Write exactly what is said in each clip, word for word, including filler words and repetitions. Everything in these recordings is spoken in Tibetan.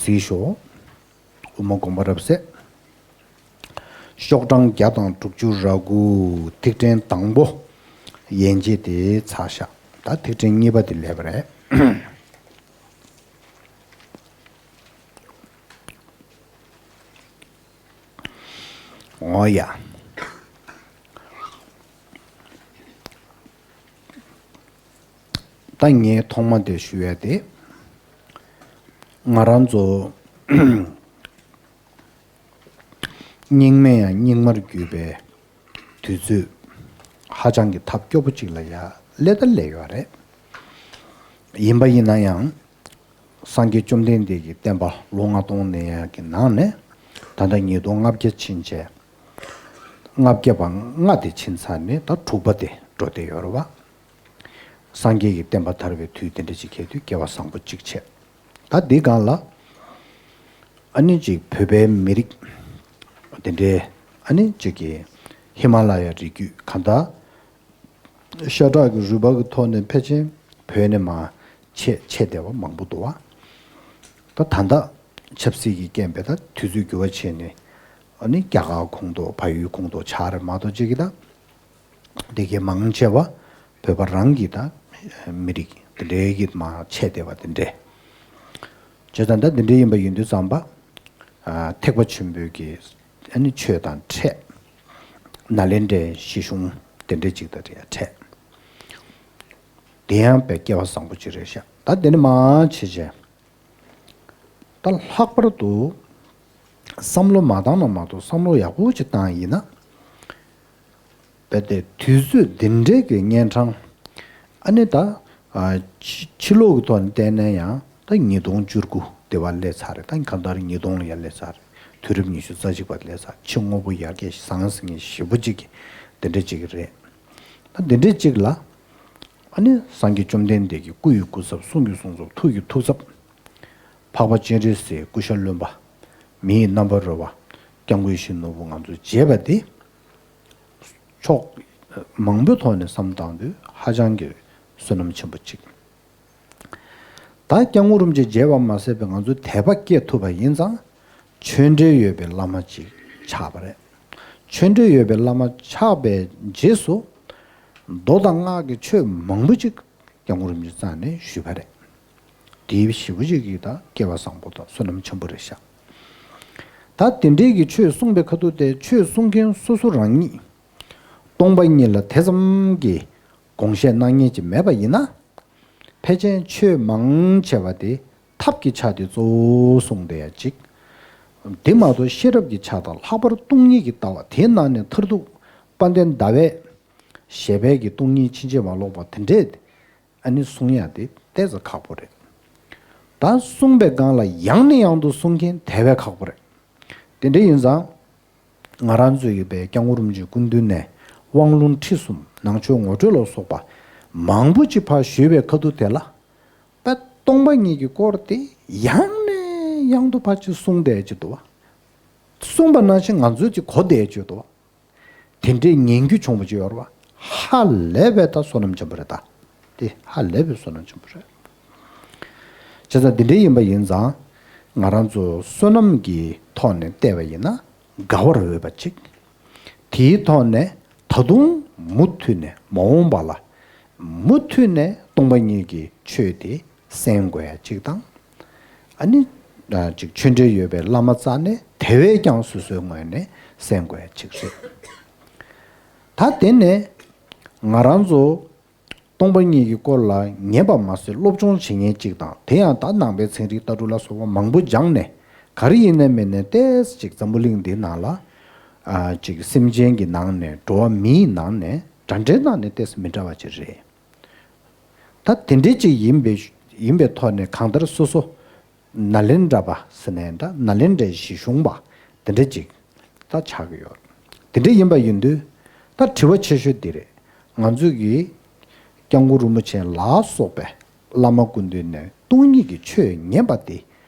དེའི་ཞོག་དབུ་མ་དགོངས་པ་རབ་གསལ། ཤོག་གྲངས་བརྒྱ་དང་དྲུག་ཅུ་ར་དགུ། ཐིག་ཕྲེང་དང་པོ་ཡན་ཆད་དེ་ཚར་ཤག་ད་ཐིག་ཕྲེང་གཉིས་པ་དེ་སླེབས་པ་རེད། འོ་ཡ། ད་ངས་ཐོག་མ་དེ་ཞུ་ཡ་དེ། ང་རང་ཚོ་སྙིགས་མས་ཡང་སྙིགས་མར་གྱུར་པའི་དུས་ཚོད་ཧ་ཅང་གི་ཐབས་སྐྱོ་པོ་ཅིག་ལ་ཡ་སླེབས་ད་སླེབས་ཡོད་རེད། ཡིན་པ་ཡིན་ན་ཡང་། སངས་རྒྱས་བཅོམ་ལྡན་འདས་ཀྱི་བསྟན་པ་ལོ་ལྔ་སྟོང་ནས་ཡར་གྱི་ནང་ནས་ད་ལྟ་ཉིས་སྟོང་ལྔ་བརྒྱ་ཕྱིན་བྱས། ལྔ་བརྒྱ་པ་ལྔ་དེ་ཕྱིན་ཚར་ནས་ད་དྲུག་པ་དེ་འགྲོ་བསྡད་ཡོད་རེད་བ། སངས་རྒྱས་ཀྱི་བསྟན་པ་དར་བའི་དུས་དེ་འདྲ་ཅིག་ཁེལ་དུས་སྐལ་བ་བཟང་པོ་གཅིག་བྱས། ད་འདི་སྒང་ལ་ཨ་ནི་ཅིག་བོད་པའི་མི་རིགས་དེ་འདྲའི་ཨ་ནི་ཅིག་གི་ཧི་མ་ལ་ཡ་རི་རྒྱུད་གང་ལྟར། ཤ་ཁྲག་གི་རུས་པ་གི་ཐོག་ནས་ཕལ་ཆེར་བོད་ནས་མར་ཆད་ཆད་བསྡད་པ་མང་པོ་འདུག་བ། ད་ད་ལྟ་ཆབ་སྲིད་ཀྱི་རྐྱེན་པས་ད་དུས་ཚོད་འགྱུར་བ་ཕྱིན་ནས་ཨ་ནི་རྒྱ་གར་ཁོངས་གཏོགས་བལ་ཡུལ་ཁོངས་གཏོགས་ཆགས་རེད་མ་གཏོགས་ཅིག་གི་ད། དེ་གའི་མང་ཆེ་བ་བོད་པ་རང་གི་ད་མི་རིགས་དེ་འདྲའི་གི་མར་ཆད་བསྡད་པ་དེ་འདྲས། བྱས་ཙང་ད་དེ་འདྲའི་ཡིན་པ་ཡིན་དུས་ཙམ་པ། ཨ་ཐེག་པ་ཆེན་པོའི་གི་ཨ་ནི་ཆོས་དང་འཕྲད། ནཱ་ལེནྡྲའི་གཞི་གཞུང་དེ་འདྲ་ཅིག་དང་འཕྲད། དེ་ཡང་དཔེ་སྐལ་བ་བཟང་པོ་ཅིག་རེད་ཤག་ད་དེ་ནི་མ་བྱེད་བྱས། ད་ལྷག་པར་དུ་བསམ་བློ་མ་བཏང་ན་མ་གཏོགས་བསམ་བློ་ཡག་པོ་ཅིག་བཏང་ཡིན་ན། དཔེ་དེ་དུས་ཚོད་འདི་འདྲའི་གི་གཉན་འཕྲང་། ཨ་ནི་ད། ཨ་ཕྱི་ཕྱི་ལོགས་ཀྱི་ཐོག་ནས་བལྟས་ན་ཡང་ད་ཉིས་སྟོང་བཅུ་དགུ་དེ་བ་སླེབས་ཚར་རེད། ད་གང་ལྟར་ཉིས་སྟོང་ལ་ཡར་སླེབས་ཚར་རེད། དུས་རབས་ཉི་ཤུ་རྩ་གཅིག་པ་སླེབས་ཚར། ཕྱི་དངོས་པོ་ཡར་རྒྱས་ཟང་ཟིང་ངེ་ཞེ་པོ་ཅིག་གི་དེ་འདྲ་ཅིག་རེད། ད་དེ་འདྲ་ཅིག་ལ། ཨ་ནི་སངས་རྒྱས་བཅོམ་ལྡན་འདས་ཀྱི་སྐུ་ཡི་སྐུ་ཚབ། གསུང་གི་གསུང་ཚབ། ཐུགས་ཀྱི་ཐུགས་ཚབ། འཕགས་པ་སྤྱན་རས་གཟིགས་སྐུ་ཤ་རློན་པ། མི་ཡི་རྣམ་པར་རོལ་པ། སྐྱབས་མགོན་ཡིད་བཞིན་ནོར་བུ་ང་ཚོས་མཇལ་བ་འདི། ཕྱོགས་མང་པོའི་ཐོག་ནས་བསམ་བཏང་དུས་ཧ་ཅང་གི་བསོད་ནམས་ཆེན་པོ་གཅིག་ད་སྐྱབས་མགོན་རིན་པོ་ཆེ་མཇལ་བ་མ་ཟད་པའི་ང་ཚོའི་དད་པ་སྐྱེ་ཐུབ་པ་ཡིན་ཙང་། ཆོས་འབྲེལ་ཡོད་པའི་བླ་མ་ཅིག་ཆགས་པ་རེད། ཆོས་འབྲེལ་ཡོད་པའི་བླ་མ་ཆགས་པའི་རྗེས་སུ། མདོ་དང་སྔགས་ཀྱི་ཆོས་མང་པོ་ཅིག་སྐྱབས་མགོན་རིན་པོ་ཆེ་རྩ་ནས་ཞུས་པ་རེད། དེའི་ཞེ་པོ་ཅིག་གིས་ད་སྐལ་བ་བཟང་པོ་དང་བསོད་ནམས་ཆེན་པོ་རེད་ཤག་ད་དེ་འདྲའི་གི་ཆོས་གསུངས་པའི་ཁ་ཐུག་དེ་ཆོས་གསུང་མཁན་སོ་སོ་རང་ཉིད་སྟོང་པ་ཉིད་ལ་དེ་ཙམ་གྱི་དགོངས་བཞེས་གནང་མཁན་ཅིག་མེད་པ་ཡིན་ན། ཕལ་ཆེར་ཆོས་མང་ཆེ་བ་དེ་ཐབས་ཀྱི་ཆ་དེ་གཙོ་བོ་གསུངས་བསྡད་ཡ་ཅིག་དེ་མ་གཏོགས་ཤེས་རབ་ཀྱི་ཆ་དང་ལྷག་པར་སྟོང་ཉིད་ཀྱི་ལྟ་བ་དེའི་ནང་ནས་མཐར་ཐུག་དཔལ་ལྡན་ཟླ་བས་ཞེས་པའི་གི་སྟོང་ཉིད་ཕྱིན་ཅི་མ་ལོག་པ་དེ་འདྲས་ཨ་ནི་གསུང་ཡ་དེ་ཏོག་ཙམ་ཁག་པོ་རེད། ད་གསུངས་པའི་སྒང་ལ་ཡང་ནས་ཡང་དུ་གསུང་མཁན་དེ་བས་ཁག་པོ་རེད། དེ་འདྲ་ཡིན་ཙང་། ང་རང་ཚོ་ཡོད་པའི་སྐྱབས་མགོན་རིན་པོ་ཆེའི་སྐུ་མདུན་ནས་དབང་ལུང་ཁྲིད་གསུམ་ནང་ཆོས་ངོ་སྤྲོད་ལ་སོགས་པ་མང་པོ་ཅིག་ཕར་ཞུས་པའི་ཁ་ཐུག་དེ་ལ། དཔེ་སྟོང་པ་ཉིད་ཀྱི་སྐོར་དེ་ཡང་ནས་ཡང་དུ་ཕར་ཅིག་གསུངས་བསྡད་ཀྱི་འདུག་བ། གསུངས་པ་ནང་བཞིན་ང་ཚོས་ཅིག་གོ་བསྡད་ཀྱི་འདུག་བ། དེ་འདྲའི་ཉན་རྒྱུ་བྱུང་བ་ཅིག་ཡོད་རེད་བ། ཧ་ལས་པའི་ད་བསོད་ནམས་ཆེན་པོ་རེད་ད། དེ་ཧ་ལས་པའི་བསོད་ནམས་ཆེན་པོ་རེད། བྱས་ཙང་འདི་འདྲའི་ཡིན་པ་ཡིན་ཙང་། ང་རང་ཚོ་བསོད་ནམས་ཀྱི་ཐོག་ནས་བལྟས་པ་ཡིན་ན་དགའ་བར་འོས་པ་ཅིག་དེའི་ཐོག་ནས་ད་དུང་མུ་མཐུད་ནས་མ་འོངས་པ་ལ་མུ་མཐུད་ནས་སྟོང་པ་ཉིད་ཀྱི་ཆོས་དེ་གསན་དགོས་ཡ་གཅིག་དང་། ཨ་ནི། ཅིག་ཆོས་འབྲེལ་ཡོད་པའི་བླ་མ་རྩ་ནས་དེ་བས་ཀྱང་སོ་སོའི་ངོས་ནས་གསན་དགོས་ཡ་གཅིག་རེད། ད་དེ་ནས་ང་རང་ཚོ་སྟོང་པ་ཉིད་ཀྱི་སྐོར་ལ་ཉན་པ་མ་ཟད་སློབ་སྦྱོང་བྱེད་མཁན་གཅིག་དང་དེ་ཡང་ད་ནང་པའི་ཚན་རིག་ལྟ་གྲུབ་ལ་སོགས་པ་མང་པོ་སྦྱངས་ནས་ག་རེ་ཡིན་ནའི་མིན་ནའི་ཏོག་ཙམ་ཅིག་འཛམ་བུ་གླིང་འདིའི་ནང་ལ། ཨ་ཅིག་སེམས་ཅན་གྱི་ནང་ནས་འགྲོ་བ་མིའི་ནང་ནས་འདྲ་འདྲའི་ནང་ནས་ཏོག་ཙམ་མི་འདྲ་བ་ཅིག་རེད། ད་དེ་འདྲའི་ཅིག་ཡིན་པའི་ཡིན་པའི་ཐོག་ནས་གང་ལྟར་སོ་སོ་ནཱ་ལེནྡྲ་པ་ཟེར་ནའི་འདྲ་ནཱ་ལེནྡྲའི་གཞིས་གཞུང་པ་དེ་འདྲ་ཅིག་ད་ཆགས་ཀྱི་ཡོད། དེ་འདྲ་ཡིན་པ་ཡིན་དུས་ད་དྲི་བ་ཆེ་ཤོས་འདི་རེད། ང་ཚོས་ཀྱི་སྐྱབས་མགོན་རིན་པོ་ཆེ་ལ་སོགས་པའི་བླ་མ་སྐུ་མདུན་ནས་སྟོང་ཉིད་ཀྱི་ཆོས་ཉན་པ་དེ།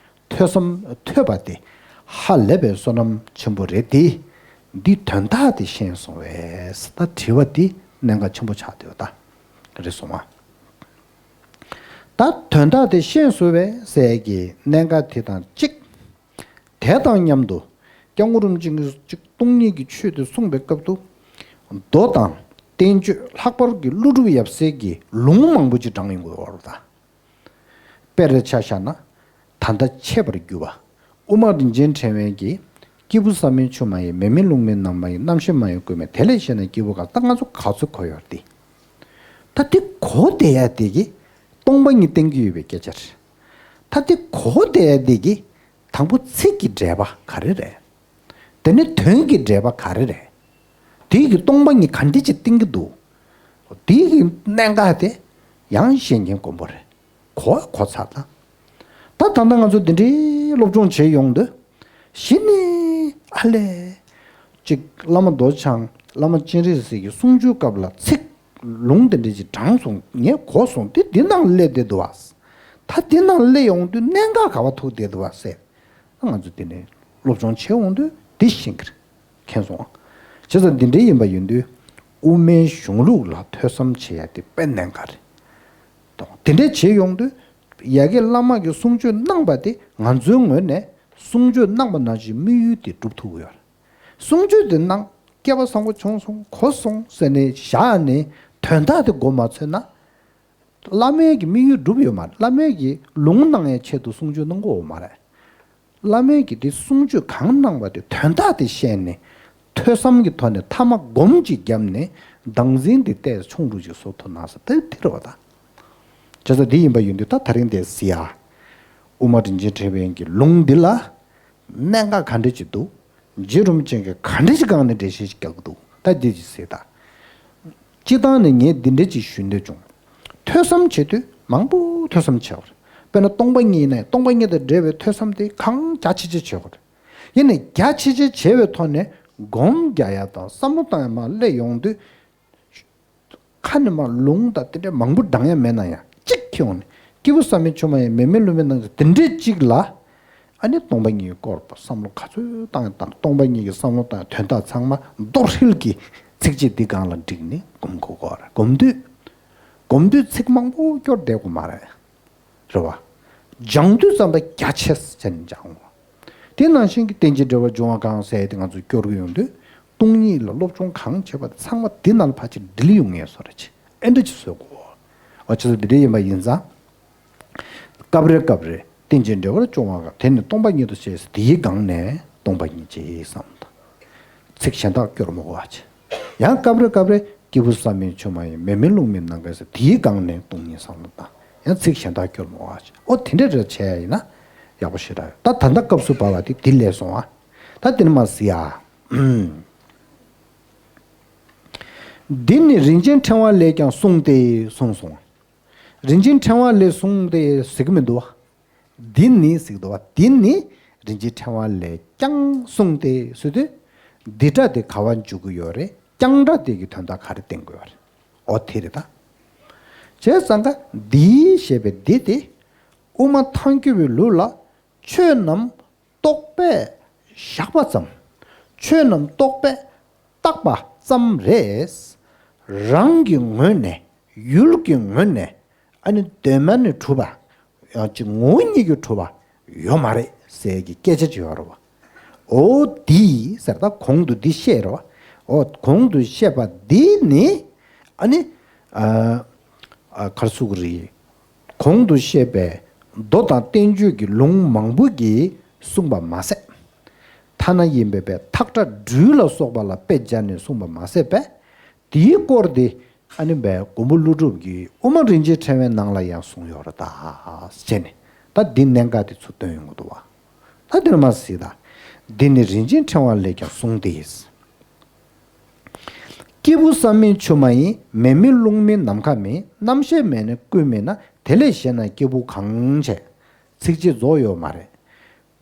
ཐོས་བསམ་ཐོས་པ་དེ་ཧ་ལས་པའི་བསོད་ནམས་ཆེན་པོ་རེད་དེ། འདི་དོན་དག་དེ་ཤེས་སོང་བས་ད་དྲི་བ་འདི་གནད་འགག་ཆེན་པོ་ཆགས་བསྡད་ཡོད་ད། རེད་སོང་ང་། ད་དོན་དག་དེ་ཤེས་སོང་བས་ཟེར་གྱི་གནད་འགག་དེ་དང་གཅིག་ དེ་དང་མཉམ་དུ་སྐྱབས་མགོན་རིན་པོ་ཆེ་གིས་གཅིག་སྟོང་ཉིད་ཀྱི་ཆོས་དེ་གསུངས་པའི་སྐབས་སུ། མདོ་དང་བསྟན་བཅོས་ལྷག་པར་གྱི་ཀླུ་སྒྲུབ་ཡབ་སྲས་ཀྱི་ལུང་མང་པོ་ཅིག་བགྲངས་ཡོང་གི་ཡོད་རེད་ད། དཔེར་ཆ་བཞག་ན། ད་ལྟ་འཆད་པར་གྱུར་པ། དབུ་མ་རིན་ཆེན་ཕྲེང་བའི་གི། སྐྱེས་བུ་བསམ་ཡས་མཆོག་མ་ཡིན། མེ་མེ་རླུང་མེ་རྣམ་པ་ཡིན། རྣམ་ཤེས་མ་ཡིན་སྐུ་མེད། དེ་ལས་གཞན་ན་སྐྱེས་བུ་གང་། ད་ང་ཚོ་ག་ཚོད་གོ་ཡོད་དེ། ད་དེ་གོ་བསྡད་ཡ་དེ་གི་སྟོང་པ་ཉིད་བསྟན་གྱི་ཡོད་པའི་སྐད་ཆ་རེད། ད་དེ་གོ་བསྡད་ཡ་དེ་གི་དང་པོ་ཚིག་གི་འགྲེལ་པ་ག་རེ་རེད། དེ་ནས་དོན་གྱི་འགྲེལ་པ་ག་རེ་རེད། དེ་གི་སྟོང་པ་ཉིད་ག་འདྲ་ཅིག་བསྟན་གྱི་འདུག་དེ་གི་གནད་འགག་དེ་ཡང་ཤེས་མཁན་དཀོན་པོ་རེད། གོ་གོ་ཚར་ད། ད་ད་ལྟ་ང་ཚོ་འདི་འདྲའི་སློབ་སྦྱོང་བྱེད་ཡོང་དུས། གཞི་ནས་ཨ་ལས། གཅིག་བླ་མ་རྡོ་རྗེ་འཆང་། བླ་མ་སྤྱན་རས་གཟིགས་ཀྱི་གསུང་ཆོས་སྐབས་ལ་ཚིག་ལུང་དེ་འདྲ་ཅིག་དྲངས་སོང་། ངས་གོ་སོང་། དེ་འདི་ནང་སླེབས་བསྡད་འདུག་བ། ད་འདི་ནང་སླེབས་ཡོང་དུས་གནད་འགག་ག་བ་ཐུག་བསྡད་འདུག་བ་ཟེར། ང་ཚོ་འདི་ནས་སློབ་སྦྱོང་བྱེད་འོང་དུས་འདི་ཤེས་ཀྱི་རེད། མཁྱེན་སོང་ཨ། བྱས་ཙང་འདི་འདྲའི་ཡིན་པ་ཡིན་དུས། དབུ་མའི་གཞུང་ལུགས་ལ་ཐོས་བསམ་བྱེད་ཡ་དེ་དཔེ་གནད་འགག་རེད། དང་དེ་འདྲ་བྱེད་ཡོང་དུས། ཡ་གི་བླ་མ་གི་གསུང་ཆོས་གནང་པ་དེ་ང་ཚོའི་ངོས་ནས་གསུང་ཆོས་གནང་པ་ནང་བཞིན་དམིགས་ཡུལ་དེ་འགྲུབ་ཐུབ་ཀྱི་ཡོད་རེད། གསུང་ཆོས་དེ་གནང་། སྐལ་བ་བཟང་པོ་བྱུང་སོང་། གོ་སོང་ཟེར་ནས་བཞག་ནས་དོན་དག་དེ་མགོ་མ་ཚོས་ན། བླ་མའི་གི་དམིགས་ཡུལ་འགྲུབ་ཡོད་མ་རེད། བླ་མའི་གི་ལུང་གནང་ཡའི་ཆེད་དུ་གསུང་ཆོས་གནང་གི་ཡོད་མ་རེད། བླ་མའི་གི་དེ་གསུང་ཆོས་གང་གནང་བ་དེ་དོན་དག་དེ་ཤེས་ནས། ཐོས་བསམ་གྱི་ཐོག་ནས་ཐ་མ་སྒོམ་གཅིག་བརྒྱབ་ནས་བདག་འཛིན་དེ་ཏོག་ཙམ་ཆུང་དྲགས་ཅིག་བཟོ་ཐུབ་ན་ཟེར་དེ་དེ་རེད་བ་ད། བྱས་ཙང་འདི་ཡིན་པ་ཡིན་དུས་ད་ད་རིང་དེ་གཟིགས་ཡ། དབུ་མ་རིན་ཆེན་ཕྲེང་བའི་གི་ལུང་འདི་ལ། གནད་འགག་ག་འདྲ་ཅིག་འདུག་རྗེ་རིན་པོ་ཆེ་གིས་ག་འདྲ་ཅིག་སྒང་ནས་འགྲེལ་བཤད་ཅིག་རྒྱག་གི་འདུག་ད་འདི་ཅིག་གཟིགས་དང་། སྤྱིར་བཏང་ནས་ངས་འདི་འདྲ་ཅིག་ཞུ་འདོད་བྱུང་། ཐོས་བསམ་བྱེད་དུས་མང་པོ་ཐོས་བསམ་བྱེད་དགོས་རེད། དཔེར་ན་སྟོང་པ་ཉིད་ཡིན་ན་ཡང་སྟོང་པ་ཉིད་དང་འབྲེལ་བའི་ཐོས་བསམ་དེ་གང་རྒྱ་ཆེ་ཆེ་བྱེད་དགོས་རེད། ཡིན་ནའི་རྒྱ་ཆེ་ཆེ་བྱེད་པའི་ཐོག་ནས་སྒོམ་རྒྱག་ཡ་དང་བསམ་བློ་བཏང་ཡ་མར་སླེབས་ཡོང་དུས། ཁ་ནས་མར་ལུང་དང་དེ་འདྲ་མང་པོ་བགྲང་ཡ་མེད་ན་ཡང་གཅིག་ཁྱེར་ཡོང་ནས། སྐྱེས་བུ་བསམ་ཡས་མཆོག་མ་ཡིན། མེ་མེ་རླུང་མེ་རྣམ་པ་ཡིན། དེ་འདྲ་གཅིག་ལ། ཨ་ནི་སྟོང་པ་ཉིད་ཀྱི་སྐོར་བསམ་བློ་ག་ཚོད་བཏང་ཡང་བཏང་། སྟོང་པ་ཉིད་ཀྱི་བསམ་བློ་བཏང་ཡང་དོན་དག་ཚང་མ་རྡོག་ཧྲིལ་གྱི་ཚིགས་བཅད་འདི་སྒང་ལ་བསྒྲིགས་ནས་སྒོམ་དགོས་ཀྱི་རེད། སྒོམ་དུས། སྒོམ་དུས་ཚིག་མང་པོ་སྐྱོར་བསྡད་དགོས་མ་རེད། རེད་བ། སྦྱང་དུས་ཙམ་པ་རྒྱ་ཆེ་ཙམ་སྦྱང་དགོས། དེ་ནང་བཞིན་གྱི་རྟེན་ཅིང་འབྲེལ་བར་འབྱུང་བ་གང་ཟེར་དེ་ང་ཚོས་སྐྱོར་གྱི་ཡོང་དུས། སྟོང་ཉིད་ལ་སློབ་སྦྱོང་གང་བྱས་པ་དེ་ཚང་མ་འདི་ནང་ལ་ཕར་ཅིག་སྒྲིལ་ཡོང་ངེས་བཟོ་འདྲ་ཅིག་ཨེ་འདྲ་ཅིག་བཟོ་དགོས། འོ་བྱས་ཙང་འདི་འདྲ་ཡིན་པ་ཡིན་ཙང་། སྐབས་རེ་སྐབས་རེ་རྟེན་ཅིང་འབྲེལ་བར་འབྱུང་བ་གང་། དེ་ནི་སྟོང་པ་ཉིད་དུ་ཤེས། དེའི་སྒང་ནས་སྟོང་པ་ཉིད་ཅེས་བསམ་དང་། ཚིག་གཞན་དག་སྐྱོར་མི་དགོས་པ་བྱས། ཡང་སྐབས་རེ་སྐབས་རེ་སྐྱེས་བུ་བསམ་ཡས་མཆོག་མ་ཡིན། མེ་མེ་རླུང་མེ་རྣམ་པ་ཡིན་ཟེར། དེའི་སྒང་ནས་སྟོང་ཉིད་བསམ་བློ་བཏང་། ཡང་ཚིག་གཞན་དག་སྐྱོར་མི་དགོས་པ་བྱས། འོ་དེ་འདྲ་རེ་བྱས་ཡ་ཡིན་ན་ཡག་པོ་ཞེ་དྲག་ཡོད། ད་ད་ལྟ་སྐབས་སུ་བབས་པ་དེ་འདི་ལས་སོང་ཨ། ད་དེ་ནས་མར་གཟིགས་ཨ། འདི་ནི་རིན་ཆེན་ཕྲེང་བ་ལས་ཀྱང་གསུངས་ཏེ་གསུངས་སོང་། རིན་ཆེན་ཕྲེང་བ་ལས་གསུངས་ཏེ་ཟེར་གྱི་མི་འདུག་བ། འདི་ནི་ཟེར་གྱི་འདུག་བ། འདི་ནི་རིན་ཆེན་ཕྲེང་བ་ལས་ཀྱང་གསུངས་ཏེ་ཟེར་དུས། འདི་སྒྲ་དེ་ག་བ་འཇུག་གི་ཡོད་རེད། ཀྱང་སྒྲ་དེ་གི་དོན་དག་ག་རེ་བསྟན་དགོས་པ་རེད། འོ་དེ་རེད་ད། བྱས་ཙང་ཀ་འདི་ཞེས་པའི་འདི་དེ། དབུ་མ་ཐལ་འགྱུར་བའི་ལུགས་ལ། ཆོས་རྣམས་རྟོག་པས་བཞག་པ་ཙམ། ཆོས་རྣམས་རྟོག་པས་བཏགས་པ་ཙམ་རེད། རང་གི་ངོས་ནས། ཡུལ་གྱི་ངོས་ནས། ཨ་ནི་གདོད་མ་ནས་གྲུབ་པ། ཡང་ཅིག་ངོ་བོ་ཉིད་ཀྱིས་གྲུབ་པ་ཡོད་མ་རེད་ཟེར་གྱི་སྐད་ཆ་ཅིག་ཡོད་རེད་བ། འོ་འདི་ཟེར་ད་གོང་དུ་འདི་བཤད་རེད་བ། འོ་གོང་དུ་བཤད་པ་འདི་ནི། ཨ་ནི། ཨ། ཨ། ག་རེ་ཟེར་དགོས་རེད། གོང་དུ་བཤད་པའི་མདོ་དང་བསྟན་བཅོས་ཀྱི་ལུང་མང་པོ་གིས་གསུངས་པ་མ་ཟད། ཐ་ན་ཡིན་པའི་པའི་ཐག་ཁྲ་སྦྲུལ་ལ་སོགས་པ་ལ་དཔེ་སྦྱར་ནས་གསུངས་པ་མ་ཟད་པས། དེའི་སྐོར་དེ་ཨ་ནི་པའི་མགོན་པོ་ཀླུ་སྒྲུབ་ཀྱིས་དབུ་མ་རིན་ཆེན་ཕྲེང་བའི་ནང་ལ་ཡང་གསུངས་ཡོད་རེད་ད་བྱས་ནས། ད་འདི་གནད་འགག་དེ་ཚུར་སྟོན་ཡོང་གི་འདུག་བ། ད་དེ་ནས་མར་གཟིགས་དང་། འདི་ནི་རིན་ཆེན་ཕྲེང་བ་ལས་ཀྱང་གསུངས་ཏེ། སྐྱེས་བུ་བསམ་མེད་ཆུ་མ་ཡིན། མེ་མེད་རླུང་མེད་ནམ་མཁའ་མེད། རྣམ་ཤེས་མེད་ན་ཀུན་མེད་ན། དེ་ལས་གཞན་ན་སྐྱེས་བུ་གང་བྱས། ཚིགས་བཅད་རྫོགས་ཡོད་མ་རེད།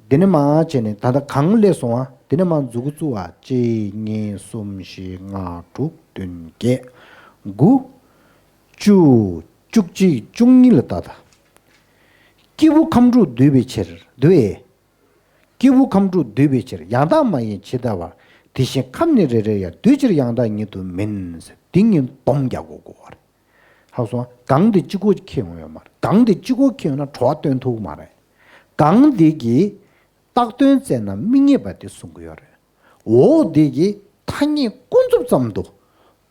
འདི་ནས་མར་བྱས་ནས་ད་ལྟ་གང་སླེབས་སོང་ཨ། འདི་ནས་མར་མཛུབ་གུ་བཙུགས་ཨ། གཅིག་གཉིས། གསུམ། བཞི། ལྔ། དྲུག་བདུན། བརྒྱད། དགུ། བཅུ། བཅུ་གཅིག། བཅུ་གཉིས་ལ་ལྟ་ད། སྐྱེས་བུ་ཁམས་དྲུག་འདུས་པའི་ཕྱིར། འདུས། སྐྱེས་བུ་ཁམས་དྲུག་འདུས་པའི་ཕྱིར། ཡང་དག་མ་ཡིན་ཇི་ལྟ་བར། དེ་བཞིན་ཁམས་ནི་རེ་རེར་ཡང་། འདུས་ཕྱིར་ཡང་དག་ཉིད་དུ་མིན། འདི་གཉིས་སྡོམ་རྒྱག་དགོས་དགོས་པ་རེད། ཧ་གོ་སོང་ཨ། གང་དེ་གཅིག་པོ་ཁྱེར་ཡོང་ཡོད་མ་རེད། གང་དེ་གཅིག་པོ་ཁྱེར་ཡོང་ན་གྲོགས་སྟོན་ཐུབ་མ་རེད། གང་དེ་གི་ བཏགས་དོན་བཙལ་ན་མི་རྙེད་པ་དེ་གསུང་གི་ཡོད་རེད། འོག་འདི་གི་ཐ་སྙད་ཀུན་རྫོབ་ཙམ་དུ་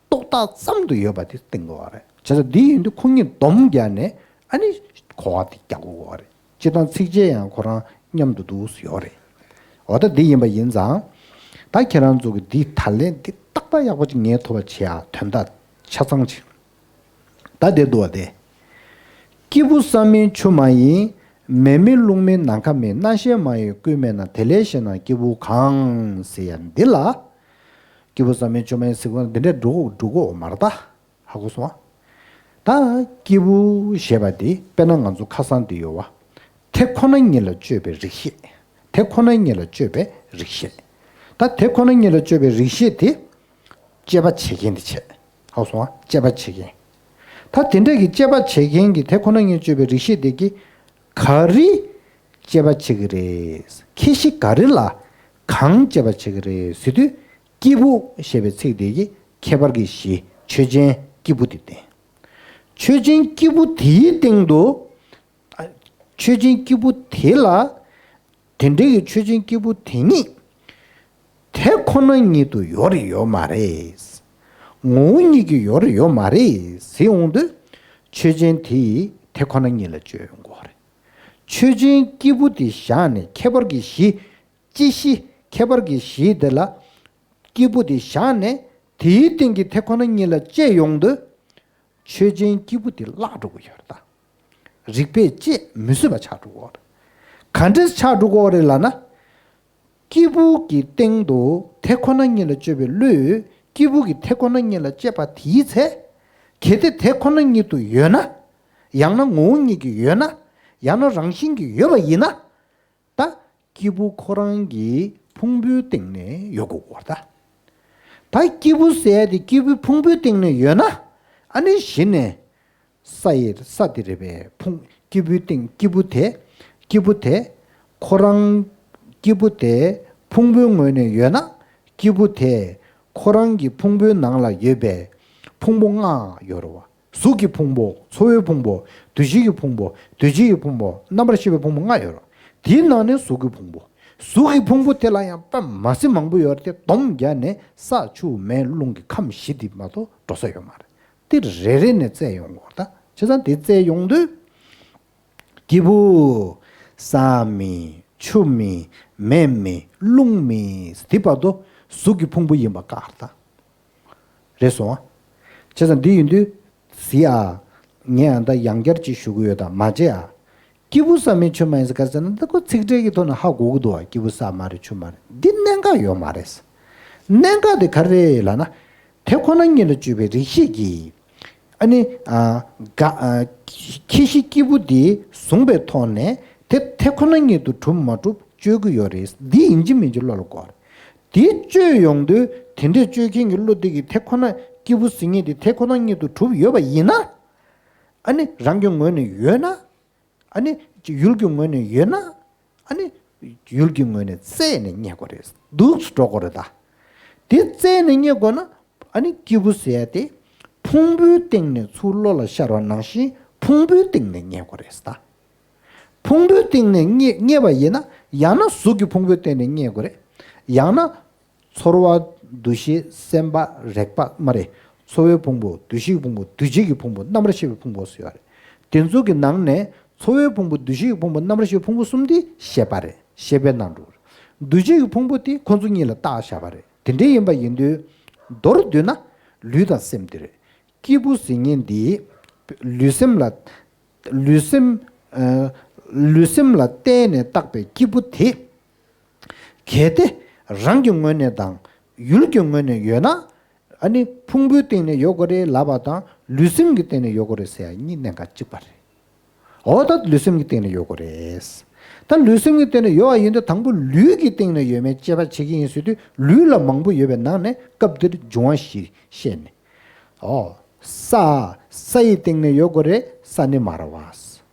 རྟོག་བཏགས་ཙམ་དུ་ཡོད་པ་དེ་བསྟན་དགོས་པ་རེད། བྱས་ཙང་འདི་ཡིན་དུས་ཁོ་གཉིས་སྡོམ་རྒྱག་ནས་ཨ་ནི་གོ་བ་དེ་རྒྱག་དགོས་པ་རེད། སྤྱིར་བཏང་ཚིགས་བཅད་ཡང་ཁོ་རང་མཉམ་དུ་འདུག་ཡོད་རེད། འོ་ད་འདི་ཡིན་པ་ཡིན་ཙང་། ད་ཁྱེད་རང་ཚོ་གི་འདི་ད་ལན་འདི་རྟག་པར་ཡག་པོ་ཅིག་ངེས་ཐུབ་པ་བྱེད་ཡ། དོན་དག་ཆ་ཚང་ཅིག་ད་དེ་འདུག་བ་དེ། སྐྱེས་བུ་ས་མིན་ཆུ་མ་ཡིན། མེ་མེ་རླུང་མེ་ནམ་མཁའ་མེད། རྣམ་ཤེས་མ་ཡིན་སྐུ་མེད་ན། དེ་ལས་གཞན་ན་སྐྱེས་བུ་གང་ཟེར་ཡ་འདི་ལ། སྐྱེས་བུ་ས་མིན་ཆུ་མ་ཡིན་ཟེར་བ་འདི་འདྲ་འགྲོ་འགྲོ་གོ་མ་རེད་ད། ཧ་གོ་སོང་ཨ། ད་སྐྱེས་བུ་ཞེས་པ་འདི་དཔེར་ན་ང་ཚོ་ཁ་སང་འདི་ཡོད་བ། དེ་ཁོ་ན་ཉིད་ལ་དཔྱོད་པའི་རིགས་ཤེས། དེ་ཁོ་ན་ཉིད་ལ་དཔྱོད་པའི་རིགས་ཤེས། ད་དེ་ཁོ་ན་ཉིད་ལ་དཔྱོད་པའི་རིགས་ཤེས་དེ། དཔྱད་པ་བྱེད་མཁན་དེ་བྱས། ཧ་གོ་སོང་ཨ། དཔྱད་པ་བྱེད་མཁན། ད་དེ་འདྲ་གི་དཔྱད་པ་བྱེད་མཁན་གྱི་དེ་ཁོ་ན་ཉིད་དཔྱོད་པའི་རིགས་ཤེས་དེ་གིས་ག་རེ་དཔྱད་པ་བྱེད་ཀྱི་རེད། ཁྱད་གཞི་ག་རེ་ལ་གང་དཔྱད་པ་བྱེད་ཀྱི་རེད་ཟེར་དུས། སྐྱེས་བུ་ཞེས་པའི་ཚིག་དེ་གིས་ཁྱད་པར་གྱི་གཞི་ཆོས་ཅན་སྐྱེས་བུ་དེ་བསྟན། ཆོས་ཅན་སྐྱེས་བུ་དེའི་སྟེང་དུ། ཆོས་ཅན་སྐྱེས་བུ་དེ་ལ། དེ་འདྲའི་གི་ཆོས་ཅན་སྐྱེས་བུ་དེ་ཉིད་དེ་ཁོ་ན་ཉིད་དུ་ཡོད་རེད་ཡོད་མ་རེད། ངོ་བོ་ཉིད་ཀྱིས་ཡོད་རེད་ཡོད་མ་རེད་ཟེར་འོང་དུས། ཆོས་ཅན་དེ་ཡིས་དེ་ཁོ་ན་ཉིད་ལ་དཔྱོད་ཡོང་གི་ཡོད་རེད། ཆོས་ཅན་སྐྱེས་བུ་དེ་བཞག་ནས། ཁྱད་པར་གྱི་གཞི། དཔྱད་གཞི། ཁྱད་པར་གྱི་གཞི་དེ་ལ། སྐྱེས་བུ་དེ་བཞག་ནས་དེའི་སྟེང་གི་དེ་ཁོ་ན་ཉིད་ལ་དཔྱད་ཡོང་དུས། ཆོས་ཅན་སྐྱེས་བུ་དེ་བརླག་འགྲོ་གི་ཡོད་རེད་ད། རིགས་པས་དཔྱད་མི་བཟོད་པ་ཆགས་འགྲོ་གི་ཡོད་རེད། ག་འདྲས་ཆགས་འགྲོ་གི་ཡོད་རེད་ལབ་ན། སྐྱེས་བུ་གི་སྟེང་དུ་དེ་ཁོ་ན་ཉིད་ལ་དཔྱོད་པའི་བློས། སྐྱེས་བུ་གི་དེ་ཁོ་ན་ཉིད་ལ་དཔྱད་པ་དེའི་ཚེ། གལ་ཏེ་དེ་ཁོ་ན་ཉིད་དུ་ཡོད་ན། ཡང་ན་ངོ་བོ་ཉིད་ཀྱིས་ཡོད་ན། ཡང་ན་རང་བཞིན་གྱིས་ཡོད་པ་ཡིན་ན། ད་སྐྱེས་བུ་ཁོ་རང་གི་ཕུང་པོའི་སྟེང་ནས་ཡོད་དགོས་པ་རེད་ད། ད་སྐྱེས་བུ་ཟེར་ཡ་དེ་སྐྱེས་བུའི་ཕུང་པོའི་སྟེང་ནས་ཡོད་ན། ཨ་ནི་གཞི་ནས་ས་ཡི། ས་དེ་རེད་པས། ཕུང་། སྐྱེས་བུའི་སྟེང་། སྐྱེས་བུ་དེ། སྐྱེས་བུ་དེ་ཁོ་རང་། སྐྱེས་བུ་དེ་ཕུང་པོའི་ངོས་ནས་ཡོད་ན། སྐྱེས་བུ་དེ་ཁོ་རང་གི་ཕུང་པོའི་ནང་ལ་ཡོད་པའི་ཕུང་པོ་ལྔ་ཡོད་རེད་བ། གཟུགས་ཀྱི་ཕུང་པོ། ཚོར་བའི་ཕུང་པོ། འདུ་ཤེས་ཀྱི་ཕུང་པོ། འདུ་བྱེད་ཀྱི་ཕུང་པོ། རྣམ་པར་ཤེས་པའི་ཕུང་པོ་ལྔ་ཡོད་རེད། དེའི་ནང་ནས་གཟུགས་ཀྱི་ཕུང་པོ། གཟུགས་ཀྱི་ཕུང་པོ་དེ་ལ་ཡང་དཔེ་མ་སྲིད་མང་པོ་ཡོད་རེད་དེ། སྡོམ་རྒྱག་ནས་ས་ཆུ་མེ་རླུང་གི་ཁམས་བཞི་དེ་མ་གཏོགས་འགྲོ་ས་ཡོད་མ་རེད། དེ་རེ་རེ་ནས་བཙལ་ཡོང་དགོས་རེད་ད། བྱས་ཙང་དེ་བཙལ་ཡོང་དུས། སྐྱེས་བུ། ས་མེད། ཆུ་མེད། མེ་མེད། རླུང་མེད། དེ་བར་དུ་གཟུགས་ཀྱི་ཕུང་པོ་ཡིན་པ་བཀག་རེད་ད། རེད་སོང་ཨ། བྱས་ཙང་འདི་ཡིན་དུས། གཟིགས་ཨ། ངས་ཨ་ད་ཡང་བསྐྱར་ཅིག་ཞུ་གི་ཡོད་ད། མ་བརྗེད་ཨ། སྐྱེས་བུ་ས་མེད་ཆུ་མ་ཡིན་ཟེར་ག་རེ་ཟེར་ན། ད་ཁོ་ཚིག་ཕྲད་ཀྱི་ཐོག་ནས་ཧ་གོ་གི་འདུག་བ། སྐྱེས་བུ་ས་མ་རེད་ཆུ་མ་རེད། འདི་གནད་འགག་ཡོད་མ་རེད། གནད་འགག་དེ་ག་རེ་རེད་ལབ་ན། དེ་ཁོ་ན་ཉིད་ལ་དཔྱོད་པའི་རིགས་ཤེས་ཀྱིས། ཨ་ནི། ཨ། ག་ཨ། ཁྱད་གཞི་སྐྱེས་བུ་དེ་བཟུང་པའི་ཐོག་ནས་དེ་དེ་ཁོ་ན་ཉིད་དུ་གྲུབ་མ་གྲུབ་དཔྱོད་ཀྱི་ཡོད་རེད། འདི་ཡིན་གཅིག་མིན་གཅིག་བློ་ལ་འཁོར། དེ་དཔྱོད་ཡོང་དུས། དེ་འདྲས་དཔྱོད་མཁན་གྱི་བློ་དེ་གིས་དེ་ཁོ་ན། སྐྱེས་བུ་ཟེར་མཁན་དེ་དེ་ཁོ་ན་ཉིད་དུ་གྲུབ་ཡོད་པ་ཡིན་ན། ཨ་ནི་རང་གི་ངོས་ནས་ཡོད་ན། ཨ་ནི་ཡུལ་གྱི་ངོས་ནས་ཡོད་ན། ཨ་ནི་ཡུལ་གྱི་ངོས་ནས་བཙལ་ནས་རྙེད་དགོས་རེད། འདུག་སེ་འགྲོ་དགོས་རེད་ད། དེ་བཙལ་ནས་རྙེད་དགོས་ན། ཨ་ནི་སྐྱེས་བུ་ཟེར་ཡ་དེ་ཕུང་པོའི་སྟེང་ནས་ཚུར་བློ་ལ་ཤར་བ་ནང་བཞིན། ཕུང་པོའི་སྟེང་ནས་རྙེད་དགོས་རེད་ད། ཕུང་པོའི་སྟེང་ནས་རྙེད་རྙེད་པ་ཡིན་ན། ཡང་ན་གཟུགས་ཀྱི་ཕུང་པོའི་སྟེང་ནས་རྙེད་དགོས་རེད། ཡང་ན། ཚོར་བ། འདུ་ཤེས། སེམས་པ། རེག་པ་མ་རེད། ཚོར་བའི་ཕུང་པོ། འདུ་ཤེས་ཀྱི་ཕུང་པོ། འདུ་བྱེད་ཀྱི་ཕུང་པོ། རྣམ་པར་ཤེས་པའི་ཕུང་པོ་ཟེར་ཡོད་རེད། དེ་ཚོ་གི་ནང་ནས་ཚོར་བའི་ཕུང་པོ། འདུ་ཤེས་ཀྱི་ཕུང་པོ། རྣམ་པར་ཤེས་པའི་ཕུང་པོ་གསུམ་དེ་ཤེས་པ་རེད། ཤེས་པའི་ནང་འགྲོ་རེད། འདུ་བྱེད་ཀྱི་ཕུང་པོ་དེ་ཁོ་ཚོ་གཉིས་ལ་བཏགས་བཞག་པ་རེད། དེ་འདྲ་ཡིན་པ་ཡིན་དུས། མདོར་བསྡུས་ན་ལུས་དང་སེམས་དེ་རེད། སྐྱེས་བུ་ཟེར་མཁན་འདི་ལུས་སེམས་ལ། ལུས་སེམས། ཨ། ལུས་སེམས་ལ་བརྟེན་ནས་བཏགས་པའི་སྐྱེས་བུ་དེ། གལ་ཏེ་རང་གི་ངོས་ནས་དང་ཡུལ་གྱི་ངོས་ནས་ཡོད་ན། ཨ་ནི་ཕུང་པོའི་སྟེང་ནས་ཡོད་དགོས་རེད་ལབ་པ་དང་། ལུས་སེམས་ཀྱི་སྟེང་ནས་ཡོད་དགོས་རེད་ཟེར་ཡ་གཉིས་གནད་འགག་གཅིག་པ་རེད། འོ་ད་ལུས་སེམས་ཀྱི་སྟེང་ནས་ཡོད་དགོས་རེད། ད་ལུས་སེམས་ཀྱི་སྟེང་ནས་ཡོད་པ་ཡིན་དུས། དང་པོ་ལུས་ཀྱི་སྟེང་ནས་ཡོད་མེད་དཔྱད་པ་བྱེད་ཀྱི་ཡིན་ཟེར་དུས། ལུས་ལ་མང་པོ་ཡོད་པའི་ནང་ནས་སྐབས་འདིར་འབྱུང་བ་བཞི་བཤད་ནས། ཨོ། ས། ས་ཡི་སྟེང་ནས་ཡོད་དགོས་རེད། ས་ནི་མ་རེད་བ།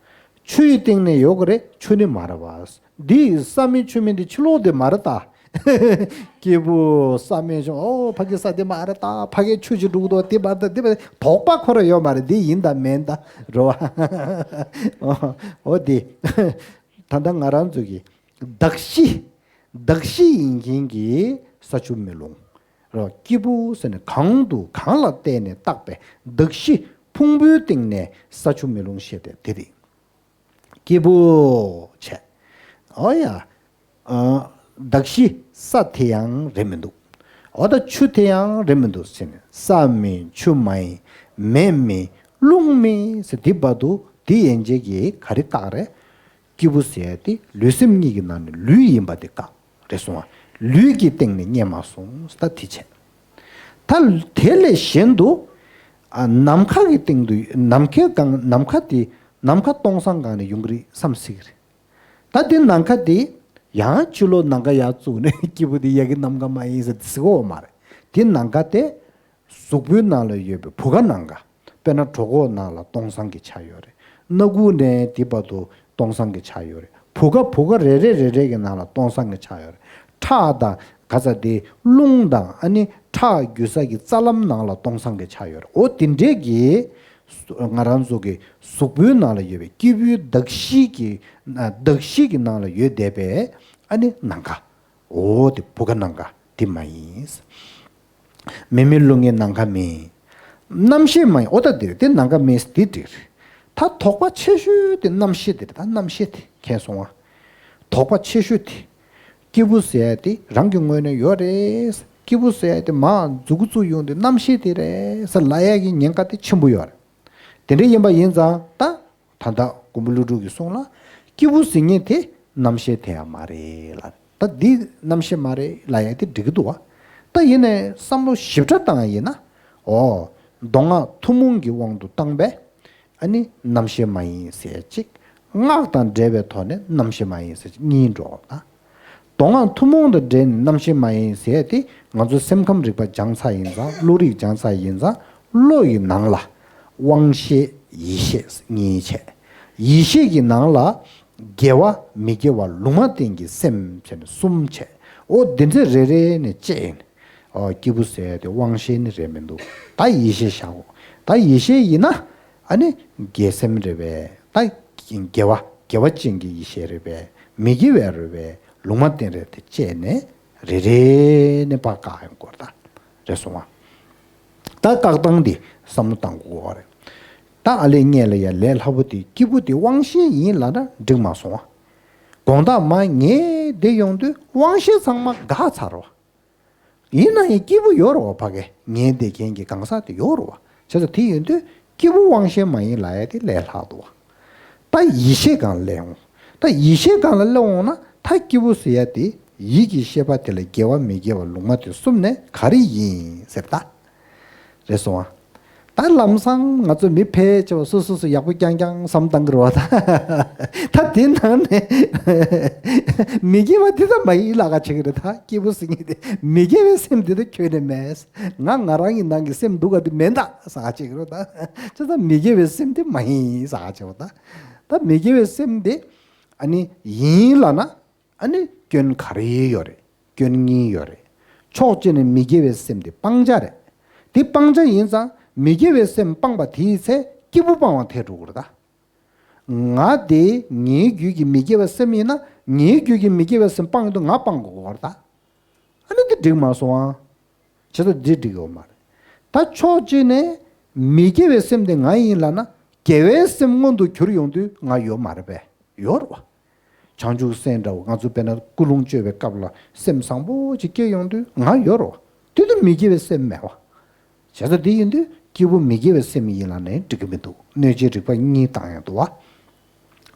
ཆུ་ཡི་སྟེང་ནས་ཡོད་དགོས་རེད། ཆུ་ནི་མ་རེད་བ། འདི་ས་མེད་ཆུ་མེད་འདི་ཕྱི་ལོགས་དེ་མ་རེད་ད། སྐྱེས་བུ་ས་མེད་ཆུ། ཨོ། ཕ་གི་ས་དེ་མ་རེད་ད། ཕ་གི་ཆུ་ཞིག་འགྲོ་གི་འདུག་དེ་མ་རེད་ད། དེ་མ་རེད། དོགས་པ་ཁོ་རང་ཡོད་མ་རེད། འདི་ཡིན་ད་མིན་ད་རེད་བ། ཨོ། འོ་དེ། ད་ལྟ་ང་རང་ཚོ་གི་གདགས་གཞི། གདགས་གཞི་ཡིན་མཁན་གྱི་ས་ཆུ་མེ་རླུང་། རོ། སྐྱེས་བུ་ཟེར་ནས་གང་དུ་གང་ལ་བརྟེན་ནས་བཏགས་པའི་གདགས་གཞི་ཕུང་པོའི་སྟེང་ནས་ས་ཆུ་མེ་རླུང་བཤད་དེ་དེ་རེད། སྐྱེས་བུ་བྱས། ཨོ་ཡ། ཨ། གདགས་གཞི་ས་དེ་ཡང་རེད་མི་འདུག་ཨོ་ད་ཆུ་དེ་ཡང་རེད་མི་འདུག་ཟེར་ནས་ས་མིན་ཆུ་མ་ཡིན་མེ་མིན་རླུང་མིན་ཟེར་དེ་བར་དུ་དེ་ཡན་ཆད་ཀྱིས་ག་རེ་བཀག་རེད། སྐྱེས་བུ་ཟེར་ཡ་དེ་ལུས་སེམས་གཉིས་ཀྱི་ནང་ནས་ལུས་ཡིན་པ་དེ་བཀག་རེད་སོང་བ། ལུས་ཀྱི་སྟེང་ནས་རྙེད་མ་སོང་ད་དེ་བྱས། ད་དེ་ལས་གཞན་དུ། ཨ། ནམ་མཁའ་གི་སྟེང་དུ་ནམ་མཁའི་སྒང་ནམ་མཁའ་དེ་ནམ་མཁའ་སྟོང་སང་སྒང་ནས་ཡོང་གི་རེད་བསམ་སྲིད་ཀྱི་རེད། ད་དེ་ནམ་མཁའ་དེ་ཡང་ཕྱི་ལོགས་ནམ་མཁའ་ཡར་བཙུགས་ནས་སྐྱེས་བུ་དེ་ཡ་གི་ནམ་མཁའ་མ་ཡིན་ཟེར་དེ་ཟེར་གོ་མ་རེད། དེ་ནམ་མཁའ་དེ། གཟུགས་པོའི་ནང་ལ་ཡོད་པའི་བུ་ག་ནམ་མཁའ། དཔེར་ན་གྲོད་ཁོག་ནང་ལ་སྟོང་སང་གི་ཆ་ཡོད་རེད། སྣ་ཁུག་ནས་དེ་བར་དུ་སྟོང་སང་གི་ཆ་ཡོད་རེད། བུ་ག་བུ་ག་རེ་རེ་རེ་རེ་གི་ནང་ལ་སྟོང་སང་གི་ཆ་ཡོད་རེད། ཁྲག་དང་ག་ཚ་དེ་རླུང་དང་ཨ་ནི་ཁྲག་རྒྱུ་ས་གི་རྩ་ལམ་ནང་ལ་སྟོང་སང་གི་ཆ་ཡོད་རེད། འོ་དེ་འདྲས་ཀྱི་ང་རང་ཚོ་གི་གཟུགས་པོའི་ནང་ལ་ཡོད་པའི་སྐྱེས་བུའི་གདགས་གཞི་གི་གདགས་གཞི་གི་ནང་ལ་ཡོད་བསྡད་པའི་ཨ་ནི་ནམ་མཁའ། འོ་དེ་བུ་ག་ནམ་མཁའ་དེ་མ་ཡིན། མེ་མེ་རླུང་ངའི་ནམ་མཁའ་མིན། རྣམ་ཤེས་མ་ཡིན་ཨོ་ད་དེ་རེད་དེ་ནམ་མཁའ་མིན་དེ་འགྲིག་རེད། ད་དོགས་པ་ཆེ་ཤོས་དེ་རྣམ་ཤེས་དེ་རེད་ད་རྣམ་ཤེས་དེ་མཁྱེན་སོང་ང་། དོགས་པ་ཆེ་ཤོས་དེ། སྐྱེས་བུ་ཟེར་ཡ་དེ་རང་གི་ངོས་ནས་ཡོད་རེད། སྐྱེས་བུ་ཟེར་ཡ་དེ་མ་མཛུག་གུ་བཙུགས་ཡོང་དུས་རྣམ་ཤེས་དེ་རེད་ཟེར་ལབ་ཡ་གི་ཉེན་ཁ་དེ་ཆེན་པོ་ཡོད་རེད། དེ་འདྲ་ཡིན་པ་ཡིན་ཙང་ད། ད་ལྟ་མགོན་པོ་ཀླུ་སྒྲུབ་ཀྱིས་གསུངས་ལ། སྐྱེས་བུ་ཟེར་མཁན་དེ་རྣམ་ཤེས་དེ་ཡང་མ་རེད་ལ། ད་འདི་རྣམ་ཤེས་མ་རེད་ལ་ཡ་དེ་འགྲིག་གི་འདུག་བ། ད་ཡིན་ནའི་བསམ་བློ་ཞིབ་ཕྲ་བཏང་ཡ་ཡིན་ན། ཨོ། མདོ་སྔགས་ཐུན་མོང་གི་དབང་དུ་བཏང་པས། ཨ་ནི་རྣམ་ཤེས་མ་ཡིན་ཟེར་གཅིག་སྔགས་དང་འབྲེལ་བའི་ཐོག་ནས་རྣམ་ཤེས་མ་ཡིན་ཟེར་གཅིག་གཉིས་འགྲོ་ད། མདོ་སྔགས་ཐུན་མོང་དང་འབྲེལ་ནས་རྣམ་ཤེས་མ་ཡིན་ཟེར་ཏེ་ང་ཚོ་སེམས་ཁམས་རིག་པ་སྦྱངས་ཚར་ཡིན་ཙང་བློ་རིག་སྦྱངས་ཚར་ཡིན་ཙང་བློ་ཡི་ནང་ལ་དབང་ཤེས་ཡིད་ཤེས་གཉིས་བྱས། ཡིད་ཤེས་ཀྱི་ནང་ལ་དགེ་བ་མི་དགེ་བ་ལུང་མ་བསྟན་གྱི་སེམས་བྱས་ནས་གསུམ་བྱས། འོ་འདི་ཚོ་རེ་རེ་ནས་དཔྱད་ཡིན། ཨོ་སྐྱེས་བུ་ཟེར་ཡ་དེ་དབང་ཤེས་ནི་རེད་མི་འདུག་ད་ཡིད་ཤེས་བཞག་གོ་ད་ཡིད་ཤེས་ཡིན་ན་ཨ་ནི་དགེ་སེམས་རེད་པས། ད་དགེ་བ་དགེ་བ་ཅན་གྱི་ཡིད་ཤེས་རེད་པས། མི་དགེ་བ་རེད་པས། ལུང་མ་བསྟན་རེད་དེ་དཔྱད་ནས་རེ་རེ་ནས་ཕར་བཀག་ཡོང་དགོས་ད། རེད་སོང་ང་། ད་བཀག་སྟངས་འདི་བསམ་བློ་བཏང་དགོས་པ་རེད། ད་ཨ་ལས་ངས་ལ་ཡ་ལས་སླ་པོ་དེ་སྐྱེས་བུ་དེ་དབང་ཤེས་ཡིན་ལབ་ན་འགྲིག་མ་སོང་ང་། དགོང་དག་མ་ངས་བསྡད་ཡོང་དུས་དབང་ཤེས་ཚང་མ་འགག་ཚར་བ། ཡིན་ན་ཡང་སྐྱེས་བུ་ཡོད་རེད་བ། ཕ་གི་ངས་བསྡད་མཁན་གྱི་གང་ཟག་དེ་ཡོད་རེད་བ། བྱས་ཙང་དེ་ཡིན་དུས་སྐྱེས་བུ་དབང་ཤེས་མ་ཡིན་ལབ་ཡ་དེ་ལས་སླ་འདུག་བ། ད་ཡིད་ཤེས་སྒང་ལ་སླེབས་འོང་། ད་ཡིད་ཤེས་སྒང་ལ་སླེབས་འོང་ན་ད་སྐྱེས་བུ་ཟེར་ཡ་དེ་ཡིད་ཀྱི་ཤེས་པ་དེ་ལ་དགེ་བ་མི་དགེ་བ་ལུང་མ་དེ་གསུམ་ནས་ག་རེ་ཡིན་ཟེར་ད། རེད་སོང་ཨ། ད་ལམ་སང་ང་ཚོ་མི་ཕལ་ཆེ་བ་སོ་སོ་སོ་ཡག་པོ་རྐྱང་རྐྱང་བསམ་བཏང་གི་རེད་བ་ད། ད་དེ་ནང་ནས་མི་དགེ་བ་འདི་ད་མ་ཡིན་ལབ་ཁ་བྱེད་ཀྱི་རེད་ད། སྐྱེས་བུ་ཟེར་མཁན་དེ་མི་དགེ་བའི་སེམས་འདི་ད་ཁྱོན་ནས་མེད། ང་ང་རང་གི་ནང་གི་སེམས་སྡུག་ག་དེ་མེད་ད་ཟེར་ཁ་བྱེད་ཀྱི་རེད་ད། ཅི་ད་མི་དགེ་བའི་སེམས་དེ་མ་ཡིན་ཟེར་ཁ་བྱེད་བ་ད། ད་མི་དགེ་བའི་སེམས་དེ་ཨ་ནི་ཡིན་ལབ་ན། ཨ་ནི་སྐྱོན་ག་རེ་ཡོད་རེད། སྐྱོན་གཉིས་ཡོད་རེད། ཕྱོགས་གཅིག་ནས་མི་དགེ་བའི་སེམས་དེ་སྤང་བྱ་རེད། དེ་སྤང་བྱ་ཡིན་ཙང་མི་དགེ་བའི་སེམས་སྤངས་པ་དེའི་ཚེ་སྐྱེས་བུ་སྤང་བ་ཐལ་འགྲོ་གི་རེད་ད། ང་དེ་ངའི་རྒྱུད་ཀྱི་མི་དགེ་བའི་སེམས་ཡིན་ན་ངའི་རྒྱུད་ཀྱི་མི་དགེ་བའི་སེམས་སྤང་ཡོང་དུས་ང་སྤང་དགོས་ཀྱི་རེད་ད། ཨ་ནི་འདི་འགྲིག་མ་སོང་ཨང་། བྱས་ཙང་འདི་འགྲིག་ཡོད་མ་རེད། ད་ཕྱོགས་གཅིག་ནས་མི་དགེ་བའི་སེམས་དེ་ང་ཡིན་ལབ་ན་དགེ་བའི་སེམས་མངོན་དུ་གྱུར་ཡོང་དུས་ང་ཡོད་མ་རེད་པས། ཡོད་རེད་བ། བྱང་ཆུབ་སེམས་འདྲ་བོ་ང་ཚོ་དཔེར་ན་ཀུན་སློང་བཅོས་པའི་སྐབས་ལ་སེམས་བཟང་པོ་ཅིག་སྐྱེ་ཡོང་དུས་ང་ཡོད་རེད་བ། དེ་དུས་མི་དགེ་བའི་སེམས་མེད་བ། བྱས་ཙང་དེ་ཡིན་དུས་སྐྱེས་བུ་མི་དགེ་བའི་སེམས་ཡིན་ལབ་ནའི་འགྲིག་གི་མི་འདུག་གནོད་བྱེད་རིགས་པ་གཉིས་བཏང་ཡང་འདུག་བ།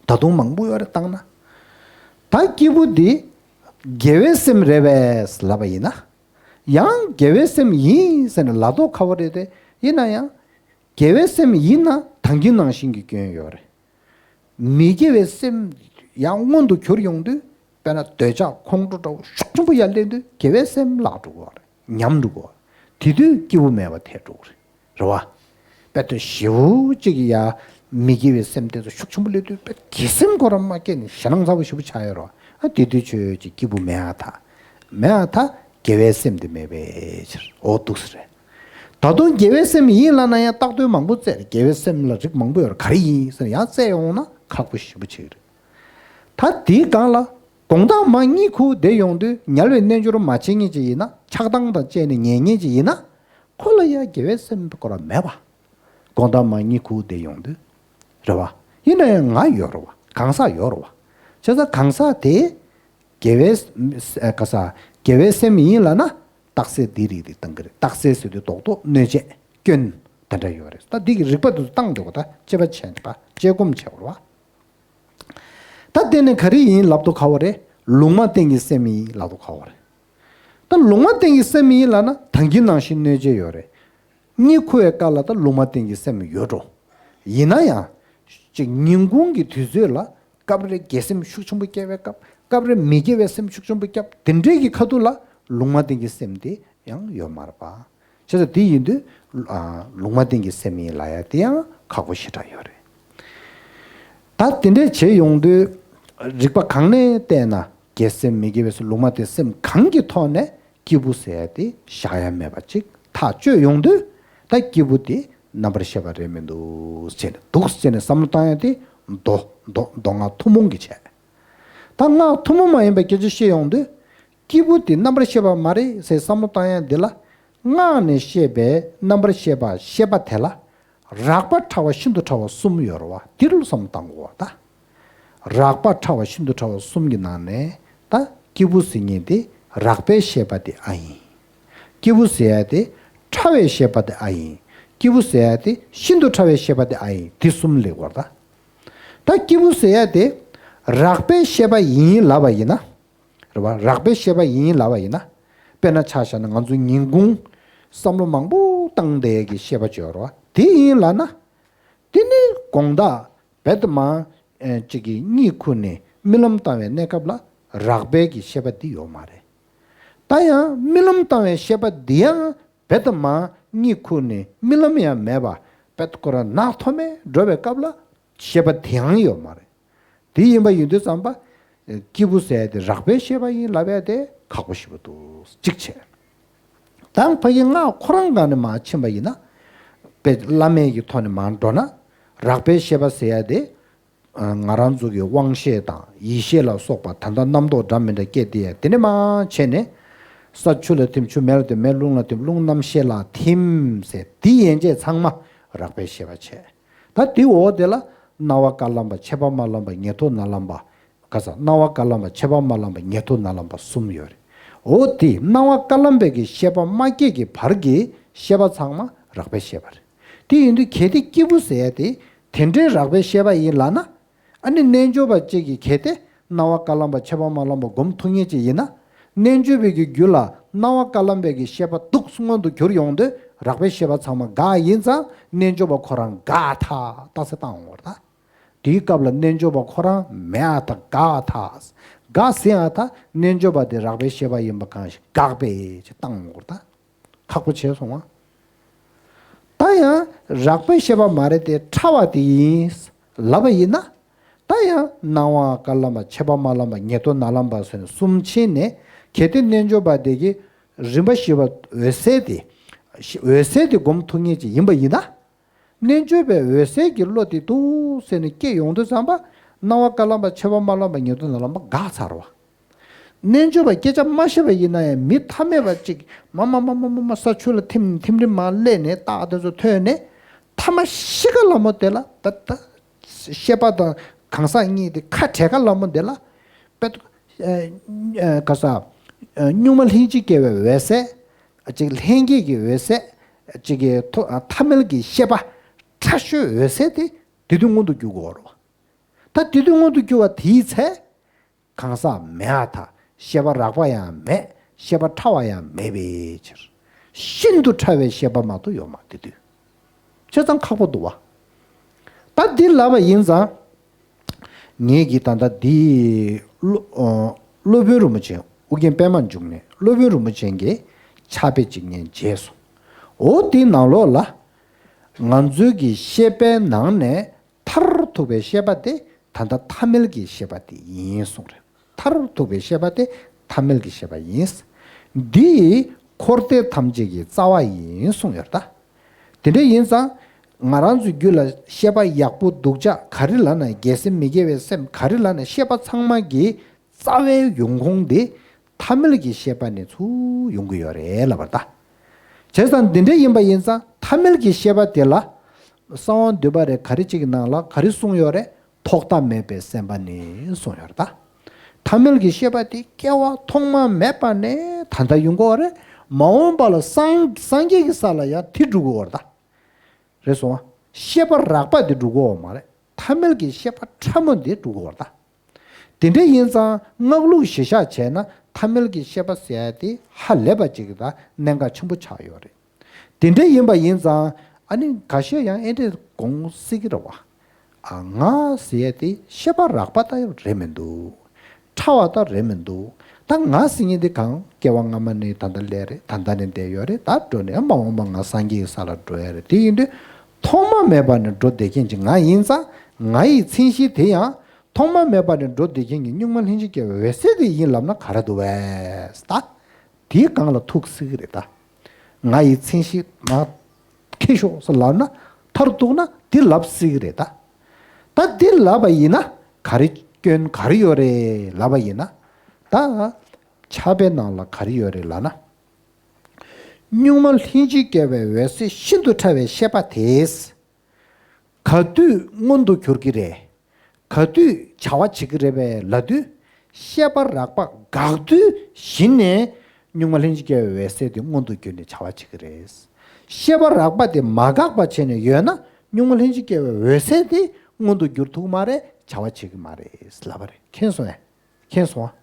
ད་དུང་མང་པོ་ཡོད་རེད་བཏང་ན། ད་སྐྱེས་བུ་འདི་དགེ་བའི་སེམས་རེད་པས་ལབ་པ་ཡིན་ན། ཡང་དགེ་བའི་སེམས་ཡིན་ཟེར་ནས་ལབ་མདོག་ཁ་པོ་རེད་དེ། ཡིན་ན་ཡང་། དགེ་བའི་སེམས་ཡིན་ན་ད་གིན་ནང་བཞིན་གྱི་སྐྱོན་ཡོད་རེད། མི་དགེ་བའི་སེམས་ཡང་མངོན་དུ་གྱུར་ཡོང་དུས་དཔེར་ན་འདོད་ཆགས་ཁོང་ཁྲོ་འདྲ་བོ་ཤུགས་ཆེན་པོ་ཡར་སླེབས་དུས་དགེ་བའི་སེམས་བརླག་འགྲོ་གི་རེད། ཉམས་འགྲོ་གི་རེད། དེ་དུས་སྐྱེས་བུ་མེད་པ་ཐལ་འགྲོ་གི་རེད། རེད་བ། དཔེ་དོན་ཞེ་པོ་ཅིག་ཡ་མི་དགེ་བའི་སེམས་དེ་ཚོ་ཤུགས་ཆེན་པོ་སླེབས་དུས་དཔེ་དགེ་སེམས་ཁོ་རང་མ་སྐྱེས་ནས་ཞེད་སྣང་ཚ་པོ་ཞེ་པོ་ཆགས་ཡོད་རེད་བ། ཨ་དེ་དུས་ཁྱོད་ཀྱི་སྐྱེས་བུ་མེད་པ་ཐལ། མེད་པ་ཐལ། དགེ་བའི་སེམས་དེ་མེད་པའི་ཕྱིར། འོ་འདུག་སེ་རེད། ད་དུང་དགེ་བའི་སེམས་ཡིན་ལབ་ན་ཡང་བཏགས་དོན་མང་པོ་བཙལ་རེད། དགེ་བའི་སེམས་ལ་རིགས་མང་པོ་ཡོད་རེད། ག་རེ་ཡིན་ཟེར་ཡང་བཙལ་ཡོང་ན་ཁག་པོ་ཞེ་པོ་ཅིག་རེད། ད་དེའི་སྒང་ལ་ དགོང་དག་མ་གཉིད་ཁུག་བསྡད་ཡོང་དུས་ཉལ་བའི་རྣལ་འབྱོར་མ་བྱེད་མཁན་ཅིག་ཡིན་ན། ཆགས་སྡང་དང་བཅས་ནས་ཉལ་མཁན་ཅིག་ཡིན་ན། ཁོ་ལ་ཡང་དགེ་བའི་སེམས་སྐོར་མེད་པ། དགོང་དག་མ་གཉིད་ཁུག་བསྡད་ཡོང་དུས། རེད་བ། ཡིན་ན་ཡང་ང་ཡོད་རེད་བ། གང་ཟག་ཡོད་རེད་བ། བྱས་ཙང་གང་ཟག་དེ་དགེ་བའི་ཨ་ག་ས་དགེ་བའི་སེམས་ཡིན་ལབ་ན། རྟགས་གསལ་འདིའི་རིགས་དེ་བཏང་གི་རེད། རྟགས་གསལ་ཟེར་དུས་རྡོག་རྡོག་གནོད་བྱེད་སྐྱོན་དེ་འདྲ་ཡོད་རེད། ད་འདི་གི་རིགས་པ་དེ་ཚོ་བཏང་འདུག་ག་ད་དཔྱད་པ་བྱས་པ་དཔྱད་སྒོམ་བྱས་པ་རེད་བ། ད་དེ་ནི་ག་རེ་ཡིན་ལབ་དུས་ག་བ་རེད། ལུང་མ་བསྟན་གྱི་སེམས་ཡིན་ལབ་དུས་ག་བ་རེད། ད་ལུང་མ་བསྟན་གྱི་སེམས་ཡིན་ལབ་ན་ད་གིན་ནང་བཞིན་གནོད་བྱེད་ཡོད་རེད། གཉིད་ཁུག་པའི་སྐབས་ལ་ད་ལུང་མ་བསྟན་གྱི་སེམས་ཡོད་འགྲོ། ཡིན་ན་ཡང་། ཅིག་ཉིན་གུང་གི་དུས་ཚོད་ལ་སྐབས་རེ་དགེ་སེམས་ཤུགས་ཆེན་པོ་སྐྱེ་བའི་སྐབས། སྐབས་རེ་མི་དགེ་བའི་སེམས་ཤུགས་ཆེན་པོ་སྐྱེ་བ་དེ་འདྲའི་གི་ཁ་ཐུག་ལ་ལུང་མ་བསྟན་གྱི་སེམས་དེ་ཡང་ཡོད་མ་རེད་པ། བྱས་ཙང་དེ་ཡིན་དུས། ཨ། ལུང་མ་བསྟན་གྱི་སེམས་ཡིན་ལབ་ཡ་དེ་ཡང་ཁག་པོ་ཞེ་དྲག་ཡོད་རེད། ད་དེ་འདྲས་བྱས་ཡོང་དུས། རིགས་པ་གང་ནས་བལྟས་ན་དགེ་སེམས་མི་དགེ་བའི་སེམས་ལུང་མ་བསྟན་སེམས་གང་གི་ཐོག་ནས་སྐྱེས་བུ་ཟེར་ཡ་དེ་བཞག་ཡ་མེད་པ་ཅིག་ཐག་གཅོད་ཡོང་དུས། ད་སྐྱེས་བུ་དེ་རྣམ་པར་ཤེས་པ་རེད་མི་འདུག་ཟེར་ནས་འདུག་ཟེར་ནས་བསམ་བློ་བཏང་ཡ་དེ་མདོ་མདོ་མདོ་སྔགས་ཐུན་མོང་གི་བྱས། ད་སྔགས་ཐུན་མོང་མ་ཡིན་པའི་སྐད་ཆ་བཤད་ཡོང་དུས། སྐྱེས་བུ་དེ་རྣམ་པར་ཤེས་པ་མ་རེད་ཟེར་བསམ་བློ་བཏང་ཡ་འདི་ལ། སྔགས་ནས་བཤད་པའི་རྣམ་པར་ཤེས་པ་ཤེས་པ་དེ་ལ། རགས་པ་ཕྲ་བ་ཤིན་ཏུ་ཕྲ་བ་གསུམ་ཡོད་རེད་བ། འདི་རུ་བསམ་བློ་བཏང་དགོས་བ་ད། རགས་པ་ཕྲ་བ་ཤིན་ཏུ་ཕྲ་བ་གསུམ་གྱི་ནང་ནས་ད་སྐྱེས་བུ་ཟེར་མཁན་དེ་རགས་པའི་ཤེས་པ་དེ་ཨ་ཡིན། སྐྱེས་བུ་ཟེར་ཡ་དེ་ཕྲ་བའི་ཤེས་པ་དེ་ཨ་ཡིན། སྐྱེས་བུ་ཟེར་ཡ་དེ་ཤིན་ཏུ་ཕྲ་བའི་ཤེས་པ་དེ་ཨ་ཡིན། དེ་གསུམ་ལེགས་པར་ད། ད་སྐྱེས་བུ་ཟེར་ཡ་དེ་རགས་པའི་ཤེས་པ་ཡིན་ལབ་པ་ཡིན་ན། རེད་བ། རགས་པའི་ཤེས་པ་ཡིན་ལབ་པ་ཡིན་ན། དཔེར་ན་ཆ་བཞག་ན་ང་ཚོ་ཉིན་གུང་བསམ་བློ་མང་པོ་བཏང་བསྡད་ཀྱི་ཤེས་པ་ཅིག་ཡོད་རེད་བ། དེ་ཡིན་ལབ་ན། དེ་ནི་དགོང་དག་རྦད་དེ་མ་ཨེ་ཅིག་གིས་གཉིད་ཁུག་ནས་རྨི་ལམ་བཏང་བའི་གནས་སྐབས་ལ་རགས་པའི་གི་ཤེས་པ་འདི་ཡོད་མ་རེད། ད་ཡང་རྨི་ལམ་བཏང་བའི་ཤེས་པ་འདི་ཡང་རྦད་དེ་མ་གཉིད་ཁུག་ནས་རྨི་ལམ་ཡང་མེད་པ། རྦད་དེ་ཁོ་རང་ནག་ཐོམ་མེ་འགྲོ་བའི་སྐབས་ལ་ཤེས་པ་དེ་ཡང་ཡོད་མ་རེད། དེ་ཡིན་པ་ཡིན་དུས་ཙམ་པ། སྐྱེས་བུ་ཟེར་ཡ་དེ་རགས་པའི་ཤེས་པ་ཡིན་ལབ་ཡ་དེ་ཁག་པོ་ཞེ་པོ་འདུག་གཅིག་བྱས། ད་ཕ་གི་སྔགས་ཁོ་རང་སྒང་ནས་མར་ཕྱིན་པ་ཡིན་ན། དཔེ་བླ་མེད་ཀྱི་ཐོག་ནས་མར་འགྲོ་ན། རགས་པའི་ཤེས་པ་ཟེར་ཡ་དེ། ང་རང་ཚོ་གི་དབང་ཤེས་དང་ཡིད་ཤེས་ལ་སོགས་པ་ད་ལྟ་རྣམ་རྟོག་འདྲ་མི་འདྲ་སྐྱེས་དེ་ཡ་དེ་ནས་མར་བྱས་ནས། ས་ཆུ་ལ་ཐིམ། ཆུ་མེ་ལ་ཐིམ། མེ་རླུང་ལ་ཐིམ། རླུང་རྣམ་ཤེས་ལ་ཐིམ་ཟེར་དེ་ཡན་ཆད་ཚང་མ་རགས་པའི་ཤེས་པ་བྱས། ད་དེའི་འོག་དེ་ལ་སྣང་བ་དཀར་ལམ་པ། མཆེད་པ་དམར་ལམ་པ། ཉེར་ཐོབ་ནག་ལམ་པ། ག་ས། སྣང་བ་དཀར་ལམ་པ། མཆེད་པ་དམར་ལམ་པ། ཉེར་ཐོབ་ནག་ལམ་པ་གསུམ་ཡོད་རེད། འོ་དེ་སྣང་བ་དཀར་ལམ་པའི་གི་ཤེས་པ་མ་སྐྱེས་ཀྱི་བར་གྱི་ཤེས་པ་ཚང་མ་རགས་པའི་ཤེས་པ་རེད། དེ་ཡིན་དུས་གལ་ཏེ་སྐྱེས་བུ་ཟེར་ཡ་དེ་དེ་འདྲའི་རགས་པའི་ཤེས་པ་ཡིན་ལབ་ན། ཨ་ནི་རྣལ་འབྱོར་པ་གཅིག་གིས་གལ་ཏེ་སྣང་བ་དཀར་ལམ་པ་མཆེད་པ་དམར་ལམ་པ་སྒོམ་ཐུབ་མཁན་ཅིག་ཡིན་ན། རྣལ་འབྱོར་པའི་གི་རྒྱུད་ལ་སྣང་བ་དཀར་ལམ་པའི་གི་ཤེས་པ་སྡུག་མངོན་དུ་གྱུར་ཡོང་དུས་རགས་པའི་ཤེས་པ་ཚང་མ་འགག་ཡིན་ཙང་རྣལ་འབྱོར་པ་ཁོ་རང་འགག་ཐལ། རྟགས་གསལ་བཏང་འོང་བར་ད། དེའི་སྐབས་ལ་རྣལ་འབྱོར་པ་ཁོ་རང་མེད་ཨ་ཐལ། འགག་ཨ་ཐལ། འགག་ཟིན་ཨ་ཐལ། རྣལ་འབྱོར་པ་དེ་རགས་པའི་ཤེས་པ་ཡིན་པ་གང་ཞིག་འགག་པས་ཅེས་བཏང་འོང་བར་ད། ཁག་པོ་བྱས་སོང་ང་། ད་ཡང་རགས་པའི་ཤེས་པ་མ་རེད་དེ་ཕྲ་བ་དེ་ཡིན་ལབ་པ་ཡིན་ན། ད་ཡང་སྣང་བ་དཀར་ལམ་པ་མཆེད་པ་དམར་ལམ་པ་ཉེར་ཐོབ་ནག་ལམ་པ་ཟེར་ནས་གསུམ་ཕྱེ་ནས་གལ་ཏེ་རྣལ་འབྱོར་པ་དེ་གིས་རིམ་པ་བཞི་པ་འོད་གསལ་དེ། འོད་གསལ་དེ་སྒོམ་ཐུབ་མཁན་ཅིག་ཡིན་པ་ཡིན་ན། རྣལ་འབྱོར་པའི་འོད་གསལ་གྱི་བློ་དེ་འདུག་ཟེར་ནས་སྐྱེས་ཡོང་དུས་ཙམ་པ། སྣང་བ་དཀར་ལམ་པ་མཆེད་པ་དམར་ལམ་པ་ཉེར་ཐོབ་ནག་ལམ་པ་འགག་ཚར་བ། རྣལ་འབྱོར་པ་སྐད་ཆ་མ་བཤད་པ་ཡིན་ན་ཡང་མི་ཐ་མལ་པ་གཅིག་མ་མ་མ་མ་མ་མ་ས་ཆུ་ལ་ཐིམ་ཐིམ་རིམ་མ་སླེབས་ནས་རྟགས་དེ་ཚོ་ཐོན་ནས་ཐ་མ་ཤི་ཁ་ལ་མོ་དེ་ལ་ད་ད་ཤེས་པ་དང་གང་ཟག་གཉིས་དེ་ཁ་བྲལ་ཁ་ལ་མོ་དེ་ལ་དཔེ་ཨ་ཨ་ག་ས་ཨ་གཉུག་མ་ལྷན་ཅིག་སྐྱེས་པའི་འོད་གསལ། ཅིག་ལྷན་སྐྱེས་ཀྱི་འོད་གསལ། ཅིག་གི་ཐོ་ཐ་མལ་གྱི་ཤེས་པ་ཕྲ་ཤོས་འོད་གསལ་དེ་དེ་དུས་མངོན་དུ་གྱུར་དགོས་རེད་བ། ད་དེ་དུས་མངོན་དུ་གྱུར་བ་དེའི་ཚེ། གང་ཟག་མེད་ཨ་ཐལ། ཤེས་པ་རགས་པ་ཡང་མེད། ཤེས་པ་ཕྲ་བ་ཡང་མེད་པའི་ཕྱིར། ཤིན་ཏུ་ཕྲ་བའི་ཤེས་པ་མ་གཏོགས་ཡོད་མ་རེད་དེ་དུས། བྱས་ཙང་ཁག་པོ་འདུག་བ། ད་འདི་ལབ་པ་ཡིན་ཙང་། ངེད་ཀྱིས་ད་ལྟ་འདི་སློབ་ཨ་སློབ་དཔོན་རིན་པོ་ཆེ་ཨུ་རྒྱན་པད་མ་འབྱུང་གནས་སློབ་དཔོན་རིན་པོ་ཆེ་གི་ཕྱག་དཔེ་ཅིག་ངས་མཇལ་སོང་། འོ་དེའི་ནང་ལོགས་ལ། ང་ཚོའི་གི་ཤེས་པའི་ནང་ནས་མཐར་ཐུག་པའི་ཤེས་པ་དེ་ད་ལྟ་ཐ་མལ་གྱི་ཤེས་པ་དེ་ཡིན་གསུངས་རེད། མཐར་ཐུག་པའི་ཤེས་པ་དེ་ཐ་མལ་གྱི་ཤེས་པ་ཡིན། འདི་འཁོར་འདས་ཐམས་ཅད་ཀྱི་རྩ་བ་ཡིན་གསུངས་ཡོད་ད། དེ་འདྲ་ཡིན་ཙང་། ང་རང་ཚོའི་རྒྱུད་ལ་ཤེས་པ་ཡག་པོ་སྡུག་ཅག་ག་རེ་ལབ་ན་དགེ་སེམས་མི་དགེ་བའི་སེམས་ག་རེ་ལབ་ན་ཤེས་པ་ཚང་མ་གི་ རྩ་བའི་ཡོང་ཁུངས་དེ་ཐ་མལ་གྱི་ཤེས་པ་ནས་ཚུར་ཡོང་གི་ཡོད་རེད་ལབ་པ་རེད་ད། བྱས་ཙང་འདི་འདྲ་ཡིན་པ་ཡིན་ཙང་ཐ་མལ་གྱི་ཤེས་པ་དེ་ལ་གསང་བ་འདུས་པ་རེད་ག་རེ་གཅིག་གི་ནང་ལ་ག་རེ་གསུངས་ཡོད་རེད། ཐོག་མཐའ་མེད་པའི་སེམས་པ་ནི་གསུངས་ཡོད་རེད་ད། ཐ་མལ་གྱི་ཤེས་པ་དེ་སྐྱེ་བ་ཐོག་མ་མེད་པ་ནས་ད་ལྟ་ཡོང་གི་ཡོད་རེད། མ་འོངས་པ་ལ་སངས་སངས་རྒྱས་ཀྱི་ས་ལ་ཡང་དེ་འགྲོ་གི་ཡོད་རེད་ད། རེད་སོང་ཨ། ཤེས་པ་རགས་པ་དེ་འགྲོ་གི་ཡོད་མ་རེད། ཐ་མལ་གྱི་ཤེས་པ་ཕྲ་མོ་དེ་འགྲོ་གི་ཡོད་རེད་ད། དེ་འདྲ་ཡིན་ཙང་སྔགས་ལུགས་གཞི་བཞག་བྱས་ན་ཐ་མལ་གྱི་ཤེས་པ་ཟེར་ཡ་དེ་ཧ་ལས་པ་ཅིག་གི་ད་གནད་འགག་ཆེན་པོ་ཆགས་ཡོད་རེད། དེ་འདྲ་ཡིན་པ་ཡིན་ཙང་ཨ་ནི་འགའ་ཤས་ཡང་ཨེ་འདྲས་དགོངས་སྲིད་ཀྱི་རེད་བ། ཨ་ང་ཟེར་ཡ་དེ་ཤེས་པ་རགས་པ་ད་རེད་མི་འདུག་ཕྲ་བ་ད་རེད་མི་འདུག་ད་ང་ཟེར་མཁན་དེ་གང་སྐྱེ་བ་སྔ་མ་ནས་ད་ལྟ་སླེབས་རེད། ད་ལྟ་ནས་བསྡད་ཡོད་རེད། ད་འགྲོ་ནས་མ་འོངས་པ་ང་སངས་རྒྱས་ཀྱི་ས་ལ་འགྲོ་ཡ་རེད། དེ་ཡིན་དུས་ཐོག་མ་མེད་པ་ནས་འགྲོ་བསྡད་མཁན་གྱི་ང་ཡིན་ཙང་ང་ཡི་མཚན་གཞི་དེ་ཡང་ཐོག་མ་མེད་པ་ནས་འགྲོ་བསྡད་མཁན་གྱི་གཉུག་མ་ལྷན་ཅིག་སྐྱེས་པའི་འོད་གསལ་དེ་ཡིན་ལབ་ན་ག་རེ་འདུག་བས་ད། དེའི་སྒང་ལ་ཐུག་སྲིད་ཀྱི་རེད་ད། ང་ཡི་མཚན་གཞི་མར་ཁྱེར་ཤོག་ཟེར་ལབ་ན་མཐར་གཏུགས་ན་དེ་ལབ་སྲིད་ཀྱི་རེད་ད། ད་དེ་ལབ་པ་ཡིན་ན་ག་རེ་སྐྱོན་ག་རེ་ཡོད་རེད་ལབ་པ་ཡིན་ན། ད་ཕྱག་དཔེ་ནང་ལ་ག་རེ་ཡོད་རེད་ལབ་ན། གཉུག་མ་ལྷན་ཅིག་སྐྱེས་པའི་འོད་གསལ་ཤིན་ཏུ་ཕྲ་བའི་ཤེས་པ་དེས། ག་དུས་མངོན་དུ་གྱུར་གྱི་རེད། ག་དུས་བྱ་བ་བྱེད་ཀྱི་རེད་པས་ལབ་དུས། ཤེས་པ་རགས་པ་འགག་དུས་གཞི་ནས་གཉུག་མ་ལྷན་ཅིག་སྐྱེས་པའི་འོད་གསལ་དེ་མངོན་དུ་གྱུར་ནས་བྱ་བ་བྱེད་ཀྱི་རེད། ཤེས་པ་རགས་པ་དེ་མ་འགགས་པ་བྱས་ནས་ཡོད་ན་གཉུག་མ་ལྷན་ཅིག་སྐྱེས་པའི་འོད་གསལ་དེ་མངོན་དུ་གྱུར་ཐུབ་མ་རེད། བྱ་བ་བྱེད་ཀྱི་མ་རེད་ལབ་པ་རེད། མཁྱེན་སོང་ངས། མཁྱེན་སོང་ཨ།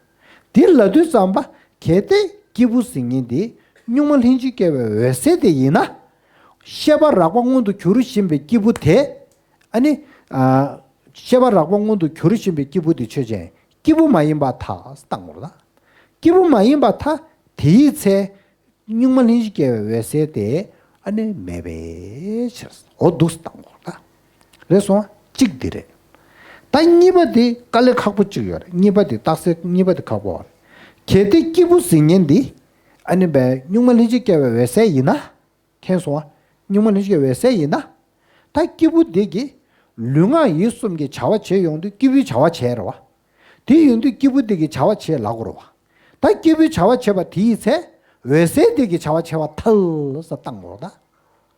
དེ་ལབ་དུས་ཙམ་པ་གལ་ཏེ་སྐྱེས་བུ་ཟེར་མཁན་དེ་གཉུག་མ་ལྷན་ཅིག་སྐྱེས་པའི་འོད་གསལ་དེ་ཡིན་ན། ཤེས་པ་རགས་པ་མངོན་དུ་གྱུར་བཞིན་པའི་སྐྱེས་བུ་དེ། ཨ་ནི། ཨ། ཤེས་པ་རགས་པ་མངོན་དུ་གྱུར་བཞིན་པའི་སྐྱེས་བུ་དེ་ཆོས་ཅན། སྐྱེས་བུ་མ་ཡིན་པར་ཐལ་བཏང་ངོ་ལ། སྐྱེས་བུ་མ་ཡིན་པར་ཐལ། དེའི་ཚེ། གཉུག་མ་ལྷན་ཅིག་སྐྱེས་པའི་འོད་གསལ་དེ་ཨ་ནི་མེད་པའི་ཕྱིར། འོ་འདུག་སེ་བཏང་དགོས་ད། རེད་སོང་ཨ། གཅིག་འདི་རེད། ད་གཉིས་པ་དེ་དཀའ་ལས་ཁག་པོ་གཅིག་ཡོད་རེད། གཉིས་པ་དེ་རྟགས་གསལ་གཉིས་པ་དེ་ཁག་པོ་རེད། གལ་ཏེ་སྐྱེས་བུ་ཟེར་མཁན་འདི་ཨ་ནི་བས་གཉུག་མ་ལྷན་ཅིག་སྐྱེས་པའི་འོད་གསལ་ཡིན་ན། མཁྱེན་སོང་ཨ། གཉུག་མ་ལྷན་ཅིག་སྐྱེས་པའི་འོད་གསལ་ཡིན་ན། ད་སྐྱེས་བུ་དེ་གིས་ལུས་ངག་ཡིད་གསུམ་གྱི་བྱ་བ་བྱེད་ཡོང་དུས་སྐྱེས་བུའི་བྱ་བ་བྱས་རེད་བ། དེ་ཡོང་དུས་སྐྱེས་བུ་དེ་གིས་བྱ་བ་བྱས་ལབ་དགོས་རེད་བ། ད་སྐྱེས་བུའི་བྱ་བ་བྱས་པ་དེའི་ཚེ་འོད་གསལ་དེ་གིས་བྱ་བ་བྱས་པར་ཐལ་ཟེར་བཏང་དགོས་ད།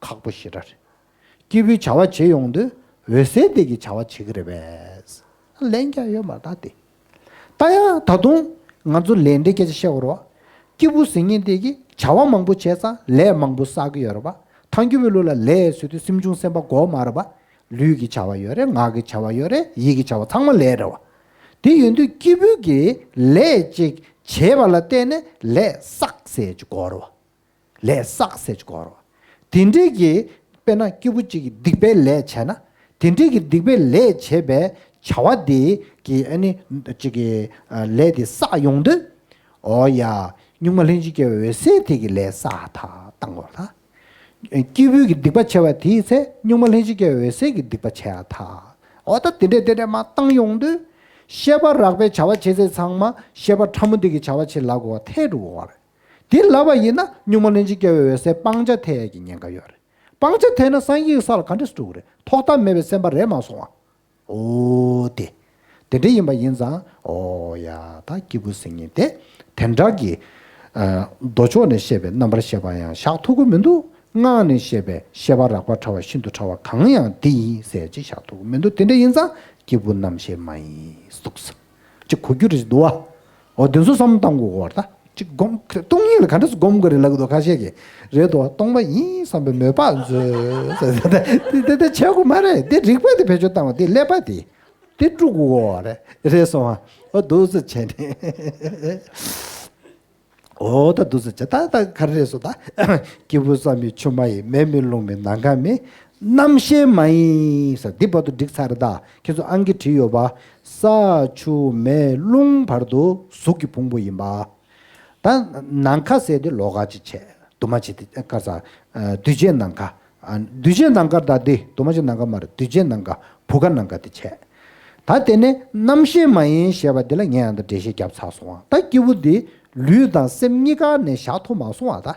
ཁག་པོ་ཞེ་དྲག་རེད། སྐྱེས་བུའི་བྱ་བ་བྱེད་ཡོང་དུས་འོད་གསལ་དེ་གིས་བྱ་བ་བྱེད་ཀྱི་རེད་པས། ལན་རྒྱག་ཡོད་མ་རེད་ད་དེ། ད་ཡང་ད་དུང་ང་ཚོ་ལས་འབྲས་སྐད་ཆ་བཤད་དགོས་རེད་བ། སྐྱེས་བུ་ཟེར་མཁན་དེ་གིས་བྱ་བ་མང་པོ་བྱས་ཙང་ལས་མང་པོ་བསགས་ཀྱི་ཡོད་རེད་བ། ཐལ་འགྱུར་བའི་ལུགས་ལ་ལས་ཟེར་དུས་སེམས་བྱུང་སེམས་པ་དགོས་མ་རེད་བ། ལུས་ཀྱི་བྱ་བ་ཡོད་རེད། ངག་གི་བྱ་བ་ཡོད་རེད། ཡིད་ཀྱི་བྱ་བ་ཚང་མ་ལས་རེད་བ། དེ་ཡོང་དུས་སྐྱེས་བུ་གིས་ལས་ཅིག་བྱས་པ་ལ་བརྟེན་ནས་ལས་བསགས་ཟེར་ཅིག་དགོས་རེད་བ། ལས་བསགས་ཟེར་ཅིག་དགོས་རེད་བ། དེ་འདྲའི་གི་དཔེར་ན་སྐྱེས་བུ་གཅིག་གིས་སྡིག་པའི་ལས་བྱས་ན། དེ་འདྲའི་གི་སྡིག་པའི་ལས་བྱས་པའི་བྱ་བ་དེ་གི་ཨ་ནི་གཅིག་གི་ལས་དེ་བསགས་ཡོང་དུས། འོ་ཡ། གཉུག་མ་ལྷན་ཅིག་སྐྱེས་པའི་འོད་གསལ་དེ་གི་ལས་བསགས་ཐལ་བཏང་དགོས་ད། སྐྱེས་བུ་གི་སྡིག་པ་བྱས་པ་དེའི་ཚེ་གཉུག་མ་ལྷན་ཅིག་སྐྱེས་པའི་འོད་གསལ་གྱི་སྡིག་པ་བྱས་ཡ་ཐལ། འོ་ད་དེ་འདྲས་དེ་འདྲས་མ་བཏང་ཡོང་དུས། ཤེས་པ་རགས་པའི་བྱ་བ་བྱེད་ཚེ་ཚང་མ་ཤེས་པ་ཕྲ་མོ་འདི་གི་བྱ་བ་བྱེད་ལབ་དགོས་པ་ཐལ་འགྲོ་གི་རེད། དེ་ལབ་པ་ཡིན་ན་གཉུག་མ་ལྷན་ཅིག་སྐྱེས་པའི་འོད་གསལ་སྤང་བྱ་ཐལ་ཡ་གི་ཉེན་ཁ་ཡོད་རེད། སྤང་བྱ་ཐལ་ན་སངས་རྒྱས་ཀྱི་ས་ལ་ག་འདྲས་སུ་འགྲོ་གི་རེད། ཐོག་མཐའ་མེད་པའི་སེམས་པ་རེད་མ་སོང་ཨ། འོ་དེ། དེ་འདྲ་ཡིན་པ་ཡིན་ཙང་འོ་ཡ་ད་སྐྱེས་བུ་ཟེར་མཁན་དེ་དེ་འདྲ་གི། ཨ། མདོ་ཕྱོགས་ནས་བཤད་པའི་རྣམ་པར་ཤེས་པ་ཡང་བཞག་ཐུབ་ཀྱི་མི་འདུག་སྔགས་ནས་བཤད་པའི་ཤེས་པ་རགས་པ་ཕྲ་བ་ཤིན་ཏུ་ཕྲ་བ་གང་ཡང་འདི་ཡིན་ཟེར་ཅིག་བཞག་ཐུབ་ཀྱི་མི་འདུག་དེ་འདྲ་ཡིན་ཙང་སྐྱེས་བུ་རྣམ་ཤེས་མ་ཡིན་གསུངས་སོ། ཅིག་གོ་རྒྱུ་རེ་ཞིག་འདུག་བ། འོ་དེ་ཚོ་བསམ་བློ་བཏང་དགོས་ཀྱི་རེད་ད། ཅིག་སྒོམ། སྟོང་ཉིད་ལ་ག་འདྲ་སེ་སྒོམ་དགོས་རེད་ལབ་ཀྱི་འདུག་ཁ་ཤས་ཀྱིས། རེད་དོ། སྟོང་པ་ཡིན་བསམ་པའི་མོས་པ་མཛོད། དེ་དེ་དེ་བྱེད་དགོས་མ་རེད། དེ་རིག་པ་དེ་བེད་སྤྱོད་བཏང་བ་དེ་ཀླད་པ་དེ། དེ་དཀྲུག་དགོས་རེད། རེད་སོང་ཨ། འོ་འདུག་སེ་བྱས་ནས། འོ་ད་འདུག་སེ་བྱས། ད་ད་ག་རེ་རེད་སོ་ད། སྐྱེས་བུ་བསམ་པའི་ཆུ་མ་ཡིན། མེ་མེད་རླུང་མེད་ནམ་མཁའ་མེད། རྣམ་ཤེས་མ་ཡིན་ཟེར་འདི་བར་དུ་བསྒྲིགས་ཚར་རེད་ད། ཁྱེད་ཚོ་ཨང་ཀི་བྲིས་ཡོད་པ། ས་ཆུ་མེ་རླུང་བར་དུ་གཟུགས་ཀྱི་ཕུང་པོ་ཡིན་པ། ད་ནམ་མཁའ་ཟེར་དེ་ལོགས་ཀ་ཅིག་བྱས། འདུས་མ་བྱས་དེ་ག་ས། འདུས་བྱས་ནམ་མཁའ། འདུས་བྱས་ནམ་མཁའ་ད་དེ་འདུས་མ་བྱས་ནམ་མཁའ་མ་རེད། འདུས་བྱས་ནམ་མཁའ་བུ་ག་ནམ་མཁའ་དེ་བྱས། ད་དེ་ནས་རྣམ་ཤེས་མ་ཡིན་ཞེས་པ་འདི་ལ་ངས་ཡང་ད་འགྲེལ་བཤད་བརྒྱབ་ཚར་སོང་བ། ད་སྐྱེས་བུ་འདི་ལུས་དང་སེམས་གཉིས་ཀ་ནས་བཞག་ཐུབ་མ་སོང་བ་ད།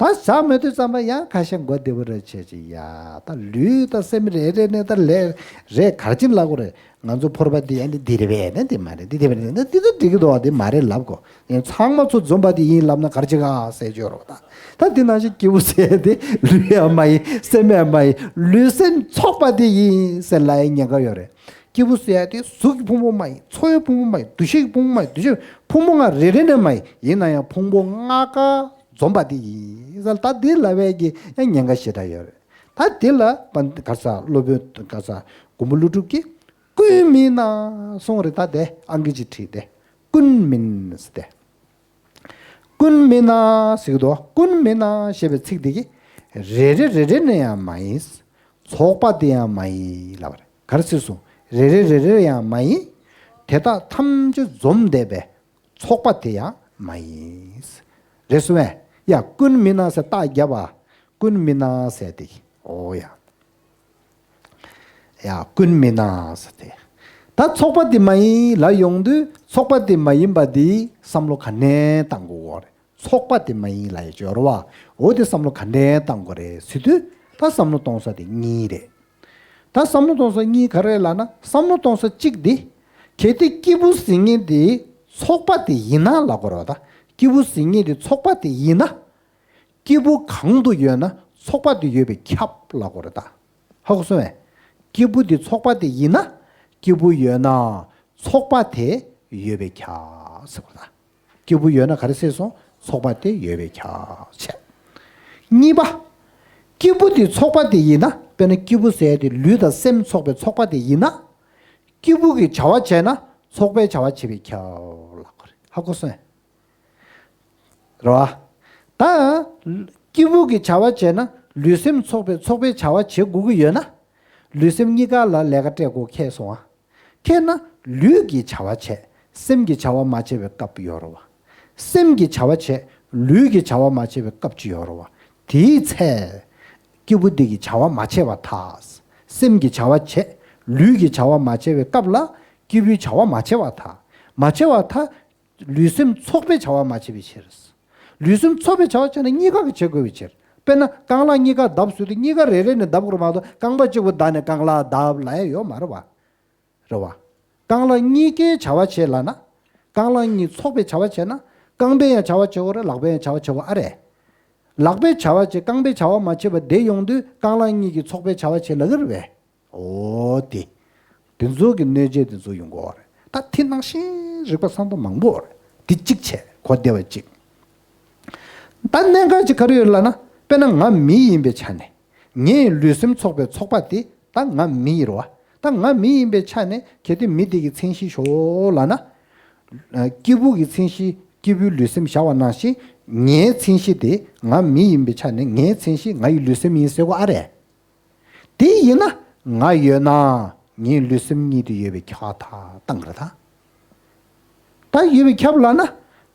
ད་ཟ་མ་ཐུབ་ཙམ་པ་ཡང་ཁ་ཤས་མགོ་བདེ་པོ་རེ་བྱས་ཅིག་ཡ། ད་ལུས་དང་སེམས་རེ་རེ་ནས་ད་ལས་རེ་ག་རེ་བྱེད་ལབ་དགོས་རེད། ང་ཚོ་ཕོར་པ་འདི་ཡང་འདི་འདི་རེད་པས་ན་འདི་མ་རེད། འདི་དེ་མ་རེད་ན་འདི་ད་འགྲིག་གི་འདུག་བ། འདི་མ་རེད་ལབ་དགོས། ཡང་ཚང་མ་ཚོ་འཛོམས་པ་འདི་ཡིན་ལབ་ན་ག་རེ་བྱེད་ག་ཟེར་བརྗོད་རོགས། ད་ད་འདི་ནང་བཞིན་སྐྱེས་བུ་ཟེར་ཡ་འདི་ལུས་ཡང་མ་ཡིན། སེམས་ཡང་མ་ཡིན། ལུས་སེམས་ཚོགས་པ་འདི་ཡིན་ཟེར་ལབ་ཡ་ཉེན་ཁ་ཡོད་རེད། སྐྱེས་བུ་ཟེར་ཡ་དེ་གཟུགས་ཀྱི་ཕུང་པོ་མ་ཡིན། ཚོར་བའི་ཕུང་པོ་མ་ཡིན། འདུ་ཤེས་ཀྱི་ཕུང་པོ་མ་ཡིན། འདུ་ཤེས་ཕུང་པོ་ལྔ་རེ་རེ་ནས་མ་ཡིན། ཡིན་ན་ཡང་ཕུང་པོ་ལྔ་ཀ་འཛོམས་པ་དེ་ཡིན་ཟེར། ད་འདི་ལབ་པའི་གི་ཡང་ཉེན་ཁ་ཞེ་དྲག་ཡོད་རེད། ད་འདི་ལ་པ་ག་ས་སློབ་དཔོན་ག་ས་མགོན་པོ་ཀླུ་སྒྲུབ་ཀྱིས་ཀུན་མིན་ན་གསུངས་རེད། ད་དེ་ཨང་ཀི་ཅིག་བྲིས་ཏེ། ཀུན་མིན་ཟེར་ཏེ། ཀུན་མིན་ན་ཟེར་གི་འདུག་ཀུན་མིན་ན་ཞེས་པའི་ཚིག་འདི་གིས་རེ་རེ་རེ་རེ་ནས་ཡང་མ་ཡིན། ཚོགས་པ་དེ་ཡང་མ་ཡིན་ལབ་པ་རེད། ག་རེ་ཟེར་སོང་། རེ་རེ་རེ་རེ་ཡང་མ་ཡིན། དེ་དག་ཐམས་ཅད་འཛོམས་བསྡད་པའི་ཚོགས་པ་དེ་ཡང་མ་ཡིན། རེད་སོང་བས། ཡ་ཀུན་མིན་ན་ཟེར་རྟགས་བརྒྱབ་པ། ཀུན་མིན་ན་ཟེར་དེ། ཨོ་ཡ། ཡ་ཀུན་མིན་ན་ཟེར་དེ། ད་ཚོགས་པ་དེ་མ་ཡིན་ལ་ཡོང་དུས་ཚོགས་པ་དེ་མ་ཡིན་པ་དེ་བསམ་བློ་ག་ནས་བཏང་དགོས་རེད། ཚོགས་པ་དེ་མ་ཡིན་ལ་ཡི་སྦྱོར་བ། འོ་དེ་བསམ་བློ་ག་འདྲའི་བཏང་དགོས་རེད་ཟེར་དུས། ད་བསམ་བློ་གཏོང་ས་དེ་གཉིས་རེད། ད་བསམ་བློ་གཏོང་ས་གཉིས་ག་རེ་ལབ་ན། བསམ་བློ་གཏོང་ས་གཅིག་དེ། གལ་ཏེ་སྐྱེས་བུ་ཟེར་མཁན་དེ་ཚོགས་པ་དེ་ཡིན་ན་ལབ་དགོས་རེད་བ། ད་སྐྱེས་བུ་ཟེར་མཁན་དེ་ཚོགས་པ་དེ་ཡིན་ན། སྐྱེས་བུ་གང་དུ་ཡོད་ན་ཚོགས་པ་དེ་ཡོད་པས་ཁྱབ་ལབ་དགོས་རེད་ད། ཧ་གོ་སོང་ངས། སྐྱེས་བུ་དེ་ཚོགས་པ་དེ་ཡིན་ན། སྐྱེས་བུ་ཡོད་ན་ཚོགས་པ་དེ་ཡོད་པས་ཁྱབ་ཟེར་བ་དང་། སྐྱེས་བུ་ཡོད་ན་ག་རེ་ཟེར་སོང་། ཚོགས་པ་དེ་ཡོད་པས་ཁྱབ་བྱས། གཉིས་པ། སྐྱེས་བུ་དེ་ཚོགས་པ་དེ་ཡིན་ན། དཔེར་ན་སྐྱེས་བུ་ཟེར་ཡ་དེ་ལུས་དང་སེམས་ཚོགས་པའི་ཚོགས་པ་དེ་ཡིན་ན། སྐྱེས་བུ་གི་བྱ་བ་བྱས་ན་ཚོགས་པའི་བྱ་བ་བྱེད་པས་ཁྱབ་ལབ་དགོས་རེད། ཧ་གོ་སོང་ངས། རེད་བ། ད་སྐྱེས་བུ་གི་བྱ་བ་བྱས་ན་ལུས་སེམས་ཚོགས་པའི་ཚོགས་པའི་བྱ་བ་བྱེད་དགོས་ཀྱི་ཡོད་ན། ལུས་སེམས་གཉིས་ཀ་ལ་ལས་ཀ་སྤྲད་དགོས་ཁེལ་སོང་ཨ། ཁེལ་ན་ལུས་ཀྱི་བྱ་བ་བྱས། སེམས་ཀྱི་བྱ་བ་མ་བྱས་པའི་སྐབས་ཡོད་རེད་བ། སེམས་ཀྱི་བྱ་བ་བྱས། ལུས་ཀྱི་བྱ་བ་མ་བྱས་པའི་སྐབས་ཅིག་ཡོད་རེད་བ། དེའི་ཚེ། སྐྱེས་བུ་འདི་གི་བྱ་བ་མ་བྱས་པར་ཐལ། སེམས་ཀྱི་བྱ་བ་བྱས། ལུས་ཀྱི་བྱ་བ་མ་བྱས་པའི་སྐབས་ལ་སྐྱེས་བུའི་བྱ་བ་མ་བྱས་པར་ཐལ། མ་བྱས་པར་ཐལ། ལུས་སེམས་ཚོགས་པའི་བྱ་བ་མ་བྱས་པའི་ཕྱིར། ལུས་སེམས་ཚོགས་པའི་བྱ་བ་བྱས་ན་གཉིས་ཀ་གིས་བྱེད་དགོས་པའི་ཕྱིར། དཔེར་ན་རྐང་ལག་གཉིས་ཀ་བརྡབ་ཟེར་དུས་གཉིས་ཀ་རེ་རེ་ནས་བརྡབ་དགོས་རེད་མ་གཏོགས་རྐང་པ་གཅིག་པུ་བརྡབ་ནས་རྐང་ལག་བརྡབ་ལབ་ཡ་ཡོད་མ་རེད་བ། རེད་བ། རྐང་ལག་གཉིས་ཀའི་བྱ་བ་བྱེད་ལབ་ན། རྐང་ལག་གཉིས་ཚོགས་པའི་བྱ་བ་བྱེད་ན། རྐང་པས་ཡང་བྱ་བ་བྱེད་དགོས་རེད། ལག་པས་ཡང་བྱ་བ་བྱེད་དགོས་ཨ་རེད། ལག་པས་བྱ་བ་བྱེད། རྐང་པས་བྱ་བ་མ་བྱས་པ་དེ་ཡོང་དུས་རྐང་ལག་གཉིས་ཀྱིས་ཚོགས་པའི་བྱ་བ་བྱེད་ལབ་ཀྱི་རེད་པས། འོ་དེ། དེ་ཚོ་གི་གནོད་བྱེད་དེ་ཚོ་ཡོང་གི་ཡོད་རེད། ད་དེ་ནང་བཞིན་རིག་པ་བསམ་པ་མང་པོ་ཡོད་རེད། དེ་གཅིག་བྱས་གོ་བདེ་བ་གཅིག་ད་གནད་འགག་ཅིག་ག་རེ་ཡོད་ལབ་ན། དཔེར་ན་ང་མི་ཡིན་པའི་ཆ་ནས། ངས་ལུས་སེམས་ཚོགས་པའི་ཚོགས་པ་དེ་ད་ང་མི་ཡིན་རེད་བ། ད་ང་མི་ཡིན་པའི་ཆ་ནས་གལ་ཏེ་མི་དེ་གི་མཚན་གཞི་ཞོག་ལབ་ན། ཨ། སྐྱེས་བུ་གི་མཚན་གཞི་སྐྱེས་བུའི་ལུས་སེམས་བཞག་པ་ནང་བཞིན། ངའི་མཚན་གཞི་དེ་ང་མི་ཡིན་པའི་ཆ་ནས་ངའི་མཚན་གཞི་ང་ཡི་ལུས་སེམས་ཡིན་ཟེར་དགོས་ཨ་རེད། དེ་ཡིན་ན་ང་ཡོད་ན་ངའི་ལུས་སེམས་གཉིས་དེ་ཡོད་པའི་ཁྱབ་པ་ཐལ་བཏང་གི་རེད་ད། ད་ཡོད་པའི་ཁྱབ་ལབ་ན།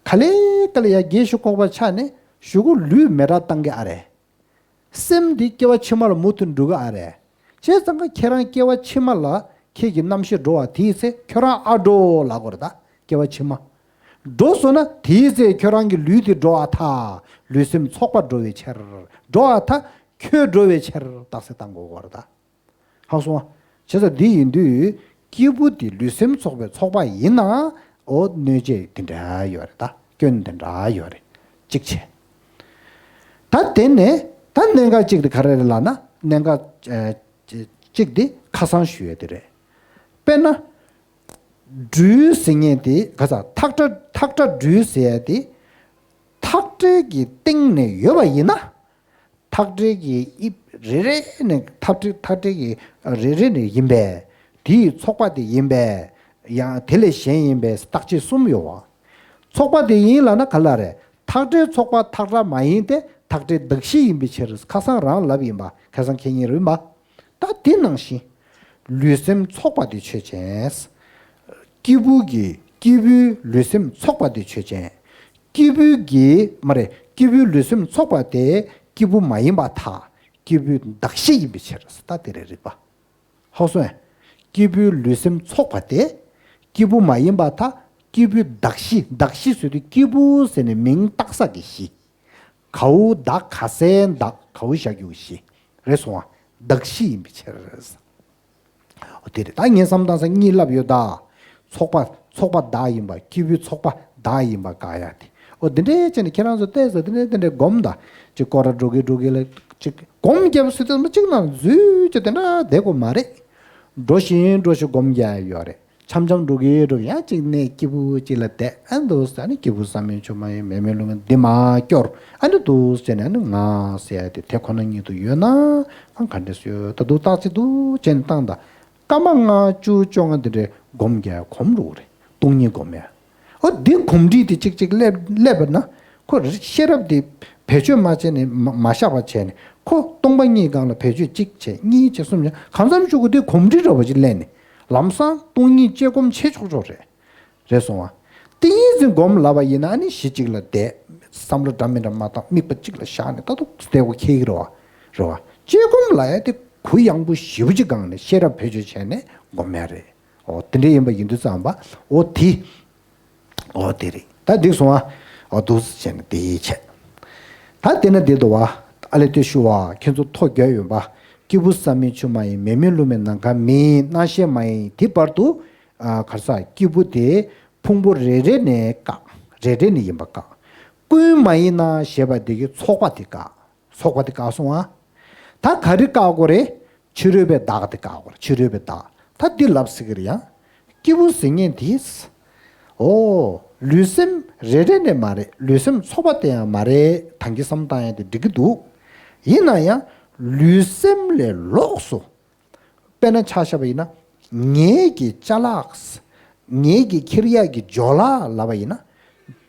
ག་ལེ་ག་ལེ་ཡ་རྒྱས་ཤིག་ཁོག་པ་ཆགས་ནས་གཞུག་གུ་ལུས་མེད་པ་བཏང་གི་ཨ་རེད། སེམས་འདི་སྐྱེ་བ་ཕྱི་མ་ལ་མུ་མཐུད་འགྲོ་གི་ཨ་རེད། བྱས་ཙང་ཀ་ཁྱེད་རང་སྐྱེ་བ་ཕྱི་མ་ལ་ཁྱེད་ཀྱི་རྣམ་ཤེས་འགྲོ་བ་དེའི་ཚེ་ཁྱོད་རང་ཨ་འགྲོ་ལབ་དགོས་རེད་ད། སྐྱེ་བ་ཕྱི་མ། འགྲོ་སོང་ན་དེའི་ཚེ་ཁྱོད་རང་གི་ལུས་དེ་འགྲོ་བ་ཐལ། ལུས་སེམས་ཚོགས་པ་འགྲོ་བའི་ཕྱིར། འགྲོ་བ་ཐལ། ཁྱོད་འགྲོ་བའི་ཕྱིར་རྟགས་གསལ་བཏང་དགོས་རེད་ད། ཧ་གོ་སོང་ང་། བྱས་ཙང་འདི་ཡིན་དུས་སྐྱེས་བུ་དེ་ལུས་སེམས་ཚོགས་པའི་ཚོགས་པ་ཡིན་ན། འོ་གནོད་བྱེད་དེ་འདྲ་ཡོད་རེད་ད། སྐྱོན་དེ་འདྲ་ཡོད་རེད། གཅིག་བྱས། ད་དེ་ནས་ད་གནད་འགག་གཅིག་དེ་ག་རེ་རེད་ལབ་ན། གནད་འགག་ཨ་གཅིག་དེ་ཁ་སང་ཞུས་ཡ་དེ་རེད། དཔེར་ན། སྦྲུལ་ཟེར་མཁན་དེ་ག་ས་ཐག་ཁྲ་ཐག་ཁྲ་སྦྲུལ་ཟེར་ཡ་དེ། ཐག་ཁྲའི་གི་སྟེང་ནས་ཡོད་པ་ཡིན་ན། ཐག་ཁྲའི་གི་དབྱིབས་རེ་རེ་ནས་ཐག་ཁྲའི་ཐག་ཁྲའི་གི་རེ་རེ་ནས་ཡིན་པས། དེའི་ཚོགས་པ་དེ་ཡིན་པས། ཡང་དེ་ལས་གཞན་ཡིན་པས་རྟགས་ཆོས་གསུམ་ཡོད་བ། ཚོགས་པ་དེ་ཡིན་ལབ་ན་ག་ལ་རེད། ཐག་ཁྲའི་ཚོགས་པ་ཐག་ཁྲ་མ་ཡིན་ཏེ། ཐག་ཁྲའི་གདགས་གཞི་ཡིན་པའི་ཕྱིར། ཁ་སང་རང་ལབ་ཡིན་པ། ཁ་སང་ཁེ་ཉིན་རུ་ཡིན་པ། ད་དེ་ནང་བཞིན། ལུས་སེམས་ཚོགས་པ་དེ་ཆོས་ཅན། སྐྱེས་བུ་གི་སྐྱེས་བུའི་ལུས་སེམས་ཚོགས་པ་དེ་ཆོས་ཅན། སྐྱེས་བུ་གི་མ་རེད། སྐྱེས་བུའི་ལུས་སེམས་ཚོགས་པ་དེ་སྐྱེས་བུ་མ་ཡིན་པར་ཐལ། སྐྱེས་བུའི་གདགས་གཞི་ཡིན་པའི་ཕྱིར། ད་དེ་རེད་རིགས་པ། ཧ་གོ་སོང་ངས། སྐྱེས་བུའི་ལུས་སེམས་ཚོགས་པ་དེ་སྐྱེས་བུ་མ་ཡིན་པར་ཐལ། སྐྱེས་བུའི་གདགས་གཞི། གདགས་གཞི་ཟེར་དུས་སྐྱེས་བུ་ཟེར་ནས་མིང་བཏགས་ས་གི་གཞི། གའུ་བདག་ག་སའི་བདག་གའུ་བཞག་རྒྱུ་བཞི་རེད་སོང་བ། བདག་བཞི་ཡིན་པའི་ཕྱིར། འོ་དེ་རེད། ད་ངས་བསམ་བཏང་ས་གཉིས་ལབ་ཡོད་ད། ཚོགས་པ་ཚོགས་པ་བདག་ཡིན་པ། སྐྱེས་བུའི་ཚོགས་པ་བདག་ཡིན་པ་བཀག་ཡ་དེ། འོ་དེ་འདྲའི་བྱས་ནས་ཁྱེད་རང་ཚོ་བལྟས་ས་དེ་འདྲའི་དེ་འདྲའི་སྒོམ་ད། ཅིག་སྐོར་ར་འགྲོ་གི་འགྲོ་གི་ལ་ཅིག་སྒོམ་རྒྱབ་སུ་དེ་མ་གཅིག་ནང་འཛུལ་གྱི་དེ་འདྲ་བསྡད་དགོས་མ་རེད། འགྲོ་བཞིན་འགྲོ་བཞིན་སྒོམ་རྒྱག་ཡ་ཡོད་རེད། འཆམ་འཆམ་འགྲོ་གི་འགྲོ་གི་ཡང་གཅིག་ནས་སྐྱིད་པོ་གཅིག་ལ་བསྡད་ཨ་འདུག་ཟེར་ནས་སྐྱིད་པོ་བསམ་མེད་ཆུ་མ་ཡིན་མེ་མེ་རླུང་མེ་འདི་མ་སྐྱོར་ཨ་འདི་འདུག་ཟེར་ནས་ཨ་ནི་ང་ཟེར་ཡ་དེ་དེ་ཁོ་ན་ཉིད་དུ་ཡོད་ན་ཨ་ག་འདྲ་སུ་ཡོད་ད་འདུག་སྟག་ཅིག་འདུག་ཅན་བཏང་ད་སྐར་མ་ལྔ་བཅུ་བཅོ་ལྔ་འདི་འདྲའི་སྒོམ་རྒྱག་གོམ་འགྲོ་གི་རེད། སྟོང་ཉིད་སྒོམ་ཡ། ཨོ་འདི་གོམས་འདྲིས་དེ་གཅིག་གཅིག་སླེབས་སླེབས་པ་ན་ཁོ་ཤེས་རབ་དེ་བེད་སྤྱོད་མ་བྱས་ནས་མ་མ་བཞག་པ་བྱས་ནས་ཁོ་སྟོང་པ་ཉིད་སྒང་ལ་བེད་སྤྱོད་གཅིག་བྱས་གཉིས་བྱས་གསུམ་བྱས་གང་འཚམ་ཅིག་གོ་དེ་གོམས་འདྲིས་འདྲ་བ་ཅིག་སླེབས་ནས་ལམ་སང་སྟོང་ཉིད་དཔྱད་སྒོམ་བྱེད་ཆོག་ཆོག་རེད། རེད་སོང་བ། ཏིང་ངེ་འཛིན་སྒོམ་ལབ་པ་ཡིན་ན་ཨ་ནི་གཞི་གཅིག་ལ་བསྡད། བསམ་བློ་འདྲ་མི་འདྲ་མ་བཏང་དམིགས་པ་གཅིག་ལ་བཞག་ནས་ལྟ་རྟོག་བདེ་བོ་འཁྱེར་གྱི་རེད་བ། རེད་བ། དཔྱད་སྒོམ་ལབ་ཡ་དེ་གུ་ཡངས་པོ་ཞེ་པོ་ཅིག་སྒང་ནས་ཤེས་རབ་བེད་སྤྱོད་བྱས་ནས་སྒོམ་ཡ་རེད། འོ་དེ་འདྲ་ཡིན་པ་ཡིན་དུས་ཙམ་པ་འོ་དེ། འོ་དེ་རེད་ད་འགྲིག་སོང་ཨ། འོ་འདུག་སེ་བྱས་ནས་དེ་ཡིས་བྱས། ད་དེ་ན་དེ་འདུག་བ། ཨ་ལས་ལྟོས་ཞུ་བ་ཁྱེད་ཚོ་ཐོ་རྒྱབ་ཡོད་པ། སྐྱེས་བུ་བསམ་མེད་ཆུ་མ་ཡིན་མེ་མེ་རླུང་མེ་ནམ་མཁའ་མེད་སྣང་ཤས་མ་ཡིན་དེ་བར་དུ། ཨ་གར་ས་སྐྱེས་བུ་དེ་ཕུང་པོ་རེ་རེ་ནས་བཀག་རེ་རེ་ནས་ཡིན་པ་བཀག་ཀུན་མ་ཡིན་ན་ཞེས་པ་དེ་གི་ཚོགས་པ་དེ་བཀག་ཚོགས་པ་དེ་བཀག་སོང་ཨ། ད་ག་རེ་བཀག་དགོས་རེད། ཕྱི་རོལ་པའི་བདག་དེ་བཀག་དགོས་རེད། ཕྱི་རོལ་པའི་བདག་ད་འདི་ལབ་སྲིད་ཀྱི་རེད་ཡ། སྐྱེས་བུ་ཟེར་མཁན་དེས། ཨོ། ལུས་སེམས་རེ་རེ་ནས་མ་རེད། ལུས་སེམས་ཚོགས་པ་དེ་ཡང་མ་རེད། ད་གིན་བསམ་བཏང་ཡ་དེ་འགྲིག་གི་འདུག་ཡིན་ན་ཡང་ལུས་སེམས་ལས་ལོགས་སུ། དཔེར་ན་ཆ་བཞག་པ་ཡིན་ན། ངེད་ཀྱི་ཅ་ལག་ངེད་ཀྱི་ཁྱེར་ཡག་གི་ཇོ་ལགས་ལབ་པ་ཡིན་ན།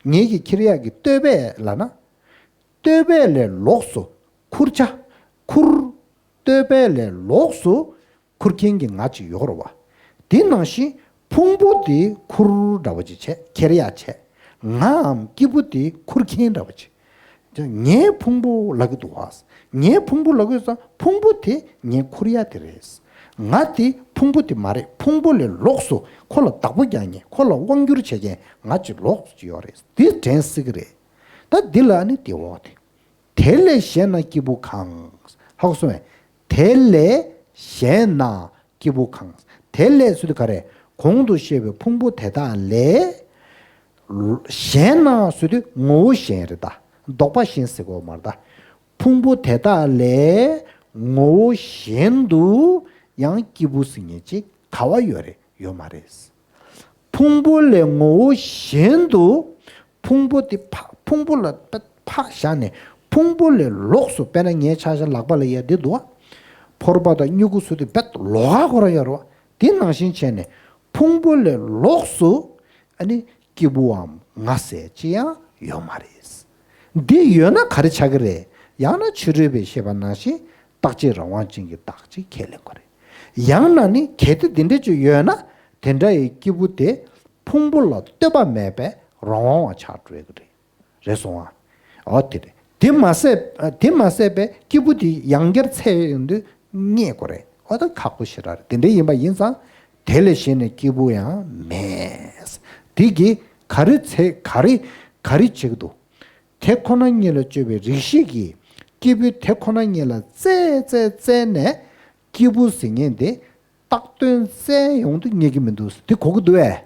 ངེད་ཀྱི་ཁྱེར་ཡག་གི་སྟོད་པས་ལབ་ན། སྟོད་པས་ལས་ལོགས་སུ་ཁུར་ཆ། ཁུར། སྟོད་པས་ལས་ལོགས་སུ་ཁུར་མཁན་གྱི་ང་ཅིག་ཡོད་རེད་བ། དེ་ནང་བཞིན་ཕུང་པོ་དེ་ཁུར་འདྲ་བོ་ཅིག་བྱས་ཁྱེར་ཡག་བྱས། ངའམ་སྐྱེས་བུ་དེ་ཁུར་མཁན་འདྲ་བོ་ཅིག་ངའི་ཕུང་པོ་ལབ་ཀྱི་འདུག་བ། ངའི་ཕུང་པོ་ལབ་ཀྱི་ཙང་ཕུང་པོ་དེ་ངས་ཁུར་ཡག་དེ་རེད། ང་དེ་ཕུང་པོ་དེ་མ་རེད། ཕུང་པོ་ལས་ལོགས་སུ་ཁོ་ལ་བདག་པོ་རྒྱག་མཁན་ཁོ་ལ་དབང་བསྒྱུར་བྱེད་མཁན་ང་ཅིག་ལོགས་སུ་ཡོད་རེད། དེ་དྲན་སྲིད་ཀྱི་རེད། ད་འདི་ལ་ནི་དེ་འོག་དེ། དེ་ལས་གཞན་ན་སྐྱེས་བུ་གང་། ཧ་གོ་སོང་ངས། དེ་ལས་གཞན་ན་སྐྱེས་བུ་གང་། དེ་ལས་ཟེར་དུས་ག་རེ། གོང་དུ་བཤད་པའི་ཕུང་པོ་དེ་དག་ལས། གཞན་ན་ཟེར་དུས་ངོ་བོ་གཞན་རེད་ད། ལྡོག་པ་གཞན་ཟེར་དགོས་མ་རེད་ད། ཕུང་པོ་དེ་དག་ལས་ངོ་བོ་གཞན་དུ་ཡང་སྐྱེས་བུ་ཟེར་མཁན་ཅིག་ག་བ་ཡོད་རེད། ཡོད་མ་རེད། ཕུང་པོ་ལས་ངོ་བོ་གཞན་དུ་ཕུང་པོ་དེ་ཕ་ཕུང་པོ་ལ་ཕ་ཕ་བཞག་ནས་ཕུང་པོ་ལས་ལོགས་སུ། དཔེར་ན་ངའི་ཆ་བཞག་ལག་པ་ལ་ཡ་འདི་འདུག་བ། ཕོར་པ་དང་སྨྱུ་གུ་ཟེར་དུས་རྦད་ལོགས་ཀ་ཁོ་རང་ཡོད་རེད་བ། དེ་ནང་བཞིན་བྱས་ནས་ཕུང་པོ་ལས་ལོགས་སུ་ཨ་ནི་སྐྱེས་བུའམ་ང་ཟེར་ཅི་ཡང་ཡོད་མ་རེད། འདི་ཡོད་ན་ག་རེ་ཆགས་ཀྱི་རེད། ཡང་ན་ཕྱི་རོལ་པས་བཤད་པ་ནང་བཞིན་རྟག་གཅིག་རང་དབང་ཅན་གྱི་བདག་ཅིག་ཁས་ལེན་དགོས་རེད། ཡང་ན་ནི་གལ་ཏེ་འདི་འདྲ་ཅིག་ཡོད་ན་དེ་འདྲ་ཡི་སྐྱེས་བུ་དེ་ཕུང་པོ་ལ་ལྟོས་པ་མེད་པའི་རང་དབང་བ་ཆགས་འགྲོ་གི་རེད། རེད་སོང་ཨ། འོ་དེ་རེད། དེ་མ་ཟད་དེ་མ་ཟད་པའི་སྐྱེས་བུ་དེ་ཡང་བསྐྱར་འཚོལ་ཡོང་དུས་རྙེད་དགོས་རེད། འོ་ད་ཁག་པོ་ཞེ་དྲག་རེད། དེ་འདྲ་ཡིན་པ་ཡིན་ཙང་དེ་ལས་གཞན་ནས་སྐྱེས་བུ་ཡང་མེད། དེ་གིས་ག་རེ་ཚེ་ག་རེ་ག་རེ་བྱེད་ཀྱི་འདུག་དེ་ཁོ་ན་ཉིད་ལ་དཔྱོད་པའི་རིགས་ཤེས་ཀྱིས་སྐྱེས་བུ་དེ་ཁོ་ན་ཉིད་ལ་བཙལ་བཙལ་བཙལ་ནས་སྐྱེས་བུ་ཟེར་མཁན་དེ་བཏགས་དོན་བཙལ་ཡོང་དུས་རྙེད་ཀྱི་མི་འདུག་དེ་གོ་གི་འདུག་བས།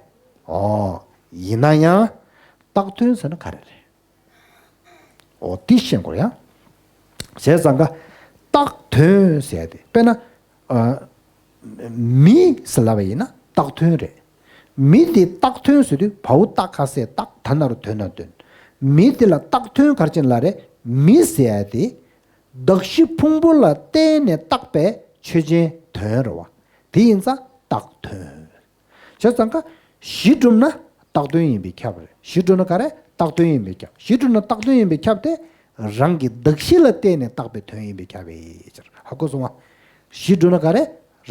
ཨོ། ཡིན་ན་ཡང་། བཏགས་དོན་ཟེར་ན་ག་རེ་རེད། ཨོ་དེ་ཤེས་དགོས་ཡ། བྱས་ཙང་ཀ། བཏགས་དོན་ཟེར་ཏེ་དཔེར་ན། ཨ། མི་ཟེར་ལབ་པ་ཡིན་ན་བཏགས་དོན་རེད། མི་དེ་བཏགས་དོན་ཟེར་དུས་བའོ་བཏགས་ཁ་ཟས་བཏགས་ད་ན་རོ་དོན་ན་དོན། མི་དེ་ལ་བཏགས་དོན་ག་རེ་བྱས་ནས་ལབ་རེད། མི་ཟེར་ཡ་དེ། གདགས་གཞི་ཕུང་པོ་ལ་བརྟེན་ནས་བཏགས་པའི་ཆོས་ཅན་དོན་རེད་བ། དེ་ཡིན་ཙང་བཏགས་དོན། བྱས་ཙང་ཀ། གཞི་གྲུབ་ན་བཏགས་དོན་ཡིན་པས་ཁྱབ་རེད། གཞི་གྲུབ་ན་ག་རེ། བཏགས་དོན་ཡིན་པས་ཁྱབ། གཞི་གྲུབ་ན་བཏགས་དོན་ཡིན་པས་ཁྱབ་སྟེ། རང་གི་གདགས་གཞི་ལ་བརྟེན་ནས་བཏགས་པའི་དོན་ཡིན་པས་ཁྱབ་པས། ཧ་གོ་སོང་ང་། གཞི་གྲུབ་ན་ག་རེ།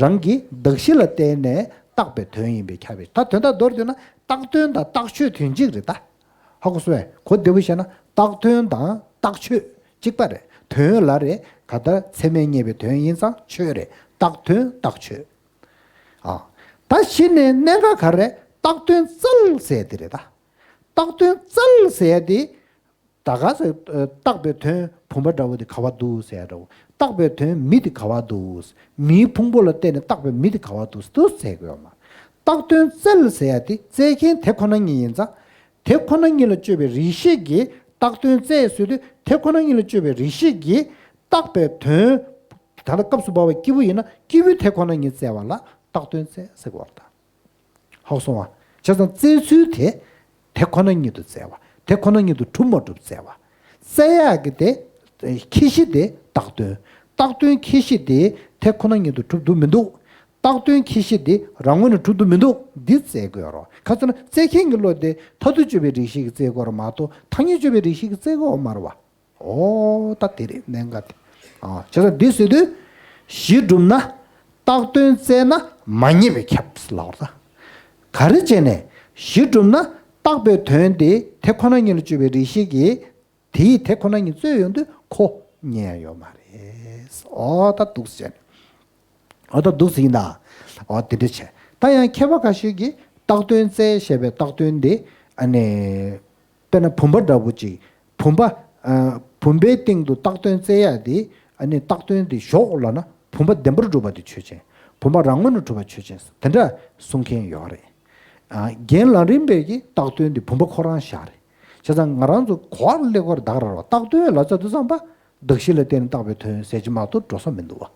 རང་གི་གདགས་གཞི་ལ་བརྟེན་ནས་བཏགས་པའི་དོན་ཡིན་པས་ཁྱབ་པས། ད་དོན་དག་མདོར་བསྡུས་ན་བཏགས་དོན་དང་བཏགས་ཆོས་དོན་གཅིག་རེད་ད། ཧ་གོ་སོང་ངས། གོ་བདེ་པོ་བཤད་ན་བཏགས་དོན་དང་བཏགས་ཆོས་གཅིག་པ་རེད། དོན་ལ་རེད། ག་ད་ཚད་མས་རྙེད་པའི་དོན་ཡིན་ཙང་ཆོས་རེད། བཏགས་དོན་བཏགས་ཆོས། ཨ། ད་གཞི་ནས་གནད་འགག་ག་རེ། བཏགས་དོན་བཙལ་ཟེར་དེ་རེད་ད། བཏགས་དོན་བཙལ་ཟེར་དེ། ད་ག་ཟེ་བཏགས་པའི་དོན་བུམ་པ་འདྲ་བོ་དེ་ག་བ་འདུག་ཟེར་ཡ་འདྲ་བོ། བཏགས་པའི་དོན་མི་དེ་ག་བ་འདུག་མིའི་ཕུང་པོ་ལ་བརྟེན་ནས་བཏགས་པའི་མི་དེ་ག་བ་འདུག་འདུག་ཟེར་དགོས་ཡོད་མ་རེད། བཏགས་དོན་བཙལ་ཟེར་ཡ་དེ་བཙལ་མཁན་དེ་ཁོ་ན་ཉིད་ཡིན་ཙང་། དེ་ཁོ་ན་ཉིད་ལ་དཔྱོད་པའི་རིགས་ཤེས་ཀྱིས་བཏགས་དོན་བཙལ་ཟེར་དུས་དེ་ཁོ་ན་ཉིད་ལ་དཔྱོད་པའི་རིགས་ཤེས་ཀྱིས་བཏགས་པའི་དོན། ད་ལྟ་སྐབས་སུ་བབ་པའི་སྐྱེས་བུ་ཡིན་ན་སྐྱེས་བུའི་དེ་ཁོ་ན་ཉིད་བཙལ་བ་ལ་བཏགས་དོན་བཙལ་ཟེར་གོ་བ་དང་། ཧ་གོ་སོང་ང་། བྱས་ཙང་བཙལ་ཚུལ་དེ། དེ་ཁོ་ན་ཉིད་དུ་བཙལ་བ། དེ་ཁོ་ན་ཉིད་དུ་གྲུབ་མ་གྲུབ་བཙལ་བ། བཙལ་ཡག་གི་དེ། ཁྱད་གཞི་དེ་བཏགས་དོན། བཏགས་དོན་ཁྱད་གཞི་དེ་དེ་ཁོ་ན་ཉིད་དུ་གྲུབ་འདུག་མི་འདུག་བཏགས་དོན་ཁྱད་གཞི་དེ་རང་ངོས་ནས་གྲུབ་འདུག་མི་འདུག་འདི་བཙལ་དགོས་རོ། ཁ་ཚ་ན་བཙལ་མཁན་གྱི་བློ་དེ་མཐར་ཐུག་དཔྱོད་པའི་རིགས་ཤེས་ཀྱིས་བཙལ་དགོས་རོ་མ་གཏོགས་ཐ་སྙད་དཔྱོད་པའི་རིགས་ཤེས་ཀྱིས་བཙལ་དགོས་མ་རེད་བ། ཨོ་ད་དེ་རེད་གནད་འགག་དེ། ཨ་བྱས་ཙང་འདི་ཟེར་དུས། གཞི་གྲུབ་ན། བཏགས་དོན་བཙལ་ན་མ་ངེས་པས་ཁྱབ་ལབ་པ་རེད། ག་རེ་བྱས་ནས་གཞི་གྲུབ་ན་བཏགས་པའི་དོན་དེ་དེ་ཁོ་ན་ཉིད་ལ་དཔྱོད་པའི་རིགས་ཤེས་ཀྱིས་དེའི་དེ་ཁོ་ན་ཉིད་རྩོད་ཡོང་དུས་ཁོ་རྙེད་ཡ་ཡོད་མ་རེད། ཨོ་ད་འདུག་སེ་བྱས་ནས། ཨོ་ད་འདུག་སེ་ཡིན་ད། ཨོ་དེ་འདྲ་བྱས། ད་ཡང་མཁས་པ་ཁ་ཤས་ཀྱིས་བཏགས་དོན་བཙལ་ཞེས་པའི་བཏགས་དོན་དེ་ཨ་ནི། དཔེར་ན་བུམ་པ་འདྲ་པོ་ཅིག་བུམ་པ། ཨ་བུམ་པའི་སྟེང་དུ་བཏགས་དོན་བཙལ་ཡ་དེ། ཨ་ནི་བཏགས་དོན་དེ་ཞོག་ལབ་ན་བུམ་པ་བདེན་པར་གྲུབ་པ་དེ་ཆོས་ཅན། བུམ་པ་རང་ངོས་ནས་གྲུབ་པ་ཆོས་ཅན། དེ་འདྲ་གསུང་མཁན་ཡོད་རེད། ཨ་རྒན་ལམ་རིམ་པས་ཀྱི་བཏགས་དོན་དེ་བུམ་པ་ཁོ་རང་བཞག་རེད། བྱས་ཙང་ང་རང་ཚོ་གོ་བ་ལེགས་པར་བརྟག་ར་བ་བཏགས་དོན་ལབ་ཚར་དུས་ཙམ་པ། གདགས་གཞི་ལ་བརྟེན་ནས་བཏགས་པའི་དོན་ཟེར་གྱི་མ་གཏོགས་འགྲོ་ས་མི་འདུག་བ།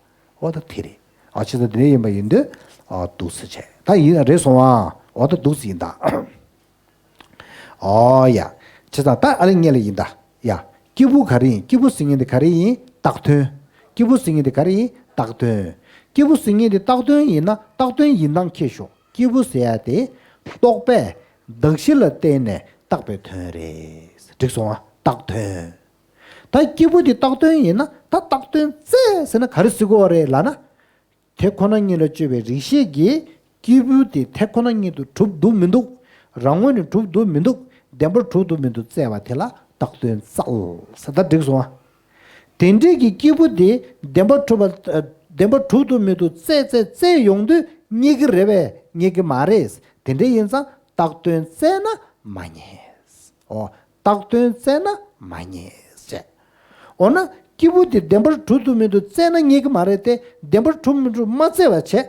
འོ་ད་དེ་རེད། ཨ་བྱས་ཙང་དེ་འདྲ་ཡིན་པ་ཡིན་དུས། ཨ་འདུག་སེ་བྱས། ད་ཡིན་རེད་སོང་ཨ། འོ་ད་འདུག་སེ་ཡིན་ད། ཨོ་ཡ། བྱས་ཙང་ད་ཨ་ལེ་ངེད་ལ་ཡིན་ད། ཡ། སྐྱེས་བུ་ག་རེ་ཡིན། སྐྱེས་བུ་ཟེར་མཁན་དེ་ག་རེ་ཡིན། བཏགས་དོན། སྐྱེས་བུ་ཟེར་མཁན་དེ་ག་རེ་ཡིན། བཏགས་དོན། སྐྱེས་བུ་ཟེར་མཁན་དེ་བཏགས་དོན་ཡིན་ན་བཏགས་དོན་ཡིན་སྟངས་ཁྱེར་ཤོག་སྐྱེས་བུ་ཟེར་ཡ་དེ། རྟོག་པས་གདགས་གཞི་ལ་བརྟེན་ནས་བཏགས་པའི་དོན་རེད། འགྲིག་སོང་ཨ། བཏགས་དོན། ད་སྐྱེས་བུ་དེ་བཏགས་དོན་ཡིན་ན་ད་བཏགས་དོན་བཙལ་ཟེར་ན་ག་རེ་ཟེར་དགོས་པ་རེད་ལབ་ན། དེ་ཁོ་ན་ཉིད་ལ་དཔྱོད་པའི་རིགས་ཤེས་ཀྱིས་སྐྱེས་བུ་དེ་དེ་ཁོ་ན་ཉིད་དུ་གྲུབ་འདུག་མི་འདུག་རང་ངོས་ནས་གྲུབ་འདུག་མི་འདུག་བདེན་པར་གྲུབ་འདུག་མི་འདུག་བཙལ་བ་དེ་ལ་བཏགས་དོན་བཙལ་ཟེར། ད་འགྲིག་སོང་ཨ། དེ་འདྲའི་གི་སྐྱེས་བུ་དེ་བདེན་པར་གྲུབ་པ། བདེན་པར་གྲུབ་འདུག་མི་འདུག་བཙལ་བཙལ་བཙལ་ཡོང་དུས་རྙེད་ཀྱི་རེད་པས་རྙེད་ཀྱི་མ་རེད། དེ་འདྲ་ཡིན་ཙང་བཏགས་དོན་བཙལ་ན་མ་རྙེད། ཨོ། བཏགས་དོན་བཙལ་ན་མ་རྙེད་ཅེས། འོ་ན་སྐྱེས་བུ་དེ་བདེན་པར་གྲུབ་འདུག་མི་འདུག་བཙལ་ན་རྙེད་ཀྱི་མ་རེད་དེ། བདེན་པར་གྲུབ་མི་འགྲུབ་མ་བཙལ་བ་བྱས།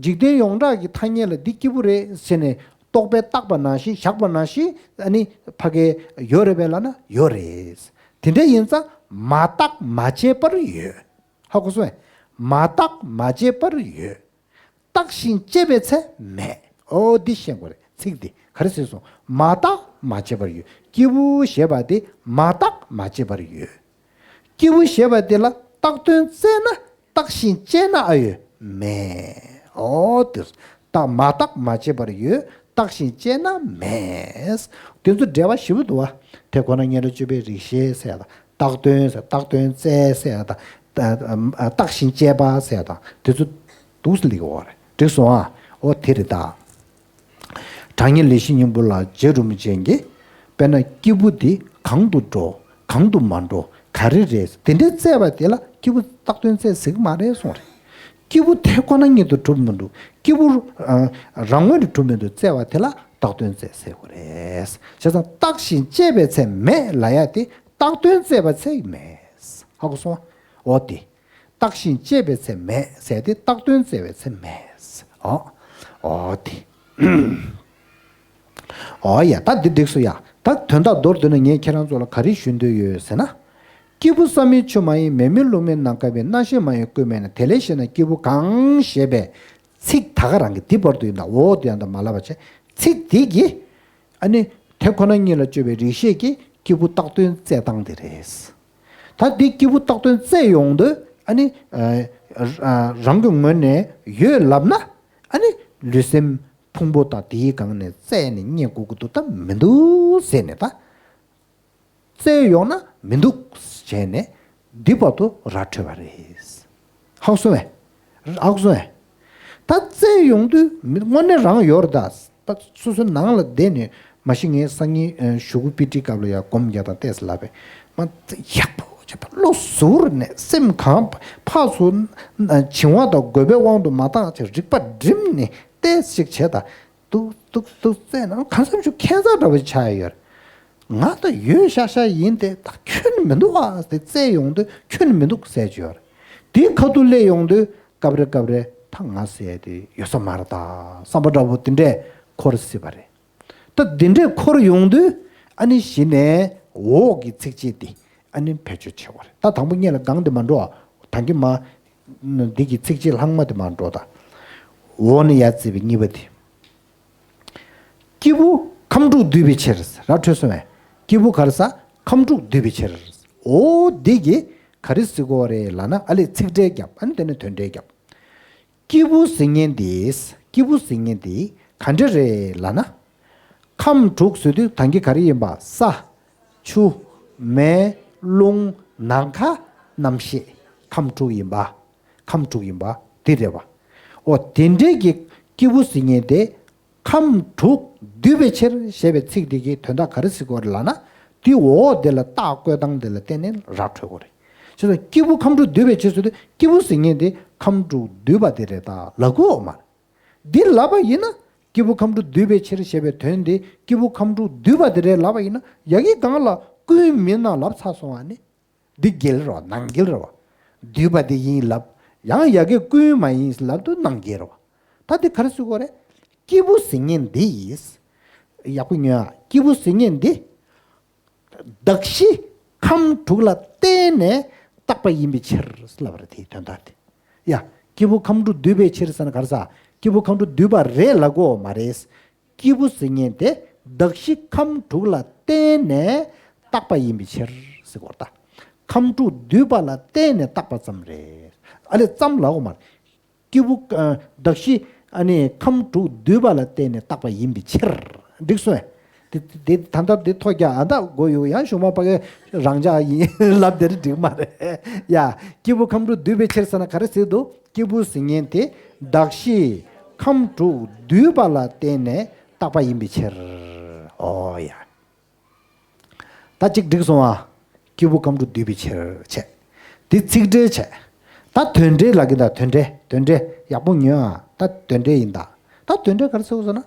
འཇིག་རྟེན་ཡོངས་གྲགས་ཀྱི་ཐ་སྙད་ལ་འདི་སྐྱེས་བུ་རེད་ཟེར་ནས་རྟོག་པས་བཏགས་པ་ནང་བཞིན་བཞག་པ་ནང་བཞིན་ཨ་ནི་ཕ་གི་ཡོད་རེད་པས་ལབ་ན་ཡོད་རེད། དེ་འདྲ་ཡིན་ཙང་མ་བརྟགས་མ་དཔྱད་པར་ཡོད། ཧ་གོ་སོང་ངས། མ་བརྟགས་མ་དཔྱད་པར་ཡོད། བརྟགས་ཤིང་དཔྱད་པའི་ཚེ་མེད། ཨོ་འདི་ཤེས་དགོས་རེད། ཚིག་འདི་ག་རེ་ཟེར་སོང་། མ་བརྟགས་མ་དཔྱད་པར་ཡོད། སྐྱེས་བུ་ཞེས་པ་དེ་མ་བརྟགས་མ་དཔྱད་པར་ཡོད། སྐྱེས་བུ་ཞེས་པ་དེ་ལ་བཏགས་དོན་བཙལ་ན་བརྟགས་ཤིང་དཔྱད་ན་ཨ་ཡོད་མེད། ཨོ་དེ་བརྟགས་མ་བརྟགས་མ་དཔྱད་པར་ཡོད། བརྟགས་ཤིང་དཔྱད་ན་མེད། དེ་ཚོ་འགྲེལ་པ་ཞིབ་པོ་འདུག་བ། དེ་ཁོ་ན་ཉིད་ལ་དཔྱོད་པའི་རིགས་ཤེས་ཟེར་ཡ་དང་། བཏགས་དོན་ཟེར། བཏགས་དོན་བཙལ་ཟེར་ཡ་དང་། བརྟགས་ཤིང་དཔྱད་པ་ཟེར་ཡ་དང་དེ་ཚོ་འདུག་སེ་ལེགས་པ་རེད། འགྲིག་སོང་ཨ། ཨོ་དེ་རེད་ད། དྲང་ངེས་ལེགས་བཤད་སྙིང་པོ་ལ་རྗེ་རིན་པོ་ཆེ་གིས། དཔེར་ན་སྐྱེས་བུ་འདི་གང་དུ་འགྲོ། གང་དུ་མ་འགྲོ། ག་རེ་རེད། དེ་འདྲའི་བཙལ་བ་དེ་ལ་སྐྱེས་བུ་བཏགས་དོན་བཙལ་ཟེར་གྱི་མ་རེད་གསུངས་རེད། སྐྱེས་བུ་དེ་ཁོ་ན་ཉིད་དུ་གྲུབ་མི་འདུག་སྐྱེས་བུ་ཨ་རང་ངོས་ནས་གྲུབ་མི་འདུག་བཙལ་བ་དེ་ལ་བཏགས་དོན་བཙལ་ཟེར་དགོས་རེད། བྱས་ཙང་བརྟགས་ཤིང་དཔྱད་པའི་ཚེ་མེད་ལབ་ཡ་དེ་བཏགས་དོན་བཙལ་བའི་ཚེ་མེད། ཧ་གོ་སོང་། འོ་དེ། བརྟགས་ཤིང་དཔྱད་པའི་ཚེ་མེད་ཟེར་ཏེ་བཏགས་དོན་བཙལ་བའི་ཚེ་མེད། ཨོ། ཨོ་དེ། ཨོ་ཡ་ད་འདི་འགྲིག་སོ་ཡ། ད་དོན་དག་མདོར་བསྡུས་ན་ངས་ཁྱེད་རང་ཚོ་ལ་ག་རེ་ཞུ་འདོད་ཡོད་ཟེར་ན། སྐྱེས་བུ་བསམ་མིན་ཆུ་མ་ཡིན། མེ་མིན་རླུང་མིན་ནམ་མཁའ་མིན། རྣམ་ཤེས་མ་ཡིན་ཀུན་མེད་ན། དེ་ལས་གཞན་ན་སྐྱེས་བུ་གང་ཞེས་པའི་ཚིག་ད་ག་རང་གི་འདི་བར་དུ་ཡིན་ད། འོ་དེ་ཡང་ད་མ་ལབ་པ་བྱས། ཚིག་འདི་གིས། ཨ་ནི་དེ་ཁོ་ན་ཉིད་ལ་དཔྱོད་པའི་རིགས་ཤེས་ཀྱིས་སྐྱེས་བུ་བཏགས་དོན་བཙལ་སྟངས་དེ་རེད། ད་འདི་སྐྱེས་བུ་བཏགས་དོན་བཙལ་ཡོང་དུས་ཨ་ནི་ཨ་རང་གི་ངོས་ནས་ཡོད་ལབ་ན་ཨ་ནི་ལུས་སེམས་ཕུང་པོ་དང་དེའི་སྒང་ནས་བཙལ་ནས་རྙེད་དགོས་ཀྱི་འདུག་ད་མི་འདུག་ཟེར་ནས་ད་བཙལ་ཡོང་ན་མི་འདུག་བྱས་ནས་འདི་བར་དུ་ར་འཕྲོད་པ་རེད། ཧ་གོ་སོང་ངས། ཧ་གོ་སོང་ངས། ད་བཙལ་ཡོང་དུས་མི་དངོས་གནས་རང་ཡོད་རེད་ད། ད་སོ་སོའི་ནང་ལ་བསྡད་ནས་མ་གཞི་ངའི་སང་ཉིན་ཨ་གཞུག་གུ་པི་ཊི་སྐབས་ལ་ཡང་སྒོམ་རྒྱག་དང་ལྟས་སུ་ལབ་པས་མ་ཡག་པོ་བྱས་པ་བློ་གཟུར་ནས་སེམས་གང་ཕར་ཚུར་བྱིང་བ་དང་རྒོད་པའི་དབང་དུ་མ་བཏང་བྱས་རིག་པ་བསྒྲིམས་ནས་ལྟས་ཤིག་བྱས་ད་ཏུག་ཏུག་ཏུག་བཙལ་ན་གང་འཚམ་ཞིག་ཁྱད་མཚར་འདྲ་བོ་ཆགས་ཡོད། ང་ད་ཡོད་ཤག་ཤག་ཡིན་ཏེ་ད་ཁྱོན་ནས་མི་འདུག་ཨ་ཟེར་བཙལ་ཡོང་དུས་ཁྱོན་ནས་མི་འདུག་ཟེར་གྱི་ཡོད་རེད། དེའི་ཁ་ཐུག་སླེབས་ཡོང་དུས་སྐབས་རེ་སྐབས་རེ་ད་ང་ཟེར་ཡ་དེ་ཡོད་ས་མ་རེད་ད་བསམ་པ་འདྲ་པོ་དེ་འདྲས་འཁོར་སྲིད་པ་རེད། ད་དེ་འདྲས་འཁོར་ཡོང་དུས་ཨ་ནི་གཞི་ནས་འོག་གི་ཚིགས་བཅད་དེ་ཨ་ནི་བེད་སྤྱོད་བྱེད་དགོས་རེད། ད་དང་པོ་སྔོན་ལ་སྒང་དེ་མ་འགྲོ་ཨ། ད་གིན་མ་འདི་གི་ཚིགས་བཅད་ལྷག་མ་དེ་མ་འགྲོ་ད། འོག་ནས་ཡར་བརྩིས་པའི་གཉིས་པ་དེ། སྐྱེས་བུ་ཁམས་དྲུག་འདུས་པའི་ཕྱིར། ར་འཕྲོད་སོང་བས། སྐྱེས་བུ་ག་རེ་ཟ། ཁམས་དྲུག་འདུས་པའི་ཕྱིར། འོ་འདི་གི་ག་རེ་ཟེར་དགོས་རེད་ལབ་ན་ཨ་ལས་ཚིག་འགྲེལ་རྒྱབ་ཨ་ནི་དེ་ནས་དོན་འགྲེལ་རྒྱབ། སྐྱེས་བུ་ཟེར་མཁན་འདི། སྐྱེས་བུ་ཟེར་མཁན་འདི་ག་འདྲ་རེད་ལབ་ན། ཁམས་དྲུག་ཟེར་དུས་ད་གིན་ག་རེ་ཡིན་པ་ས། ཆུ། མེ། རླུང་། ནམ་མཁའ། རྣམ་ཤེས་ཁམས་དྲུག་ཡིན་པ། ཁམས་དྲུག་ཡིན་པ་འདི་རེད་པ། འོ་དེ་འདྲའི་གི་སྐྱེས་བུ་ཟེར་མཁན་དེ། ཁམས་དྲུག་འདུས་པའི་ཕྱིར་ཞེས་པའི་ཚིག་འདི་གི་དོན་དག་ག་རེ་ཟེར་དགོས་རེད་ལབ་ན། དེ་འོག་དེ་ལ་རྟགས་བཀོད་སྟངས་དེ་ལ་བརྟེན་ནས་ར་འཕྲོད་དགོས་རེད། བྱས་ཙང་སྐྱེས་བུ་ཁམས་དྲུག་འདུས་པའི་ཕྱིར་ཟེར་དུས་སྐྱེས་བུ་ཟེར་མཁན་དེ་ཁམས་དྲུག་འདུས་པ་དེ་རེད་ད་ལབ་དགོས་ཡོད་མ་རེད། འདི་ལབ་པ་ཡིན་ན་སྐྱེས་བུ་ཁམས་དྲུག་འདུས་པའི་ཕྱིར་ཞེས་པའི་དོན་དེ་སྐྱེས་བུ་ཁམས་དྲུག་འདུས་པ་དེ་རེད་ལབ་པ་ཡིན་ན་ཡ་གི་སྒང་ལ་ཀུན་མིན་ནམ་ལབ་ཚར་སོང་བ་ནི། འདི་འགལ་རེད་བ་ནང་འགལ་རེད་བ། འདུས་པ་དེ་ཡིན་ལབ། ཡང་ཡ་གི་ཀུན་མ་ཡིན་ལབ་དུས་ནང་འགལ་རེད་བ། ད་དེ་ག་རེ་ཟེར་དགོས་རེད། སྐྱེས་བུ་ཟེར་མཁན་འདི་ཡིས། ཡག་པོ་ཉོན་ཨ། སྐྱེས་བུ་ཟེར་མཁན་འདི། གདགས་གཞི་ཁམས་དྲུག་ལ་བརྟེན་ནས་བཏགས་པ་ཡིན་པའི་ཕྱིར་ལབ་པ་རེད་དེའི་དོན་དག་དེ། ཡ། སྐྱེས་བུ་ཁམས་དྲུག་འདུས་པའི་ཕྱིར་ཟེར་ན་ག་རེ་ཟ། སྐྱེས་བུ་ཁམས་དྲུག་འདུས་པ་རེད་ལབ་དགོས་མ་རེད། སྐྱེས་བུ་ཟེར་མཁན་དེ་གདགས་གཞི་ཁམས་དྲུག་ལ་བརྟེན་ནས་བཏགས་པ་ཡིན་པའི་ཕྱིར་ཟེར་གོ་ད། ཁམས་དྲུག་འདུས་པ་ལ་བརྟེན་ནས་བཏགས་པ་ཙམ་རེད། ཨ་ལས་ཙམ་ལབ་དགོས་མ་རེད། སྐྱེས་བུ་ཨ་གདགས་གཞི་ཨ་ནི་ཁམས་དྲུག་འདུས་པ་ལ་བརྟེན་ནས་བཏགས་པ་ཡིན་པའི་ཕྱིར། འགྲིག་སོང་ངས། དེ་དེ་ད་ལྟ་དེ་ཐོ་རྒྱག་ཨ་ད་དགོས་ཡོད་ཡང་གཞུག་མ་ཕ་གི་རང་འཇགས་ཡིན་ལབ་དེ་འགྲིག་མ་རེད་ཡ། སྐྱེས་བུ་ཁམས་དྲུག་འདུས་པའི་ཕྱིར་ཟེར་ན་ག་རེ་ཟེར་འདུག་སྐྱེས་བུ་ཟེར་མཁན་དེ་གདགས་གཞི་ཁམས་དྲུག་འདུས་པ་ལ་བརྟེན་ནས་བཏགས་པ་ཡིན་པའི་ཕྱིར། ཨོ་ཡ། ད་གཅིག་འགྲིག་སོང་ཨ། སྐྱེས་བུ་ཁམས་དྲུག་འདུས་པའི་ཕྱིར་བྱས། འདི་ཚིག་འགྲེལ་བྱས། ད་དོན་འགྲེལ་ལབ་ཀྱི་ད་དོན་འགྲེལ་དོན་འགྲེལ་ཡག་པོ་ཉོན་ཨ། ད་དོན་འགྲེལ་ཡིན་ད། ད་དོན་འགྲེལ་ག་རེ་ཟེར་བ་ཟེར་ན།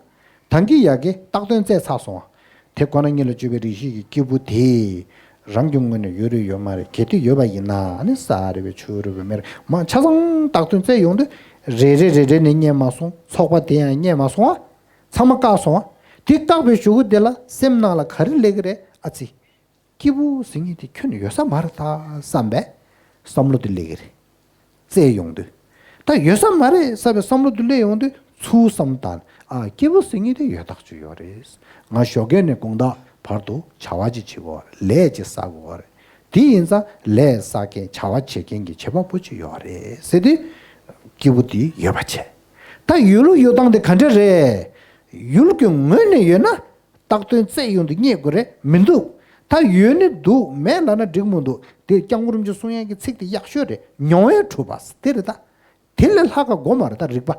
ད་གིན་ཡ་གི་བཏགས་དོན་བཙལ་ཚར་སོང་ཨ། དེ་ཁོ་ན་ཉིད་ལ་དཔྱོད་པའི་རིགས་ཤེས་ཀྱི་སྐྱེས་བུ་དེ། རང་གི་ངོས་ནས་ཡོད་རེད་ཡོད་མ་རེད་གལ་ཏེ་ཡོད་པ་ཡིན་ན་ཨ་ནི་ས་རེད་པས་ཆུ་རེད་པས་མེ་རེད་མ་ཆ་ཚང་བཏགས་དོན་བཙལ་ཡོང་དུས་རེ་རེ་རེ་རེ་ནས་རྙེད་མ་སོང་ཚོགས་པ་དེ་ཡང་རྙེད་མ་སོང་ཨ། ཚང་མ་བཀག་སོང་ཨ། དེ་བཀག་པའི་གཞུག་གུ་དེ་ལ་སེམས་ནང་ལ་ག་རེ་སླེབས་ཀྱི་རེད་ཨ་ཙི། སྐྱེས་བུ་ཟེར་མཁན་དེ་ཁྱོན་ནས་ཡོད་ས་མ་རེད་ད་བསམ་པའི་བསམ་བློ་དེ་སླེབས་ཀྱི་རེད། བཙལ་ཡོང་དུས། ད་ཡོད་ས་མ་རེད་བསམ་པའི་བསམ་བློ་དེ་སླེབས་ཡོང་དུས་ཚུར་བསམ་བཏང་ཨ་སྐྱེས་བུ་ཟེར་མཁན་དེ་ཡོད་ཐག་ཆོད་ཡོད་རེད། ང་ཞོགས་ཀས་ནས་དགོང་དག་བར་དུ་བྱ་བ་ཅིག་བྱེད་དགོས་རེད་ལས་ཅིག་བསགས་དགོས་རེད། དེ་ཡིན་ཙང་ལས་བསགས་མཁན་བྱ་བ་བྱེད་མཁན་གྱི་བྱེད་པ་པོ་ཅིག་ཡོད་རེད་ཟེར་དུས། སྐྱེས་བུ་དེ་ཡོད་པ་བྱས། ད་ཡོད་ལུགས་ཡོད་སྟངས་དེ་ག་འདྲ་རེད། ཡུལ་གྱི་ངོས་ནས་ཡོད་ན། བཏགས་དོན་བཙལ་ཡོང་དུས་རྙེད་དགོས་རེད་མི་འདུག་ད་ཡོད་ནི་འདུག་མེད་ལབ་ན་འགྲིག་མི་འདུག་དེ་སྐྱབས་མགོན་རིན་པོ་ཆེ་གསུང་ཡག་གི་ཚིག་དེ་ཡག་ཤོས་རེད་མྱོང་བས་གྲུབ་པ་དེ་རེད་ད། དེ་ལས་ལྷག་ག་དགོས་མ་རེད་ད་རིགས་པ།